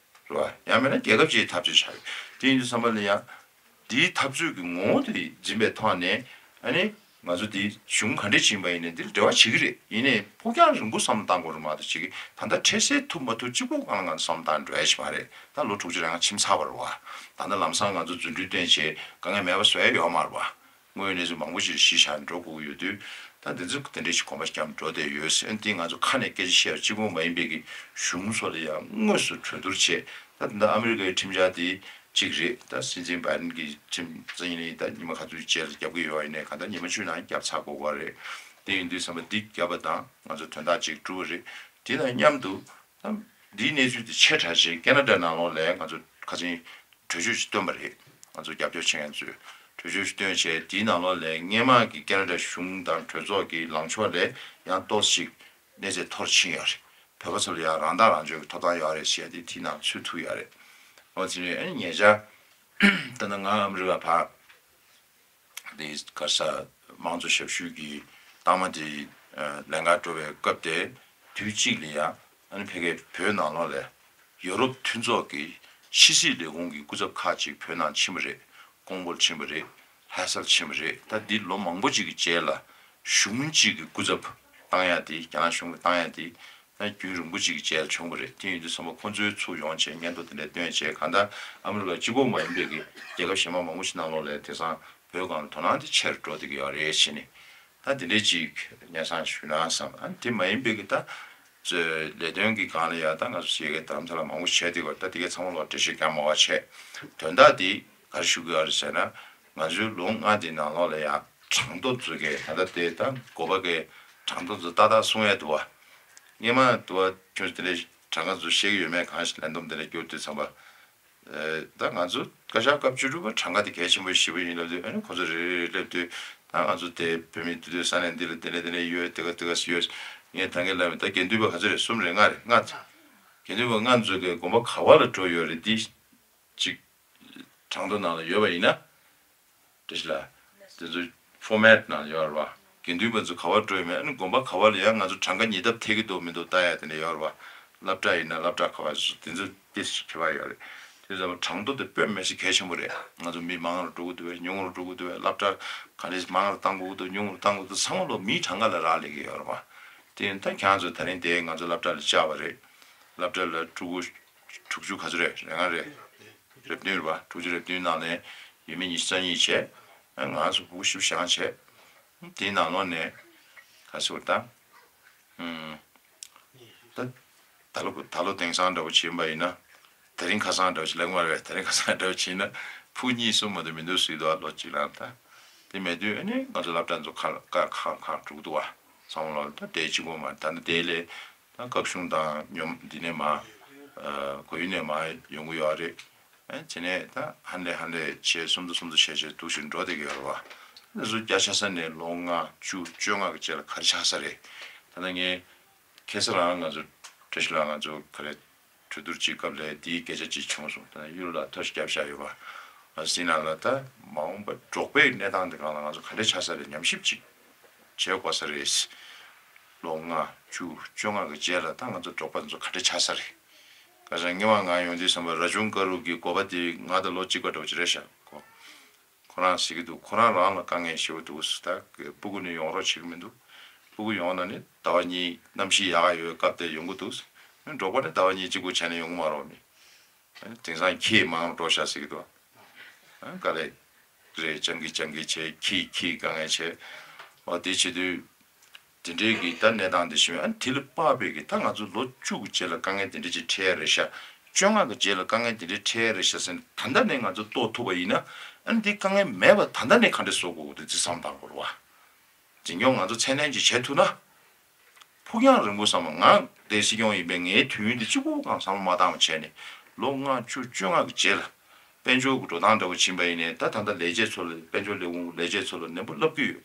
རེད་བ། ཡང་མིན་ན་རྒྱལ་ཁབ་ཅིག་འཐབ་རྩོད་བྱ་རེད། དེ་ཡིན་དུས་ཙམ་པ་ལ་ཡང་འདིའི་འཐབ་རྩོད་ཀྱི་ངོ་བོ་དེ་འཛིན་པའི་ཐོག་ནས་ཨ་ནི་ང་ཚོ་འདི་གཞུང་ག་འདྲས་ཕྱིན་པ་ཡིན་ནའི་འདིར་འབྲེལ་བ་བྱེད་ཀྱི་རེད། ཡིན་ནའི་ཕུགས་རྒྱང་རིང་པོ་བསམ་བློ་བཏང་དགོས་རེད་མ་གཏོགས་ཅིག་གི་ད་ལྟ་འཕྲལ་སེལ་ཐུབ་མ་ཐུབ་གཅིག་པོ་སྒང་ལ་ང་ཚོ་བསམ་བློ་བཏང་འགྲོ་ཡ་ཞིག་མ་རེད། ད་ལོ་དྲུག་ཅུ་རེ་ལྔ་ཕྱིན་ཚར་བ་རེད་བ། ད་ལྟ་ལམ་སང་ང་ཚོ་རྫུ་འཕྲུལ་བཏོན་བྱས་དཀའ་ངལ་མེད་པ་བཟོ་ཡ་ཡོད་མ་རེད་བ། དངོས་ཡོད་གནས་ཚུལ་མང་པོ་ཞིག་གཞི་བཞག་འགྲོ་དགོས་ཀྱི་ཡོད་དུས། ད་འདི་ཚོ་དེ་འདྲའི་ཞིག་གོམ་པ་བརྒྱབ་འགྲོ་བསྡད་ཡོད་ཟེར། འདི་ང་ཚོ་ཁ་ནས་སྐད་ཆ་བཤད་པ་གཅིག་པུ་མ་ཡིན་པའི་གི་གཞུང་སོགས་ལ་ཡང་དངོས་སུ་གྲོས་བསྡུར་བྱས། ད་ད་ལྟ་ཨ་མི་རི་ཀའི་ཁྲིམས་འཆར་དེ་གཅིག་རེད། ད་སྲིད་འཛིན་བྷའི་ཌེན་གྱི་ཁྲིམས་རྩ་ཉིན་ནས་ད་ཉི་མ་ག་ཚོད་རྗེས་ལ་རྒྱབ་ཀྱི་ཡོད་པ་ཡིན་ནའི་གང་ལྟར་ཉི་མ་བཅུ་ནང་རྒྱབ་ཚར་དགོས་པ་རེད། དེ་ཡིན་དུས་ཙམ་པ་འདི་རྒྱབ་པ་དང་ང་ཚོ་དོན་དག་ཅིག་གྲུབ་པ་རེད། དེ་དང་མཉམ་དུ་ད་འདིའི་གནས་ཚུལ་དེ་ཆེ་དྲགས་ཤིག་ཁེ་ན་ཌ་ནང་ལོགས་ལ་ང་ཚོ་ཁ་སང་གྲོས་ཆོད་ཅིག་བཏོན་པ་རེད། ང་ཚོ་རྒྱབ་སྐྱོར་བྱེད་མཁན་ཚོས་གྲོས་ཆོད་ཅིག་བཏོན་བྱས་དེའི་ནང་ལོགས་ལ་སྔོན་མ་གི་ཁེ་ན་ཌ་གཞུང་དང་གྲོས་ཚོགས་ཀྱི་ལངས་ཕྱོགས་ལས་ཡང་ཏོག་ཙམ་ཞིག་གནས་ཚད་མཐོ་རུ་ཕྱིན་ཡོད་རེད། བོད་པ་ཚོ་ལ་ཡང་རང་ཐག་རང་གཅོད་ཀྱི་ཐོབ་ཐང་ཡོད་རེད་ཞེས་དེ་དེའི་ནང་ཚུད་ཐུབ་ཡོད་རེད། འོ་དེ་ནས་ཨ་ནི་ཉེ་ཆར་ད་ནི་ང་ཨ་མི་རི་ཀ་ཕར་དེ་ག་ས་དམངས་གཙོ་ཞབས་ཞུ་གི་རྟགས་མ་དེ་ལེན་གར་འགྲོ་བའི་སྐབས་དེ་དུས་གཅིག་ལ་ཡང་ཨ་ནི་ཕ་གིའི་བོད་ནང་ལོགས་ལ་ཡོ་རོབ་མཐུན་ཚོགས་ཀྱི་ཕྱི་སྲིད་ལས་ཁུངས་ཀྱི་སྐུ་ཚབ་ཁག་ཅིག་བོད་ནང་ཕྱིན་པ་རེད། ཀོང་པོར་ཕྱིན་པ་རེད། ལྷ་སར་ཕྱིན་པ་རེད། ད་འདི་ལོ་མང་པོ་ཅིག་གི་རྗེས་ལ་གཞུང་གཅིག་གི་སྐུ་ཚབ་བཏང་ཡ་དེ་རྒྱ་ནག་གཞུང་གིས་བཏང་ཡ་དེ་ད་རྒྱུན་རིང་པོ་ཅིག་གི་རྗེས་ལ་བྱུང་བ་རེད། དེ་ཡིན་དུས་ཙམ་པ་ཁོང་ཚོའི་ཚུར་ཡོང་བྱས་སྙན་ཐོ་དེ་འདྲ་བཏོན་བྱས་གང་ལྟར་ཨ་མི་རི་ཀ་གཅིག་པོ་མ་ཡིན་པའི་གི་རྒྱལ་ཁབ་གཞན་པ་མང་པོ་ཞིག་ནང་ལོགས་ལ་དེང་སང་བོད་སྒང་ལ་དོ་སྣང་དེ་ཆེ་རུ་འགྲོ་བསྡད་ཀྱི་ཡོད་རེད་ཟེར་ནས། ད་དེ་འདྲའི་ཅིག་སྙན་སེང་ཞུས་ན་བསམ། ཨ་ནི་དེ་མ་ཡིན་པའི་གི་ད་ཚོས་ལས་དོན་གྱི་སྒང་ལ་ཡ་ད་ང་ཚོ་ཞིག་གི་རྡ་རམ་ས་ལ་མང་པོ་བྱས་དེ་གོ་ད་དེ་གའི་ཚང་མ་ལོག་འགྲེལ་བཤད་རྒྱག་མ་བ་བྱས། དོན་དག་དེ་ག་རེ་ཞུ་གི་ཡོད་རེད་ཟེར་ན། ང་ཚོའི་ལོ་ལྔ་དེ་ནང་ལོགས་ལ་ཡ་གྲངས་ཐོ་ཚོ་གི་ད་ལྟ་དེ་ད་གོ་བ་གི་གྲངས་ཐོ་ཚོ་ཏག་ཏག་གསུང་ཡ་འདུག་བ། སྔས་མ་འདུག་བ་ཁྱོད་ཚོ་དེ་འདྲའི་གྲངས་ཀ་ཚོ་ཤེས་ཀྱི་ཡོད་མེད་གང་ཞིག་ལན་འདོམས་དེ་འདྲ་བསྐྱུར་དུས་ཙམ་པ། ད་ང་ཚོ་བཀའ་ཤག་སྐབས་བཅུ་དྲུག་པ་གྲངས་ཀ་དེ་གལ་ཆེན་པོ་ཞེ་པོ་ཡིན་ལབ་དུས་ཨ་ནི་ཁོ་ཚོ་རེ་རེ་རེ་སླེབས་དུས་ད་ང་ཚོ་དེ་བོད་མི་དུས་དུས་ས་གནས་འདི་ལ་དེ་ལ་དེ་ལ་ཡོད་དེ་ག་དེ་ག་ཡོད། ངས་ད་གིན་ལབ་ད་དགེ་འདུན་པ་ག་ཚོད་རེད། གསུམ་རེད། ལྔ་རེད། ལྔ་ཚ། དགེ་འདུན་པ་ལྔ་ཚོ་གི་དགོན་པ་ག་བ་ལ་འགྲོ་ཡོད་རེད། འདི་གཅིག་གྲངས་ཐོ་ནང་ལ་ཡོད་པ་ཡིན་ན། བཀྲ་ཤིས་ལགས། དེ་ཚོ་ཕོར་མེཊ་ནང་ཡོད་རེད་བ། དགེ་འདུན་པ་ཚོ་ག་པར་འགྲོ་ཡོད་མེད། ཨ་ནི་དགོན་པ་ག་པར་ལ་ཡང་ང་ཚོ་གྲངས་ཀ་ཉིས་ལྡབ་ཐེབས་ཀྱི་འདུག་མི་འདུག་ལྟ་ཡ་དེ་འདྲ་ཡོད་རེད་བ། སློབ་གྲྭ་ཡིན་ན་སློབ་གྲྭ་ག་པར་སུ་དེ་ཚོ་ཏོག་ཙམ་ཁྱད་པར་ཡོད་རེད། དེ་ཚོ་གྲངས་ཐོ་དེ་དཔེ་མི་སྲིད་གལ་ཆེན་པོ་རེད། ང་ཚོ་མི་མང་རུ་འགྲོ་གི་འདུག་བས་ཉུང་རུ་འགྲོ་གི་འདུག་བས། སློབ་གྲྭ་ག་འདྲས་མང་རུ་བཏང་དགོས་ཀྱི་འདུག་ཉུང་རུ་བཏང་དགོས་འདུག་ཚང་མ་ལོ་མིའི་གྲངས་ཀ་ལ་རག་ལས་ཀྱི་ཡོད་རེད་བ། དེ་ཡིན་ད་ཁྱེད་ཚོ་ད་རིང་དེ་ང་ཚོ་སློབ་གྲྭ་ལ་བཅར་བ་རེད། སློབ་གྲྭ་ལ་ཕྲུ་གུ་དྲུག་ཅུ་ག་ཚོད་རེད། རེ་ལྔ་རེད། རེ་བདུན་རེད་བ། དྲུག་ཅུ་རེ་བདུན་ནང་ནས་ཡུལ་མི་ཉི་ཤུ་རྩ་གཉིས་བྱས། ང་ཚོ་ཕྲུ་གུ་བཞི་བཅུ་ཞེ་ལྔ་བྱས། དེའི་ནང་ལོགས་ནས་ག་ཚོད་ད། ད་ད་ལོ་ད་ལོ་དེང་སང་འདྲ་བོ་བྱེད་པ་ཡིན་ན། དེ་རིང་ཁ་སང་འདྲ་བོ་ཞིག་ལབ་ཀྱི་མ་རེད་པས། དེ་རིང་ཁ་སང་འདྲ་བོ་བྱས་ན་ཕྲུ་གུ་གཉིས་གསུམ་མ་གཏོགས་མི་འདུག་ཟེར་གྱི་འདུག་ལོ་གཅིག་ལ་ད། དེ་མེད་དུས་ཨ་ནི་ང་ཚོ་སློབ་གྲྭ་ཚོ་ཁག་ཁག་ཁག་ཁག་དྲུག་འདུག་བ། ཚང་མ་ལོ་ད་དེ་གཅིག་པོ་མ་ད་ནི་དེ་ལས་ད་སྐབས་གཞུང་དང་ཉོམ་འདི་ནས་མ་གོ་ཡུལ་ནས་མ་ཡོང་གི་ཡོད་རེད། ཨ་དེ་ནས་ད་ཧན་ལེ་ཧན་ལེ་བྱས་སུམ་མདོ་སུམ་མདོ་བྱས་བྱས་འདུག་བཞིན་འགྲོ་བསྡད་ཀྱི་ཡོད་རེད་བ། ཨ་ནི་བཟོ་བརྒྱ་ཆགས་ས་ནས་ལོ་ལྔ་བཅུ་བཅོ་ལྔ་གི་རྗེས་ལ་ག་རེ་ཆགས་ས་རེད། ད་ནི་ངས་ཁ་སང་རང་ང་ཚོ་བཀྲ་ཤིས་ལགས་ང་ཚོ་ག་རེ། གྲོས་བསྡུར་གྱི་སྐབས་ལ་འདིའི་སྐད་ཆ་གཅིག་བྱུང་སོང་། ད་གཡུ་ལོ་ལགས་ཐབས་ཤིག་བརྒྱབ་བཞག་ཡོད་པ། ཨ་སྲིད་ནང་ལ་ད་མ་འོངས་པ་འབྲོག་པའི་གནས་སྟངས་དེ་སྒང་ལ་ང་ཚོ་ག་འདྲས་ཆགས་ས་རེད་ཉམས་ཞིབ་ཅིག་བྱེད་དགོས་ས་རེད། ལོ་ལྔ་བཅུ་བཅོ་ལྔ་གི་རྗེས་ལ་ད་ང་ཚོ་འབྲོག་པ་ཚོ་ག་འདྲ་ཆགས་ས་རེད། ཁ་སང་སྔོན་མ་ང་ཡོང་དུས་ཙམ་པ་ར་ཆུང་དཀར་རུ་གི་འགོ་པ་དེ་ང་དང་ལོ་གཅིག་པ་འདྲ་བོ་ཅིག་རེད་ཤག་གོ། ཁོ་རང་ཟེར་གྱི་འདུག་ཁོ་རང་རང་ལ་དཀའ་ངལ་ཞེ་པོ་འདུག་ད་སྤུ་གུ་ནི་ཡོང་རོགས་བྱེད་ཀྱི་མི་འདུག་སྤུ་གུ་ཡོང་ན་ནི་ཟླ་བ་གཉིས་གནམ་གཤིས་ཡག་ག་ཡོད་སྐབས་དེར་ཡོང་གི་འདུག་འབྲོག་པ་ནི་ཟླ་བ་གཉིས་གཅིག་པུ་བྱས་ནས་ཡོང་གི་མ་རེད་མི། དེང་སང་ཁྱི་མང་འགྲོ་ཤག་ཟེར་གྱི་འདུག་དཀའ་ལས་རེད། སྤྱང་ཀི་སྤྱང་ཀི་བྱས། ཁྱི་ཁྱི་དཀའ་ངལ་བྱས། འོ་དེ་བྱེད་དུས། དེ་འདྲའི་གི་ད་གནས་སྟངས་དེ་ཞིག་ཨ་ནི་དེ་ལ་དཔག་པའི་གི་ད་ང་ཚོ་ལོ་བཅུ་གི་རྗེས་ལ་དཀའ་ངལ་དེ་འདྲ་ཅིག་འཕྲད་ཡ་རེད་ཤག་བཅོ་ལྔ་གི་རྗེས་ལ་དཀའ་ངལ་དེ་འདྲ་འཕྲད་ཡ་རེད་ཤག་ཟེར་ནས་ད་ལྟ་ནས་ང་ཚོ་རྟོགས་ཐུབ་པ་ཡིན་ན། ཨ་ནི་དེ་དཀའ་ངལ་མེད་པ་ད་ལྟ་ནས་ག་འདྲ་བཟོ་དགོས་ཀྱི་འདུག་དེ་བསམ་བཏང་དགོས་རེད་བ། འཛིན་སྐྱོང་ང་ཚོ་ཚད་ལྡན་ཅིག་བྱེད་ཐུབ་ན། ཕུགས་རྒྱང་རིང་པོ་བསམ་པ། ང་དེ་སྲིད་སྐྱོང་ཡིན་པའི་ངའི་དུས་ཡུན་དེ་གཅིག་པུ་གང་བསམ་བློ་མ་བཏང་བ་བྱས་ནས་ལོ་ལྔ་བཅུ་བཅོ་ལྔ་གི་རྗེས་ལ་དཔལ་འབྱོར་གྱི་འགྲོ་སྟངས་འདྲ་བོ་ཕྱིན་པ་ཡིན་ནའི་ད་ད་ལྟ་ལས་བྱེད་ཚོ་ལ་དཔལ་འབྱོར་ལས་ཁུངས་ལས་བྱེད་ཚོ་ལ་ནན་པོ་བསླབ་ཀྱི་ཡོད།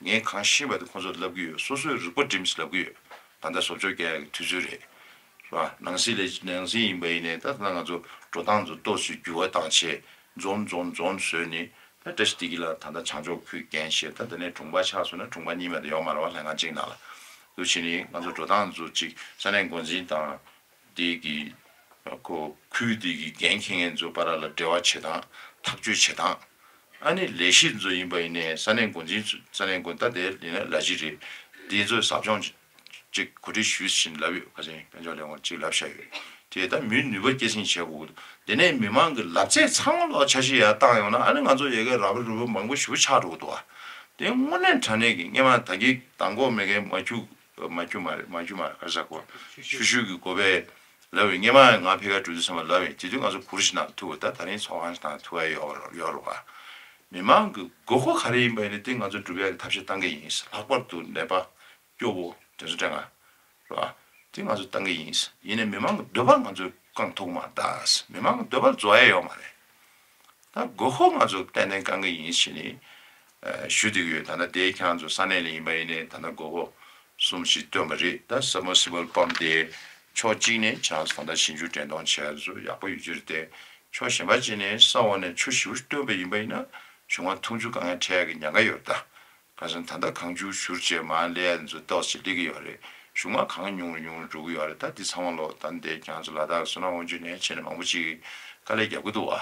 ངས་གང་ཤེས་པ་དེ་ཁོང་ཚོར་བསླབ་ཀྱི་ཡོད། སོ་སོས་རིག་པ་སྒྲིམ་ཞིག་བསླབ་ཀྱི་ཡོད། ད་ལྟ་བཟོ་བཅོས་རྒྱག་ཡག་གི་དུས་ཚོད་རེད། རེད་བ། ནང་སྲིད་ལས་ནང་སྲིད་ཡིན་པ་ཡིན་ནའི་ད་ད་ང་ཚོ་འགྲོ་སྟངས་ཚོ་ཏོག་ཙམ་འགྱུར་བ་བཏང་བྱས་འཛོམས་འཛོམས་འཛོམས་བཟོས་ནས་ད་བཀྲ་ཤིས་བདེ་སྐྱིད་ལགས་ད་ལྟ་བྱང་ཕྱོགས་ཁུལ་འགན་བཞེས། ད་དེ་ནས་དྲུང་པ་ཆགས་སོང་ན་དྲུང་པ་གཉིས་མ་གཏོགས་ཡོད་མ་རེད་བ། ལྷན་ཁང་གཅིག་ནང་ལ་འདུག་བྱས་ནས་ང་ཚོ་འགྲོ་སྟངས་ཚོ་གཅིག་ས་གནས་འགོ་འཛིན་དང་དེ་གི་ཁོ་ཁུལ་དེ་གི་འགན་འཁྱེར་མཁན་ཚོ་བར་ལ་འབྲེལ་བ་བྱེད་སྟངས། ཐག་གཅོད་བྱེད་སྟངས། ཨ་ནི་ལས་གཞི་ཚོ་ཡིན་པ་ཡིན་ནའི་ས་གནས་འགོ་འཛིན་ཚོ་ས་གནས་འགོ་ད་དེ་ཡིན་ན་ལ་གཞི་རེད། དེ་ཚོས་ཟབ་སྦྱོང་ཅིག་གོ་སྒྲིག་ཞུས་ཟིན་ལབ་ཡོད། ཁ་སང་དཔལ་འབྱོར་ལས་ཁུངས་ཅིག་ལབ་བཞག་ཡོད། དེ་ད་མིའི་ནུས་པ་སྐྱེད་སྲིང་བྱེད་དགོས། དེ་ནས་མི་མང་གི་ལབ་ཚད་ཚང་མ་ལོག་འཆར་གཞི་ཡར་བཏང་ཡོང་ན་ཨ་ནི་ང་ཚོ་ཡ་གི་ར་བ་རུ་བ་མང་པོ་ཞེ་པོ་ཆགས་འགྲོ་གི་འདུག་བ། དེ་དངོས་གནས་དྲང་གནས་ཀྱི་སྔོན་མ་ད་གིན་མདང་དགོང་མེ་རྒན་མ་ཁྱུ་མ་ཁྱུ་མ་རེད། མ་ཁྱུ་མ་རེད། ག་རེ་ཟེར་དགོས། ཤུ་ཤུ་གི་གོ་བས་ལབ་པའི་སྔོན་མ་ང་ཕ་གིར་འགྲོ་དུས་ཙམ་པ་ལབ་པའི་དེ་དུས་ང་ཚོ་གུར་ཞིག་ནང་ཐུག་པ། ད་ད་རིང་ཚོགས་ཁང་ཞིག་ནང་ཐུག་ཡ་ཡོད་ཡོད་རེད་བ། མི་མང་གི་དགོས་མཁོ་ག་རེ་ཡིན་པ་ཡིན་ན་དེ་ང་ཚོ་སྒྲུབ་ཡ་གི་ཐབས་ཤེས་བཏང་གི་ཡིན། ལྷག་པར་དུ་ནད་པ་སྐྱོ་བོ་དེ་ཚོ་དྲན་ང་རེད་བ། དེ་ང་ཚོ་བཏང་གི་ཡིན། ཡིན་ནའི་མི་མང་གི་འདོད་པ་ང་ཚོས་བསྐང་ཐུབ་མ་ད། མི་མང་གི་འདོད་པ་རྫོགས་ཡ་ཡོད་མ་རེད། ད་དགོས་མཁོ་ང་ཚོ་ཏན་ཏན་བསྐང་གི་ཡིན་ཞེས་ནས་ཞུ་བསྡད་ཀྱི་ཡོད། ད་ལྟ་དེ་ཁྱེད་རང་ཚོ་ས་གནས་ལ་ཡིན་པ་ཡིན་ནའི་ད་ལྟ་དགོས་མཁོ་གསུམ་ཞིག་བཏོན་པ་རེད། ད་སབ་མར་སི་བལ་པམ་དེ་ཕྱོགས་གཅིག་ནས་ཁྱེད་རང་ཚོ་ད་ལྟ་ཞིབ་འཇུག་འདྲེན་གཏོང་བྱས་ཚོ་ཡག་པོ་ཡོད་རྒྱུ་རེད་དེ། ཕྱོགས་གཞན་པ་གཅིག་ནས་ས་འོག་ནས་ཆུ་ཞེ་པོ་བཏོན་པ་ཡིན་པ་ཡིན་ན་གཞུང་མ་འཐུང་ཆུ་དཀའ་ངལ་འཕྲད་ཡ་གི་ཉེན་ཁ་ཡོད་ད། ཁ་སང་ད་ལྟ་གངས་ཆུ་བཞུར་བྱས་མར་སླེབས་ཡ་ཚོ་ཏོག་ཙམ་སླེབས་ཀྱི་ཡོད་རེད། གཞུང་མ་གངས་ཉུང་རུ་ཉུང་རུ་འགྲོ་གི་ཡོད་རེད། ད་འདི་ཚང་མ་ལོ་ད་འདི་ཁྱེད་རང་ཚོ་ལ་དྭགས་བསོད་ནམས་དབང་ཕྱུག་ནས་བྱས་ནས་མང་པོ་ཅིག་དཀའ་ལས་རྒྱབ་ཀྱི་འདུག་བ།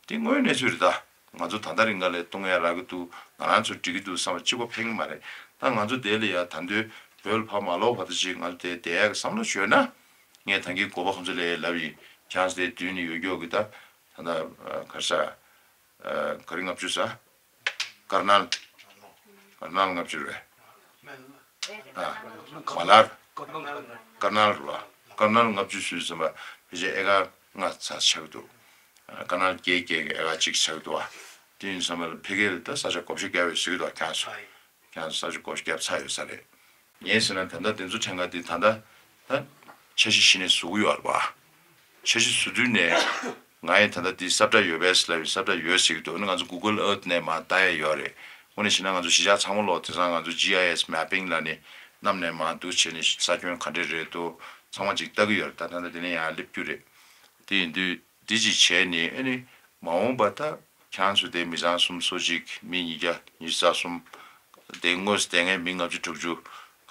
འདི་དངོས་ཡོད་གནས་ཚུལ་རེད་ད། ང་ཚོ་ད་ལྟ་རིང་ག་ལས་གཏོང་ཡ་རག་གི་འདུག་ང་རང་ཚོ་འགྲིག་གི་འདུག་བསམ་པ་གཅིག་པོ་ཕན་གི་མ་རེད། ད་ང་ཚོ་དེ་ལ་ཡ་ད་འདོད་བོད་ལ་ཕར་མ་ལོག་བར་དུ་ཅིག་ང་ཚོ་དེ་བསྡད་ཡ་གི་བསམ་བློ་བྱོས་ན། ངས་ད་གིན་གོ་པ་ཁོང་ཚོ་ལ་ལབ་ཡིན། ཁྱེད་རང་ཚོ་དེ་མདུན་ནས་ཡོད་མཁན་གྱི་ད་ད་ལྟ་ག་རེ་ཟ། ག་རེ་ལྔ་བཅུ་ཟ། དཀར་ནལ། དཀར་ནལ་ལྔ་བཅུ་རེད། ཨ། མ་ལར། དཀར་ནལ་རེད་བ། དཀར་ནལ་ལྔ་བཅུ་ཟོས་ཟིན་པ་ཕལ་ཆེར་ཨེ་ཀར་ལྔ་ཙམ་ཆགས་ཀྱི་འདུག་དཀར་ནལ་བརྒྱད་བརྒྱད་ཀྱི་ཨེ་ཀར་གཅིག་ཆགས་ཀྱི་འདུག་བ། དེ་ཡིན་ཙམ་པ་ལ་ཕ་གིར་ད་ས་ཆ་བགོ་བཤའ་བརྒྱབ་ཡོད་ཟེར་གྱི་འདུག་ཁྱེད་ཚོ། ཁྱེད་ཚོ་ས་ཆ་བགོ་བཤའ་བརྒྱབ་ཚར་ཡོད་ས་རེད། ངས་ཟེར་ན་ད་ལྟ་དེ་ཚོ་ཕྲན་ཁ་དེ་ད་ལྟ་ད་འཆར་གཞི་གཞི་ནས་བཟོ་གི་ཡོད་རེད་བ། འཆར་གཞི་བཟོ་དུས་ནས་ང་ཡི་ད་ལྟ་དེ་ས་བཀྲ་ཡོད་པས་ལབ་ཡོད། ས་བཀྲ་ཡོད་ཟེར་གྱི་འདུག་ཨ་ནི་ང་ཚོ་Google Earth་ནས་མར་ལྟ་ཡ་ཡོད་རེད། དངོས་གནས་བྱས་ན་ང་ཚོ་གཞིས་ཆགས་ཚང་མ་ལོག་དེང་སང་ང་ཚོ་G I S mapping ལབ་ནས་གནམ་ནས་མར་འདུག་བྱས་ནས་ས་ཁྱོན་ག་འདྲས་རེད་འདུག་ཚང་མ་ཅིག་ལྟ་གི་ཡོད་རེད། ད་ད་ལྟ་དེ་ནས་ཡར་སླེབས་རྒྱུ་རེད། དེ་ཡིན་དུས་འདི་ཅིག་བྱས་ནས་ཨ་ནི་མ་འོངས་པ་ད་ཁྱེད་རང་ཚོ་དེ་མི་ཚང་གསུམ་སོ་གཅིག་མི་ཉིས་བརྒྱ་ཉི་ཤུ་རྩ་གསུམ། དེ་དངོས་སུ་དེ་སྔའི་མི་ལྔ་བཅུ་དྲུག་ཅུ་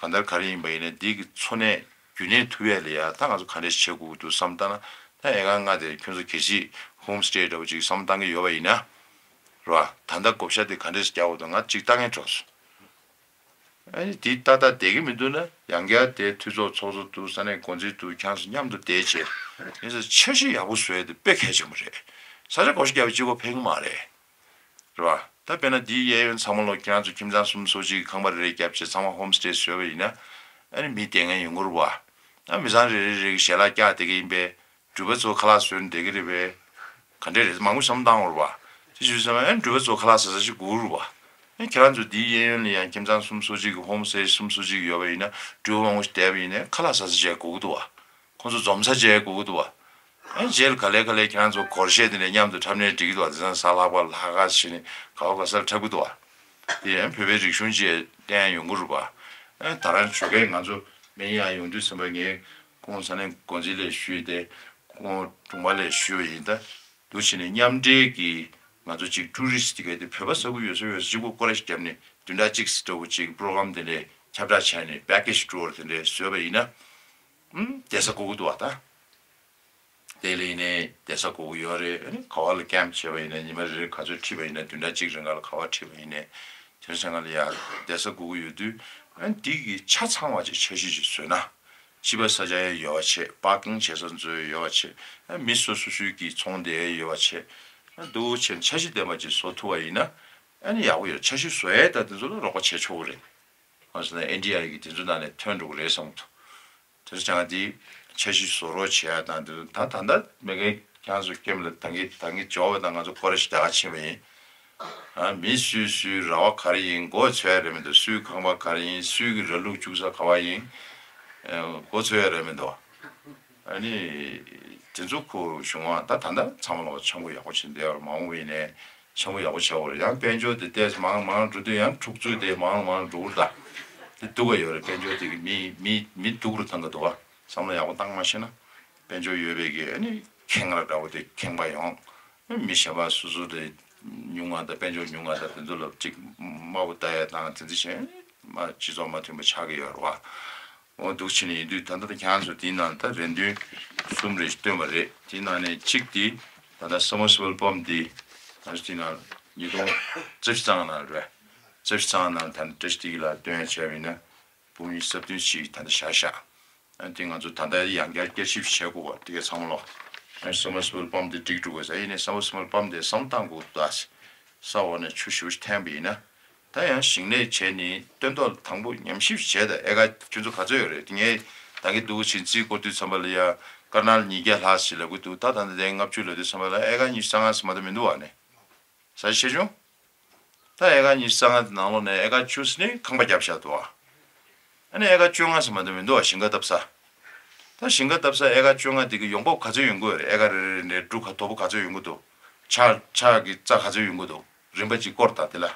གང་ལྟར་ག་རེ་ཡིན་པ་ཡིན་ནའི་འདི་གི་འཚོ་གནས་རྒྱུན་གནས་ཐུབ་ཡས་ལ་ཡ་ད་ང་ཚོ་ག་འདྲས་བྱེད་དགོས་ཀྱི་འདུག་བསམ་བཏང་ན་ད་ཨེ་ཀར་ལྔ་དེ་ཁྱོད་ཚོ་གལ་སྲིད་ཧོམ་སི་ཊེ་འདྲ་བོ་ཅིག་བསམ་བཏང་གི་ཡོད་པ་ཡིན་ན་རེད་བ། ད་ལྟ་བགོ་བཤའ་དེ་ག་འདྲས་རྒྱག་དགོས་འདུག་ང་ཅིག་ལྟ་མཁན་གྲོགས་སོང་། ཨ་ནི་དེ་ཏག་ཏག་བསྡད་ཀྱི་མི་འདུག་ན་ཡང་བསྐྱར་དེ་འཐུས་ཚོགས་ཚོགས་གཙོ་འདུག་ས་གནས་འགོ་འཛིན་འདུག་ཁྱེད་ཚོ་མཉམ་དུ་བསྡད་བྱས་ཡིན་ཙང་འཆར་གཞི་ཡག་པོ་བཟོ་ཡ་དེ་དཔེ་གལ་ཆེན་པོ་རེད། ས་ཆ་བགོ་བཤའ་བརྒྱབ་པ་གཅིག་པོ་ཕན་གྱི་མ་རེད། རེད་བ། ད་དཔེར་ན་འདིའི་གཡས་གཡོན་ཚང་མ་ལོག་ཁྱེད་རང་ཚོ་ཁྱིམ་ཚང་གསུམ་སོ་གཅིག་གི་ཁང་པ་རེ་རེ་བརྒྱབ་བྱས་ཚང་མ་ཧོམ་སི་ཊེ་བཟོས་པ་ཡིན་ན་ཨ་ནི་མི་བསྡད་མཁན་ཡོང་གི་རེད་བ། ཨ་མི་ཚང་རེ་རེ་རེ་གི་ཞལ་ལག་བཀྱག་བསྡད་ཀྱི་ཡིན་པས། འགྲུལ་པ་ཚོ་ཁ་ལག་བཟོས་ནས་བསྡད་ཀྱི་རེད་པས། ག་འདྲས་རེད། མང་པོ་བསམ་བཏང་བ་རེད་བ། དེ་བྱས་ཙང་ཨ་འགྲུལ་པ་ཚོ་ཁ་ལག་ཟ་ས་ཞིག་དགོས་རེད་བ། ཨ་ཁྱེད་རང་ཚོ་འདིའི་གཡས་གཡོན་ལ་ཡང་ཁྱིམ་ཚང་གསུམ་སོ་གཅིག་གི་ཧོམ་སི་ཊེ་གསུམ་སོ་གཅིག་ཡོད་པ་ཡིན་ན་འགྲུལ་པ་མང་པོ་ཞིག་བསྡད་པ་ཡིན་ན་ཁ་ལག་ཟ་ས་ཅིག་དགོས་ཀྱི་འདུག་བ། ཁོང་ཚོ་འཛོམས་ས་ཅིག་དགོས་ཀྱི་འདུག་བ། ཨ་རྗེས་ལ་ག་ལེ་ག་ལེ་ཁྱེད་རང་ཚོ་སྒོར་གཞས་དེ་འདྲ་མཉམ་དུ་འཁྲབ་ནས་འགྲིག་གི་འདུག་བ། དེང་སང་གཟའ་ལྷག་པ་ལྷག་དཀར་བྱས་ནས་ག་བ་ག་སར་འཁྲབ་ཀྱི་འདུག་བ། དེ་ཡང་བོད་པའི་རིག་གཞུང་ཅིག་བསྟན་ཡ་ཡོང་གི་རེད་བ། ཨ་ད་རང་ཇོ་ཁའི་ང་ཚོ་སྨན་གཡང་ཡོང་དུས་ཙམ་པ་ངས་ཁོང་ས་གནས་འགོ་འཛིན་ལ་ཞུས་ཏེ་ཁོང་དྲུང་པ་ལ་ཞུས་པ་ཡིན། ད་འདུག་བྱས་ནས་མཉམ་འབྲེལ་གྱིས་ང་ཚོ་ཅིག་ཊུ་རི་སི་ཊི་གི་དེ་བོད་པ་ས་ཁུལ་ཡོད་ས་ཡོད་ས་གཅིག་པོ་སྐོར་ར་ཞིག་བརྒྱབ་ནས་བདུན་ཕྲག་གཅིག་ཙམ་འདྲ་བོ་ཅིག་པྲོ་གྷ་རམ་དེ་ལས་ ཁྱབ་བསྒྲགས་བྱས་ནས་པེ་ཀེ་ཇི་སྒྲུག་པ་དེ་འདྲས་བཟོས་པ་ཡིན་ན། ཨུམ། བསྡད་ས་དགོས་ཀྱི་འདུག་བ་ད། དེ་ལ་ཡིན་ནའི་བསྡད་ས་དགོས་ཀྱི་ཡོད་རེད། ཨ་ནི་ག་བ་ལ་ཀེམ་བྱས་པ་ཡིན་ན་ཉི་མ་རེ་རེ་ག་ཚོད་ཁྲིད་པ་ཡིན་ན། བདུན་ཕྲག་གཅིག་རིང་ག་ལ་ག་བ་ཁྲིད་པ་ཡིན་ནའི་དེ་ཚོ་ཚང་མ་ལ་ཡ་བསྡད་ས་དགོས་ཀྱི་ཡོད་དུས། ཨ་ནི་འདི་གི་ཆ་ཚང་བ་ཅིག་འཆར་གཞི་ཅིག་བཟོས་ན། ཕྱི་པ་ས་ཆ་ཡང་ཡོད་པ་བྱས། པར་ཀིང་བྱེད་ས་ཚོ་ཡང་ཡོད་པ་བྱས། ཨ་མི་སོ་སོ་སོའི་གི་ཚོང་དེ་ཡང་ཡོད་པ་བྱས། ཨ་འདུག་བྱས་འཆར་གཞི་ལྡན་པ་ཅིག་བཟོ་ཐུབ་པ་ཡིན་ན། ཨ་ནི་ཡག་པོ་ཡོད། འཆར་གཞི་བཟོ་ཡས་ད་དེ་ཚོ་ལ་རོགས་པ་བྱེད་ཆོག་གི་རེད། གང་ཟེར་ན་ཨེན་ཌི་ཨའི་གི་དེ་ཚོ་ནང་ནས་ཐོན་འགྲོ་གི་རེད་བསམ་གྱི་འདུག་དེ་ཚོ་ཀྱང་དེ་འཆར་གཞི་བཟོ་རོགས་བྱེད་ཡ་དང་། དེ་ད་ད་ལྟ་མེ་གེ་ཁྱེད་ཚོ་ཀེམ་ལ་ད་གིན་ད་གིན་འབྱོར་བ་དང་། ང་ཚོ་ཀོ་རེ་ཤི་ད་ག་ཕྱིན་པ་ཡིན། ཨ་མི་སུའི་སུའི་ར་བ་ག་རེ་ཡིན་མགོ་ཚོད་ཡ་རེད་མི་འདུག་སུའི་ཁང་པ་ག་རེ་ཡིན། སུའི་གི་ར་ལུག་བཅུག་ས་ག་བ་ཡིན། ཨ་མགོ་ཚོད་ཡ་རེད་མི་འདུག་ཨ་ནི་དེ་ཚོ་ཁོ་གཞུང་བ་ད་ད་ལྟ་ཚང་མ་ལ་འཆམ་པོ་ཡག་པོ་བྱེད་འདོད་ཡོད་རེད། མ་འོངས་པ་ཡིན་ནའི་འཆམ་པོ་ཡག་པོ་བྱ་དགོས་རེད། ཡང་དཔལ་འབྱོར་དེ་ཏོག་ཙམ་མང་མང་འགྲོ་དུས་ཡང་འཁྲུག་རྩོད་དེ་མང་མང་འགྲོ་གི་རེད་ད། དེ་སྡུག་ག་ཡོད་རེད། དཔལ་འབྱོར་དེ་གི་མི་མི་མི་སྡུག་རུ་བཏང་གི་འདུག་བ། བསམ་བློ་ཡག་པོ་བཏང་མ་ཤེས་ན། དཔལ་འབྱོར་ཡོད་པའི་གི་ཨ་ནི་ཁེངས་ར་འདྲ་བོ་དེ་ཁེངས་པ་ཡོང་། མི་གཞན་པ་སོ་སོ་དེ་ཉུང་ང་དང་། དཔལ་འབྱོར་ཉུང་ང་དང་། དེ་ཚོ་ལ་ཅིག་དམའ་བོ་ལྟ་ཡ་དང་། དེ་འདྲ་བྱས་མ་སྤྱི་ཚོགས་མ་མཐུན་པ་ཆགས་ཀྱི་ཡོད་རེད་བ། འོ་འདུག་བྱས་ནས་ཡིན་དུས་ད་ལྟ་ཁྱེད་རང་ཚོ་དེའི་ནང་ད་རེ་འདུན་གསུམ་རེ་བཏོན་པ་རེད། དེའི་ནང་ནས་གཅིག་དེ་ད་ལྟ་སབ་མར་སི་བལ་པམ་དེ་ང་ཚོ་དེའི་ནང་ཉིས་སྟོང་རྩ་བཞི་ཙམ་ནང་རེད། རྩ་བཞི་ཙམ་ནང་ད་ལྟ་བཀྲ་ཤིས་བདེ་སྐྱིད་ལགས་བཏོན་ཡ་བྱས་པ་ཡིན་ན། འབུམ་གཉིས་སུམ་སྟོང་ཞིག་ད་ལྟ་བཞག་བཞག་ཨ་དེ་ང་ཚོ་ད་ལྟ་ཡང་བསྐྱར་བསྐྱར་ཞིབ་བྱེད་དགོས་པ་དེ་ག་ཚང་མ་ལོ། ཨ་སབ་མར་སི་བལ་པམ་དེ་འགྲིག་འགྲོ་དགོས་ཟེར་ཡིན་ནའི། སབ་མར་སི་བལ་པམ་དེ་བསམ་བཏང་དགོས་འདུག་ས་འོག་ནས་ཆུ་ཞེ་པོ་ཞིག་འཐེན་པ་ཡིན་ན། ད་ཡང་ཞིང་ལས་བྱས་ནས་སྟོན་ཐོག་དང་པོ་ཉམས་ཞིབ་བྱས། ད་ཨེ་ཀ་ཁྱོད་ཚོ་ག་ཚོད་ཡོད་རེད། དེ་ངས་ད་གིན་འདུག་ཕྱིན་རྩིས་སྐོར་དུས་ཙམ་པ་ལ་ཡ་དཀར་ནག་ཉིས་བརྒྱ་ལྷག་ཞིག་ལབ་ཀྱི་འདུག་ད་ད་ལྟ་དེ་ལྔ་བཅུ་ལབ་དུས་ཙམ་པ་ལ་ཨེ་ཀ་ཉི་ཤུ་རྩ་ལྔ་ཙམ་མ་གཏོགས་མི་འདུག་བ་ནི། ས་ཆ་ཆེ་ཆུང་། ད་ཨེ་ཀ་ཉི་ཤུ་རྩ་ལྔ་དེ་ནང་ལོགས་ནས་ཨེ་ཀ་བཅུ་ཙམ་ནི་ཁང་པ་བརྒྱབ་བཞག་འདུག་ཨ། ཨ་ནི་ཨེ་ཀ་བཅོ་ལྔ་ཙམ་མ་གཏོགས་མི་འདུག་བ། ཞིང་ཁ་བཏབ་ས། ད་ཞིང་ཁ་བཏབ་ས་ཨེ་ཀ་བཅོ་ལྔ་དེ་གི་ཡོང་འབབ་ག་ཚོད་ཡོང་གི་ཡོད་རེད། ཨེ་ཀ་རེ་རེ་ནས་འབྲུ་ག་དོ་པོ་ག་ཚོད་ཡོང་གི་འདུག་ཆ་ཆ་གི་རྩ་ག་ཚོད་ཡོང་གི་འདུག་རིན་པ་གཅིག་སྐོར་དང་དེ་ལ།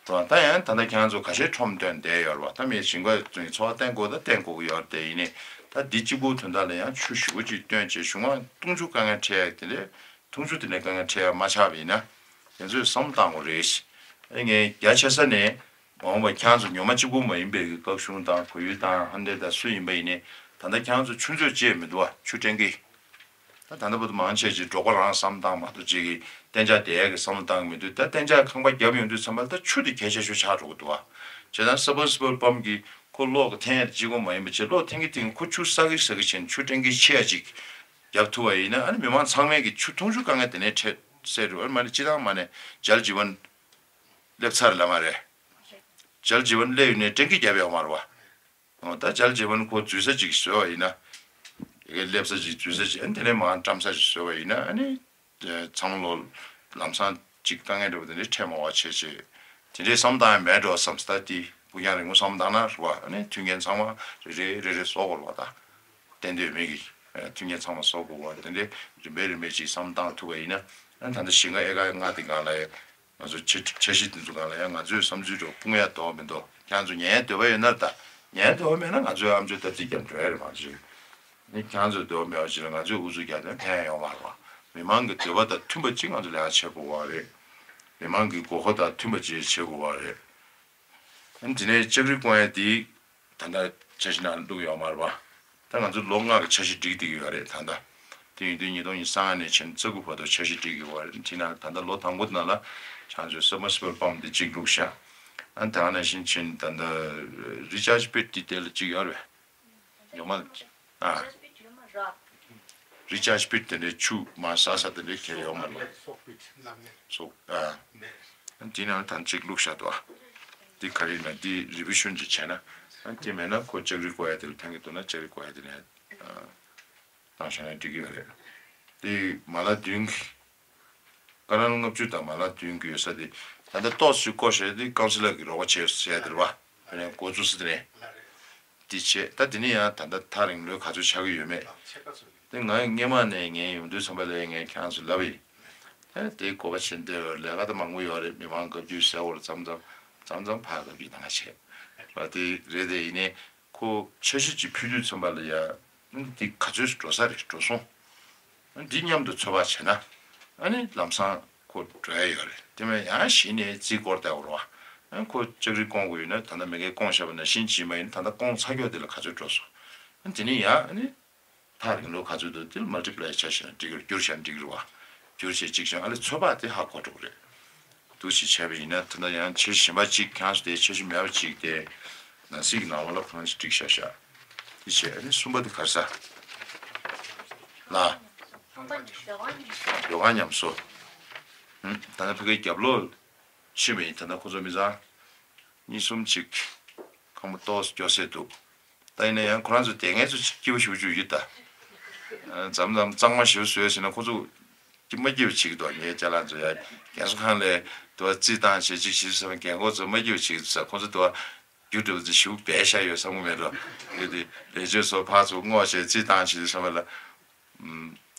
ད་ད་ཡང་ད་ལྟ་ཁྱེད་རང་ཚོ་ཁ་ཤས་ཁྲོམ་བཏོན་བསྡད་ཡོད་རེད་བ། ད་མི་ཞིང་ཁ་ཚོ་འཚོ་བ་བརྟེན་དགོས་ད་བརྟེན་དགོས་ཀྱི་ཡོད་རེད། དེ་ཡིན་ནའི་ད་འདི་གཅིག་པུ་དོན་དག་ལ་ཡང་ཆུ་ཞེ་པོ་ཅིག་བཏོན་བྱས་གཞུང་མང་འཐུང་ཆུ་དཀའ་ངལ་འཕྲད་ཡ་དེ་འདྲས། འཐུང་ཆུ་དེ་ནས་དཀའ་ངལ་འཕྲད་ཡ་མ་ཆགས་པ་ཡིན་ན། དེ་ཚོས་བསམ་བློ་བཏང་དགོས་རེད། ཨ་ངས་རྒྱ་ཆེ་ས་ནས་མ་འོངས་པ་ཁྱེད་རང་ཚོ་ཉོ་མ་གཅིག་པུ་མ་ཡིན་པའི་གི་སྐབས་གཞུང་དང་གོ་ཡུལ་དང་ཧན་ཏེ་དང་སུ་ཡིན་པ་ཡིན་ནའི་ད་ལྟ་ཁྱེད་རང་ཚོ་ཆུ་མཛོད་ཅེས་མི་འདུག་བ། ཆུ་སྤྲད་གི། ད་ད་ལྟ་བར་དུ་མང་ཆེ་ཅིག་འབྲོག་པ་རང་བསམ་བཏང་མ་གཏོགས་ཅིག་གི་གཏན་འཇགས་བསྡད་ཡ་གི་བསམ་བློ་བཏང་གི་མི་འདུག་ད་གཏན་འཇགས་ཁང་པ་བརྒྱབ་ཡོང་དུས་ཙམ་པ་ལ་ད་ཆུ་དེ་གལ་ཆེ་ཤོས་ཆགས་འགྲོ་གི་འདུག་བ། བྱས་ཙང་སབ་མར་སི་བལ་པམ་གི་ཁོ་གློག་གི་འཐེན་ཡ་དེ་གཅིག་པོ་མ་ཡིན་པ་བྱས། གློག་འཐེན་གི་འཐེན་གི་ཁོ་ཆུ་བསགས་གི་བསགས་གི་བྱས་ནས་ཆུ་སྤྲད་གི་ཆེ་ཡ་ཅིག་བརྒྱབ་ཐུབ་པ་ཡིན་ན། ཨ་ནི་མི་མང་ཚང་མས་གི་ཆུ་འཐུང་ཆུ་དཀའ་ངལ་དེ་ནས་འཕྲད་སེལ་འགྲོ། ཨ་ནི་མ་ནི་སྤྱི་བཏང་མ་ནས་ཇལ་ཇི་ཝན་སླེབས་ཚར་ལ་མ་རེད། ཇལ་ཇི་ཝན་སླེབས་ཡོད་ནའི་འགྲན་གི་བརྒྱབ་ཡོད་མ་རེད་བ། འོ་ད་ཇལ་ཇི་ཝན་ཁོ་འཛུལ་ས་ཅིག་བཟོས་པ་ཡིན་ན། དེ་གའི་སླེབས་ས་ཅིག་འཛུལ་ས་ཅིག་ཨ་ནི་དེ་ནས་མར་བཀྲམ་ས་ཅིག་བཟོས་པ་ཡིན་ན། ཨ་ནི་ཚང་མ་ལོ་ལམ་སང་ཅིག་དཀའ་ངལ་འདྲ་པོ་དེ་འདྲའི་འཕྲད་མ་བ་བྱས་བྱས། དེ་འདྲའི་བསམ་བཏང་ཡ་མེད་འགྲོ་བསམ་སྟ། དེ་ཕུགས་རྒྱང་རིང་པོ་བསམ་བཏང་ན་རེད་བ། ཨ་ནི་མཐུན་རྐྱེན་ཚང་མ་རེ་རེ་རེ་རེ་བཟོ་དགོས་རེད་བ། ད་གཏན་སྡོད་མི་གི་མཐུན་རྐྱེན་ཚང་མ་བཟོ་དགོས་བ། དེ་འདྲའི་རིམ་པས་རིམ་པས་ཅིག་བསམ་བཏང་ཐུབ་པ་ཡིན་ན། ཨ་ནི་ད་ལྟ་ཞིང་ཁ་ཨེ་ཀར་ལྔ་དེ་སྒང་ལ་ཡ། ང་ཚོ་འཆར་འཆར་གཞི་འདི་ཚོ་སྒང་ལ་ཡང་ང་ཚོའི་བསམ་ཚུལ་འདྲ་སྤུངས་ཡ་དོགས་མི་འདུག་ཁྱེད་ཚོ་ཉན་ཡ་འདོད་པ་ཡོད་ན་ད། ཉན་ཡ་འདོད་པ་མེད་ན་ང་ཚོའི་ཨམ་ཅོག་སྟབས་གཅིག་རྒྱབ་འགྲོ་ཡ་རེད། མ་གཞི་ནི་ཁྱེད་ཚོའི་འདོད་པ་མེད་པ་ཅིག་ལ་ང་ཚོས་ཨུ་ཚུགས་རྒྱག་དོན་ཕན་ཡ་ཡོད་མ་རེད་བ། མི་མང་གི་འདོད་པ་དང་མཐུན་པ་ཅིག་ང་ཚོ་ལས་ཀ་བྱེད་དགོས་པ་རེད། མི་མང་གི་དགོས་མཁོ་དང་མཐུན་པ་ཅིག་བྱེད་དགོས་པ་རེད། ཨ་ནི་དེ་ནས་ལྕགས་རི་བསྐོང་ཡ་དེ་ད་ལྟ་འཆར་གཞི་ནང་བླུགས་ཡོད་མ་རེད་པ། ད་ང་ཚོ་ལོ་ལྔ་གི་འཆར་གཞི་སྒྲིག་བསྡད་ཀྱི་ཡོད་རེད་ད་ལྟ། དེ་ཡིན་དུས་ཉིས་སྟོང་ཉི་ཤུ་རྩ་ལྔ་ནས་བྱས་ནས་རྩ་དགུ་བར་དུ་འཆར་གཞི་སྒྲིག་གི་ཡོད་རེད། དེ་ནང་ད་ལྟ་ལོ་དང་པོ་དེ་ནང་ལ་ཁྱེད་ཚོས་སབ་མར་སི་བལ་པམ་དེ་གཅིག་བླུགས་ཤག་ཨ་ནི་ད་ག་ནང་བཞིན་བྱས་ནས་ད་ལྟ་རི་ཅར་ཇི་པིཊ་དེ་དེ་ལ་གཅིག་ཡོད་རེད། ཉོ་མ་ཨ། རི་ཅར་ཇི་པིཊ་དེ་འདྲའི་ཆུ་མར་ཟག་ས་དེ་འདྲའི་ཁྱེར་ཡོང་མ་རེད། སོག་པིཊ་ལམ་ནས། སོག་ཨ། དེ་ནང་ད་གཅིག་བླུགས་བཞག་འདུག་ཨ། འདི་ག་རེ་ཡིན་ན་འདི་རི་བི་ཤོན་ཅིག་བྱས་ན། ཨ་དེ་མེད་ན་ཁོ་ལྕགས་རི་བསྐོར་ཡ་དེ་ལ་ཕན་གི་འདུག་ན་ལྕགས་རི་བསྐོར་ཡ་དེ་ནས་ཨ་བཏང་བཞག་ན་འགྲིག་གི་ཡོད་རེད། དེ་མ་ལག་བདུན་གི་ཀ་ནལ་ལྔ་བཅུ་དང་མ་ལག་བདུན་གི་ཡོད་ས་དེ་ད་ལྟ་ཏོག་ཙམ་བསྐོར་བཞག་དེ་ཀའུན་སི་ལར་གི་རོགས་པ་བྱས་ཟེར་ཡ་དེ་རེད་བ། དེ་ནས་འགོ་བཙུགས་ས་དེ་ནས། འདི་བྱས། ད་འདི་ནི་ཡང་ད་ལྟ་ཐག་རིང་ལོས་ག་ཚོད་ཆགས་ཀྱི་ཡོད་མེད། དེ་ང་སྔས་མ་ནས་ངས་ཡོང་དུས་ཙམ་པ་ལ་ངས་ཁྱེད་རང་ཚོ་ལབ་ཡིན། ད་དེ་གོ་བ་ཆེན་འདི་ལས་ཀ་ད་མང་པོ་ཡོད་རེད། མི་མང་བཀའ་བཀྱོན་ཟེར་བར་མཚམས་མཚམས་མཚམས་མཚམས་ཕར་ལབ་ཡིན་ད་ང་བྱས། ད་དེ་རེད། དེ་ཡིན་ནའི་ཁོ་འཆར་གཞི་ཅིག་ཕུལ་དུས་ཙམ་པ་ལ་ཡ། འདི་ག་ཚོད་འགྲོ་ས་རེད། འགྲོ་སོང་། འདི་མཉམ་དུ་ཚོད་དཔག་བྱས་ན། ཨ་ནི་ལམ་སང་ཁོ་འགྲོ་ཡ་ཡོད་རེད། དེ་མིན་ཡང་གཞི་ནས་རྩིས་སྐོར་བལྟ་དགོས་རེད་བ། ཨ་ཁོ་ལྕགས་རི་སྐོང་དགོས་ཡོད་ན་ད་ལྟ་མ་གིར་སྐོང་བཞག་པ་ནང་བཞིན་བྱས་པ་ཡིན་ན་ད་ལྟ་སྐོང་ཚར་ཀྱོག་དེ་ལ་ག་ཚོད་འགྲོ་སོང་། ཨ་དེ་ནས་ཡང་ཨ་ནི་ཐག་རིང་ལོ་ག་ཚོད་འདུག་དེ་ལ་མལ་ཊི་པི་ལའི་བྱས་བཞག་ན་འགྲིག་གི་རེད། བསྒྱུར་བཞག་ན་འགྲིག་གི་རེད་བ། བསྒྱུར་བྱས་གཅིག་བྱས་ཨ་ལས་ཚོད་དཔག་དེ་ཧ་གོ་འགྲོ་གི་རེད། འདུག་ཅིག་བྱས་པ་ཡིན་ན་ད་ལྟ་ཡང་འཆར་གཞི་གཞན་པ་གཅིག་ཁྱེད་རང་ཚོ་དེ་འཆར་གཞི་མེད་པ་གཅིག་དེ་ནང་སྲིད་ཀྱི་ནང་ལོགས་ལ་གང་ཞིག་བསྒྲིགས་བཞག་བཞག་དེ་བྱས་ཨ་ནི་གསུམ་པ་དེ་ག་རེ་ཟ། ལ། ཡོ་ག་ཉམས་གསོ། ད་ལྟ་ཕ་གིའི་རྒྱབ་ལོགས་ཕྱིན་པ་ཡིན་ད་ལྟ་ཁོ་ཚོ་མི་ཚང་། གཉིས་གསུམ་ཅིག་ཁང་པ་ཏོག་ཙམ་སྐྱོ་སེ་འདུག་ད་ཡིན་ན་ཡང་ཁོ་རང་ཚོ་དེ་ངས་ཚོ་སྐྱིད་པོ་ཞེ་པོ་ཅིག་ཡོད་ད། འཛམ་ལམ་གཙང་མ་ཞེ་པོ་བཟོས་ཟིན་ན་ཁོ་ཚོ་སྐྱིད་མ་སྐྱིད་པ་བྱེད་ཀྱི་འདུག་ངའི་ཅ་ལག་ཚོ་ཡ་རྒན་གསོ་ཁང་ལས་དུ་བ་རྩིས་བཏང་བྱེད་ཅིག་བྱེད་བསམ་རྒན་གོག་ཚོ་མ་སྐྱིད་པ་བྱེད་ཀྱི་འདུག་ས། ཁོ་ཚོ་དུ་བ་རྒྱུ་འབྲས་ཚོ་ཞེ་པོ་སྦས་བཞག་ཡོད་བསམ་གི་མེད་འགྲོ། ཡོད་དེ་ལས་བྱེད་ཚོ་ཕར་ཚུར་སྔོག་བྱས་རྩིས་བཏང་བྱེད་བསམ་པ་ལ།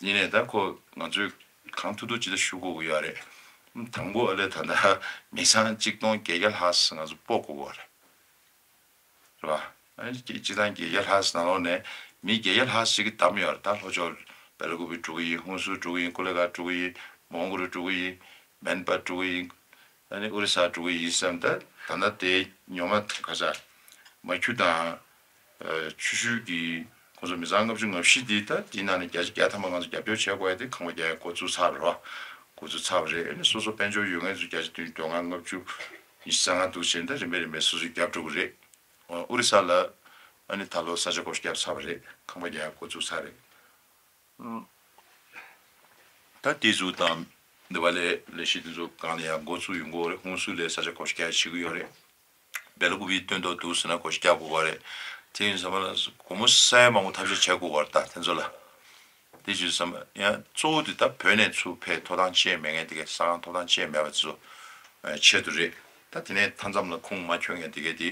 ཡིན་ནའི་ད་ཁོ་ང་ཚོས་གང་ཐུབ་ཐུབ་ཅིག་ད་ཞུ་དགོས་ཀྱི་ཡོད་རེད། དང་པོ་ཨ་ལས་ད་ལྟ་མི་ཚང་གཅིག་སྟོང་བརྒྱད་བརྒྱ་ལྷག་ཙམ་ང་ཚོ་སྤོ་དགོས་ཀྱི་ཡོད་རེད། རེད་བ། ཨ་ནི་སྤྱི་བཏང་བརྒྱད་བརྒྱ་ལྷག་ཙམ་ནང་ལོགས་ནས་མི་བརྒྱད་བརྒྱ་ལྷག་ཙམ་ཞིག་གིས་བདམས་ཡོད་རེད། ད་ལྷོ་ཕྱོགས་སྦེ་ལ་ཀུ་པི་འགྲོ་གི་ཡིན། ཧུན་སུར་འགྲོ་གི་ཡིན། ཀུ་ལེ་གྷལ་འགྲོ་གི་ཡིན། མོན་གྷོ་རུ་འགྲོ་གི་ཡིན། མན་པ་འགྲོ་གི་ཡིན། ཨ་ནི་ཨོ་རི་ས་འགྲོ་གི་ཡིན་བསམ། ད་ད་ལྟ་དེ་ཉོ་མ་ག་ས་མ་ཁྱུ་དང་། ཆུ་ཤུལ་གྱི་ཁོང་ཚོ་མི་ཚང་ལྔ་བཅུ་ང་བཞི་འདི་ད་འདི་ནང་ནས་བརྒྱ་ཆ་བརྒྱ་ཐམ་པ་ང་ཚོ་རྒྱབ་སྐྱོར་བྱས་དགོས་ཡ་དེ་ཁང་པ་རྒྱག་ཡ་འགོ་བཙུགས་ཚར་རོ། འགོ་བཙུགས་ཚར་བ་རེད། ཨ་ནི་སོ་སོ་དཔལ་འབྱོར་ཡོད་མཁན་ཚོ་བརྒྱ་ཆ་བདུན་ཅུ་དོན་ལྔ་ལྔ་བཅུ་ཉི་ཤུ་རྩ་ལྔ་འདུག་བྱས་ནས་ད་རིམ་པས་རིམ་པས་སོ་སོས་རྒྱབ་འགྲོ་གི་རེད། ཨོ་ཨོ་རི་ས་ལ་ཨ་ནི་ད་ལོ་ས་ཆ་བགོ་བཤའ་བརྒྱབ་ཚར་བ་རེད། ཁང་པ་རྒྱག་ཡ་འགོ་བཙུགས་ཚར་རེད། ད་དེ་ཚོ་དང་འདི་བ་ལས་ལས་གཞི་དེ་ཚོ་གང་ལ་ཡང་འགོ་ཚུགས་ཡོང་གི་ཡོད་རེད། ཧུན་སུར་ལ་ས་ཆ་བགོ་བཤའ་བྱེད་ཀྱི་ཡོད་རེད། སྦེ་ལ་ཀུ་པི་སྟོན་ཐོག་འདུག་ཟེར་ན་བགོ་བཤའ་རྒྱག་དགོས་པ་རེད། དེ་ཡིན་ཙང་མ་ལ་སྒོར་མོ་ས་ཡ་མང་པོ་ཐབས་ཤེས་བྱེད་དགོས་པ་རེད། ད་དེ་ཚོ་ལ་དེ་བྱས་ཙང་ཡང་གཙོ་བོ་དེ་ད་བོད་ནས་ཚུར་ཕེབས་ཐོབ་ཐང་ཅན་མེད་མཁན་དེ་གའི་ས་ཁང་ཐོབ་ཐང་ཅན་མེད་པ་དེ་ཚོ་ཆེད་དུ་རེད། ད་དེ་ནས་མཐའ་མཚམས་ལ་ཁུངས་མ་འཁྱོལ་མཁན་དེ་གའི་དེ་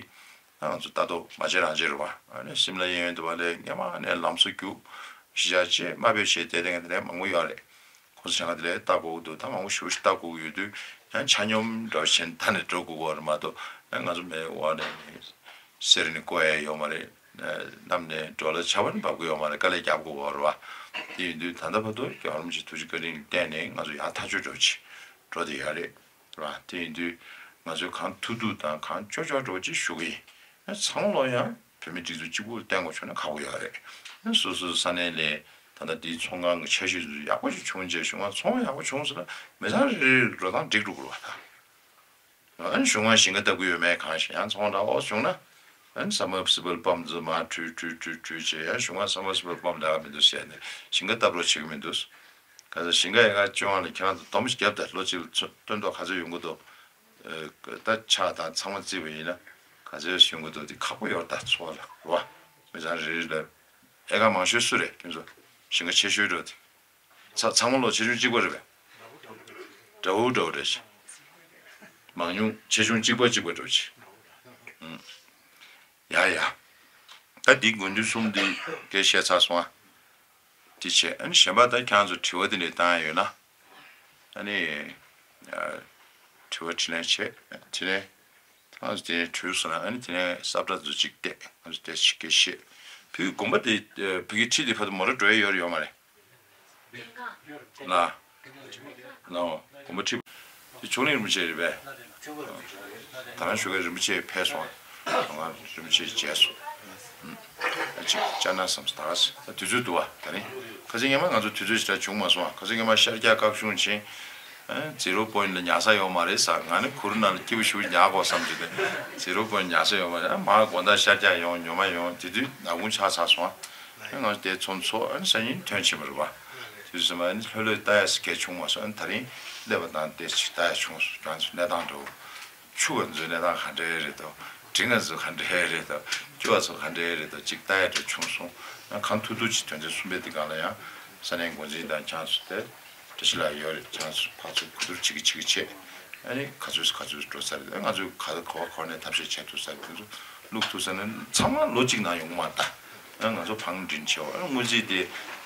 ང་ཚོ་ལྟ་རྟོག་མ་བྱེད་རང་བྱེད་རེད་བ། ཨ་ནི་སིམ་ལ་གཡས་གཡོན་དུ་བ་ལས་སྔོན་མ་ནས་ལམ་བཟོ་རྒྱུ་གཞིས་ཆགས་བཅས་དམའ་འབེབས་བྱས་བསྡད་མཁན་དེ་འདྲ་མང་པོ་ཡོད་རེད། ཁོ་ཚོ་བྱ་ང་དེ་ལས་ལྟ་དགོས་ཀྱི་འདུག་ད་མང་པོ་ཞེ་པོ་ཞིག་ལྟ་དགོས་ཀྱི་ཡོད་དུས་ཡང་ཆ་སྙོམས་འདྲ་བོ་བྱས་ནས་ད་ནས་འགྲོ་དགོས་ཀྱི་རེད་མ་གཏོགས་ང་ཚོ་མེད་འོག་ནས་གསེར་ནས་བརྐོ་ཡ་ཡོད་མ་རེད། གནམ་ནས་ཌོ་ལར་ཆར་པ་ནས་འབབ་ཀྱི་ཡོད་མ་རེད། དཀའ་ལས་རྒྱབ་དགོས་ཀྱི་རེད་བ། དེ་ཡིན་དུས་ད་ལྟ་བར་དུ་རྒྱལ་བ་རིན་པོ་ཆེའི་ཐུགས་རྗེ་བཀའ་དྲིན་བརྟེན་ནས་ང་ཚོ་ཡར་ཐག་ཆོད་འགྲོ་ཅིག་འགྲོ་བསྡད་ཡོད་རེད། རེད་བ། དེ་ཡིན་དུས་ང་ཚོས་གང་ཐུབ་ཐུབ་དང་གང་ལྕོགས་ལྕོགས་འགྲོ་ཅིག་ཞུ་གི་ཡིན། ཚང་མ་ལོ་ཡང་བོད་མི་སྒྲིག་འཛུགས་གཅིག་པུར་བརྟེན་དགོས་བྱུང་ན་ཁག་པོ་ཡོད་རེད། སོ་སོའི་ས་གནས་ལ་ད་ལྟ་འདིའི་ཚོང་ཁང་གི་འཆར་གཞི་ཚོ་ཡག་པོ་ཞིག་བྱུང་རྗེས་གཞུང་ལ་ཚོང་ཡག་པོ་བྱུང་ཟེར་ན་མི་ཚང་རེ་རེའི་འགྲོ་སྟངས་འགྲིག་འགྲོ་དགོས་རེད་བ་ད། ཨ་ནི་གཞུང་ལ་ཞིང་ཁ་བཏབ་ཀྱི་ཡོད་མེད་གང་ཤེས། ཡང་ཚོང་འདྲ་བོ་བྱུང་ན་ཨ་ནི་ས་མ་སི་པལ་པམ་ཚོ་མར་བྲུས་བྲུས་བྲུས་བྲུས་བྱས་ཡང་གཞུང་ལ་ས་མ་སི་པལ་པམ་ལས་ཀ་མི་འདུག་ཟེར་ནས་ཞིང་ཁ་བཏབ་རོགས་བྱེད་ཀྱི་མི་འདུག་ག་ཚོད་ཞིང་ཁ་ཡག་ག་བཅོ་ལྔ་ལ་ཁྱེད་རང་ཚོ་སྡོམ་ཞིག་བརྒྱབ་དང་ལོ་གཅིག་ལ་ཚོ་སྟོན་ཐོག་ག་ཚོད་ཡོང་གི་འདུག་ད་ཆ་དང་ཚང་མ་བརྩིས་པ་ཡིན་ན་ག་ཚོད་ཡོང་གི་འདུག་དེ་ཁག་པོ་ཡོད་ད་ཚོ་ལ་རོ། མི་ཚང་རེ་རེ་ལ་ཨེ་ཀར་མང་ཤོས་སུ་རེད་ཁྱེད་ཚོ་ཞིང་ཁ་ཆེ་ཤོས་འགྲོ་དེ། ཚ་ཚང་མ་ལོ་ཆེ་ཆུང་གཅིག་པ་རེད་པས། འདྲ་བོ་འདྲ་བོ་རེད་ཤག་མང་ཉུང་ཆེ་ཆུང་གཅིག་པ་གཅིག་པ་འགྲོ་ཆེ། ཡ་ཡ། ད་འདི་དགོས་འདུན་གསུམ་འདི་སྐད་བཤད་ཚར་སོང་ཨ། འདི་བྱས་ཨ་ནི་གཞན་པ་ད་ཁྱེད་ཚོ་དྲི་བ་འདི་འདྲ་བཏང་ཡ་ཡོད་ན། ཨ་ནི། དྲི་བ་དྲིས་ལན་བྱས་དྲིས་ལན། ང་ཚོ་དེ་ནས་གྲོལ་སོང་ན་ཨ་ནི་དེ་ནས་སབ་ཏྲ་ཚོ་གཅིག་བལྟས་ང་ཚོ་དེ་ཞིག་གེ་བཤད། བུའི་དགོན་པ་དེ་བུ་གི་ཁྲིད་དེ་ཕ་དུ་མོ་ར་འགྲོ་ཡ་ཡོད་རེད་ཡོད་མ་རེད། ལ། ལ་དགོན་པ་ཁྲིད། དེ་ཆོས་གླིང་རིན་པོ་ཆེ་རེད་པས། ད་རང་ཞུ་ག་རིན་པོ་ཆེ་ཕེབས་སོང་། ང་རིན་པོ་ཆེ་མཇལ་སོང་། ཅིག་བཅར་ན་བསམ་སོང་ད་ག་ས་དུས་ཚོད་འདུག་བ་ད་ནི། ཁ་སང་སྔོན་མ་ང་ཚོ་དུས་ཚོད་ཞེ་དྲག་བྱུང་མ་སོང་བ་ཁ་སང་སྔོན་མ་ཤར་རྒྱག་སྐབས་བྱུང་ཕྱིན། ཛི་རོ་པོ་ཡིན་ལ་ཉར་ས་ཡོད་མ་རེད་ཟེར། ང་ནི་གུར་ནང་ལ་སྐྱིད་པོ་ཞེ་པོ་ཉར་དགོས་བསམ་གྱི་འདུག་ཛི་རོ་པོ་ཡིན་ལ་ཉར་ས་ཡོད་མ་རེད། མར་དགོང་དག་ཤར་རྒྱག་ཡོང་ཉོ་མ་ཡོང་དེ་དུས་ནག་ཁུང་ཆགས་ཚར་སོང་ཨ། ང་ཚོ་དེ་ཚོ་འཚོ་ཨ་ནི་སང་ཉིན་ཐོན་ཕྱིན་པ་རེད་བ། དུས་ཙམ་ཨ་ནི་ལྷོད་ལྷོད་ལྟ་ཡ་ཟེར་གལ་བྱུང་མ་སོང་ཨ་ནི་ད་རིང་སླེབས་པ་དང་དེ་ཅིག་ལྟ་ཡ་བྱུང་སོང་ང་ཚོ་གནས་སྟངས་འདྲ་བོ། ཆུ་བ་ཚོའི་གནས་སྟངས་ག་འདྲ་རེད་དོ། འབྲི་ང་ཚོ་ག་འདྲ་རེད་དོ། སྐྱོ་བ་ཚོ་ག་འདྲ་རེད་དོ་ཅིག་ལྟ་ཡ་འདྲ་བྱུང་སོང་། ང་གང་ཐུབ་ཐུབ་ཅིག་དོན་ཚན་གསུམ་པའི་འདི་སྒང་ལ་ཡང་ས་གནས་འགོ་འཛིན་དང་ཁྱེད་ཚོ་དེ་བཀྲ་ཤིས་ལགས་ཡོད་རེད། ཁྱེད་ཚོ་ཕར་ཚུར་གོ་བསྡུར་བྱེད་ཀྱི་བྱེད་ཀྱི་བྱེད། ཨ་ནི་ག་ཚོད་ག་ཚོད་འགྲོ་ས་རེད། ང་ཚོས་ག་ག་བ་ག་བ་ནས་ཐབས་ཤེས་བྱེད་ཐུབ་ས་རེད། དེ་ཚོ་བླུག་ཐུབ་ས་ན་ཚང་མ་ལོ་གཅིག་ནང་ཡོང་གི་མ་རེད་ད། ང་ཚོ་བང་སྒྲིག་བྱེད་པ་སྔོན་རྩིས་དེ་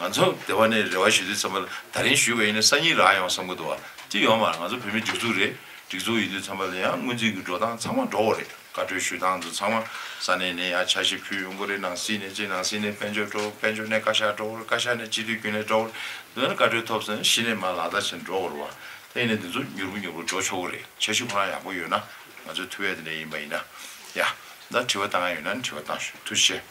ང་ཚོ་སྡེ་བ་ནས་རེ་བ་ཞུ་དུས་ཙམ་པ་ལ་ད་རིང་ཞུས་པ་ཡིན་ན་སང་ཉིན་རག་ཡོང་བསམ་གྱི་འདུག་བ་དེ་ཡོད་མ་རེད། ང་ཚོ་བོད་མི་སྒྲིག་འཛུགས་རེད། སྒྲིག་འཛུགས་ཡིན་དུས་ཙམ་པ་ལ་ཡང་སྔོན་རྩིས་ཀྱི་འགྲོ་སྟངས་ཚང་མ་འགྲོ་གི་རེད། བཀའ་འཁྲོལ་ཞུ་སྟངས་ཚོ་ཚང་མ་ས་གནས་ནས་ཡང་འཆར་གཞི་ཕུལ་ཡོང་གི་རེད། ནང་སྲིད་ནས་ཅིག་ནང་སྲིད་ནས་དཔལ་འབྱོར་འགྲོ་དཔལ་འབྱོར་ནས་བཀའ་ཤག་འགྲོ་གི་རེད། བཀའ་ཤག་ནས་སྤྱི་འཐུས་རྒྱུན་ལས་འགྲོ་གི་རེད། འདི་ནས་བཀའ་འཁྲོལ་ཐོབ་ཟིན་གཞི་ནས་མར་ལག་བསྟར་བྱས་འགྲོ་གི་རེད་བ། དེ་ཡིན་ན་འདི་ཚོ་མྱུར་པོ་མྱུར་པོ་འགྲོ་ཆོག་གི་རེད། འཆར་གཞི་ཁོ་རང་ཡག་པོ་ཡོད་ན། ང་ཚོའི་ཐུབ་ཡས་དེ་འདྲ་ཡིན་པ་ཡིན་ན། ཡ། ད་དྲི་བ་བཏང་ཡ་ཡོད་ན་དྲི་བ་བཏང་ཤོག་ཐུགས་རྗེ་ཆེ།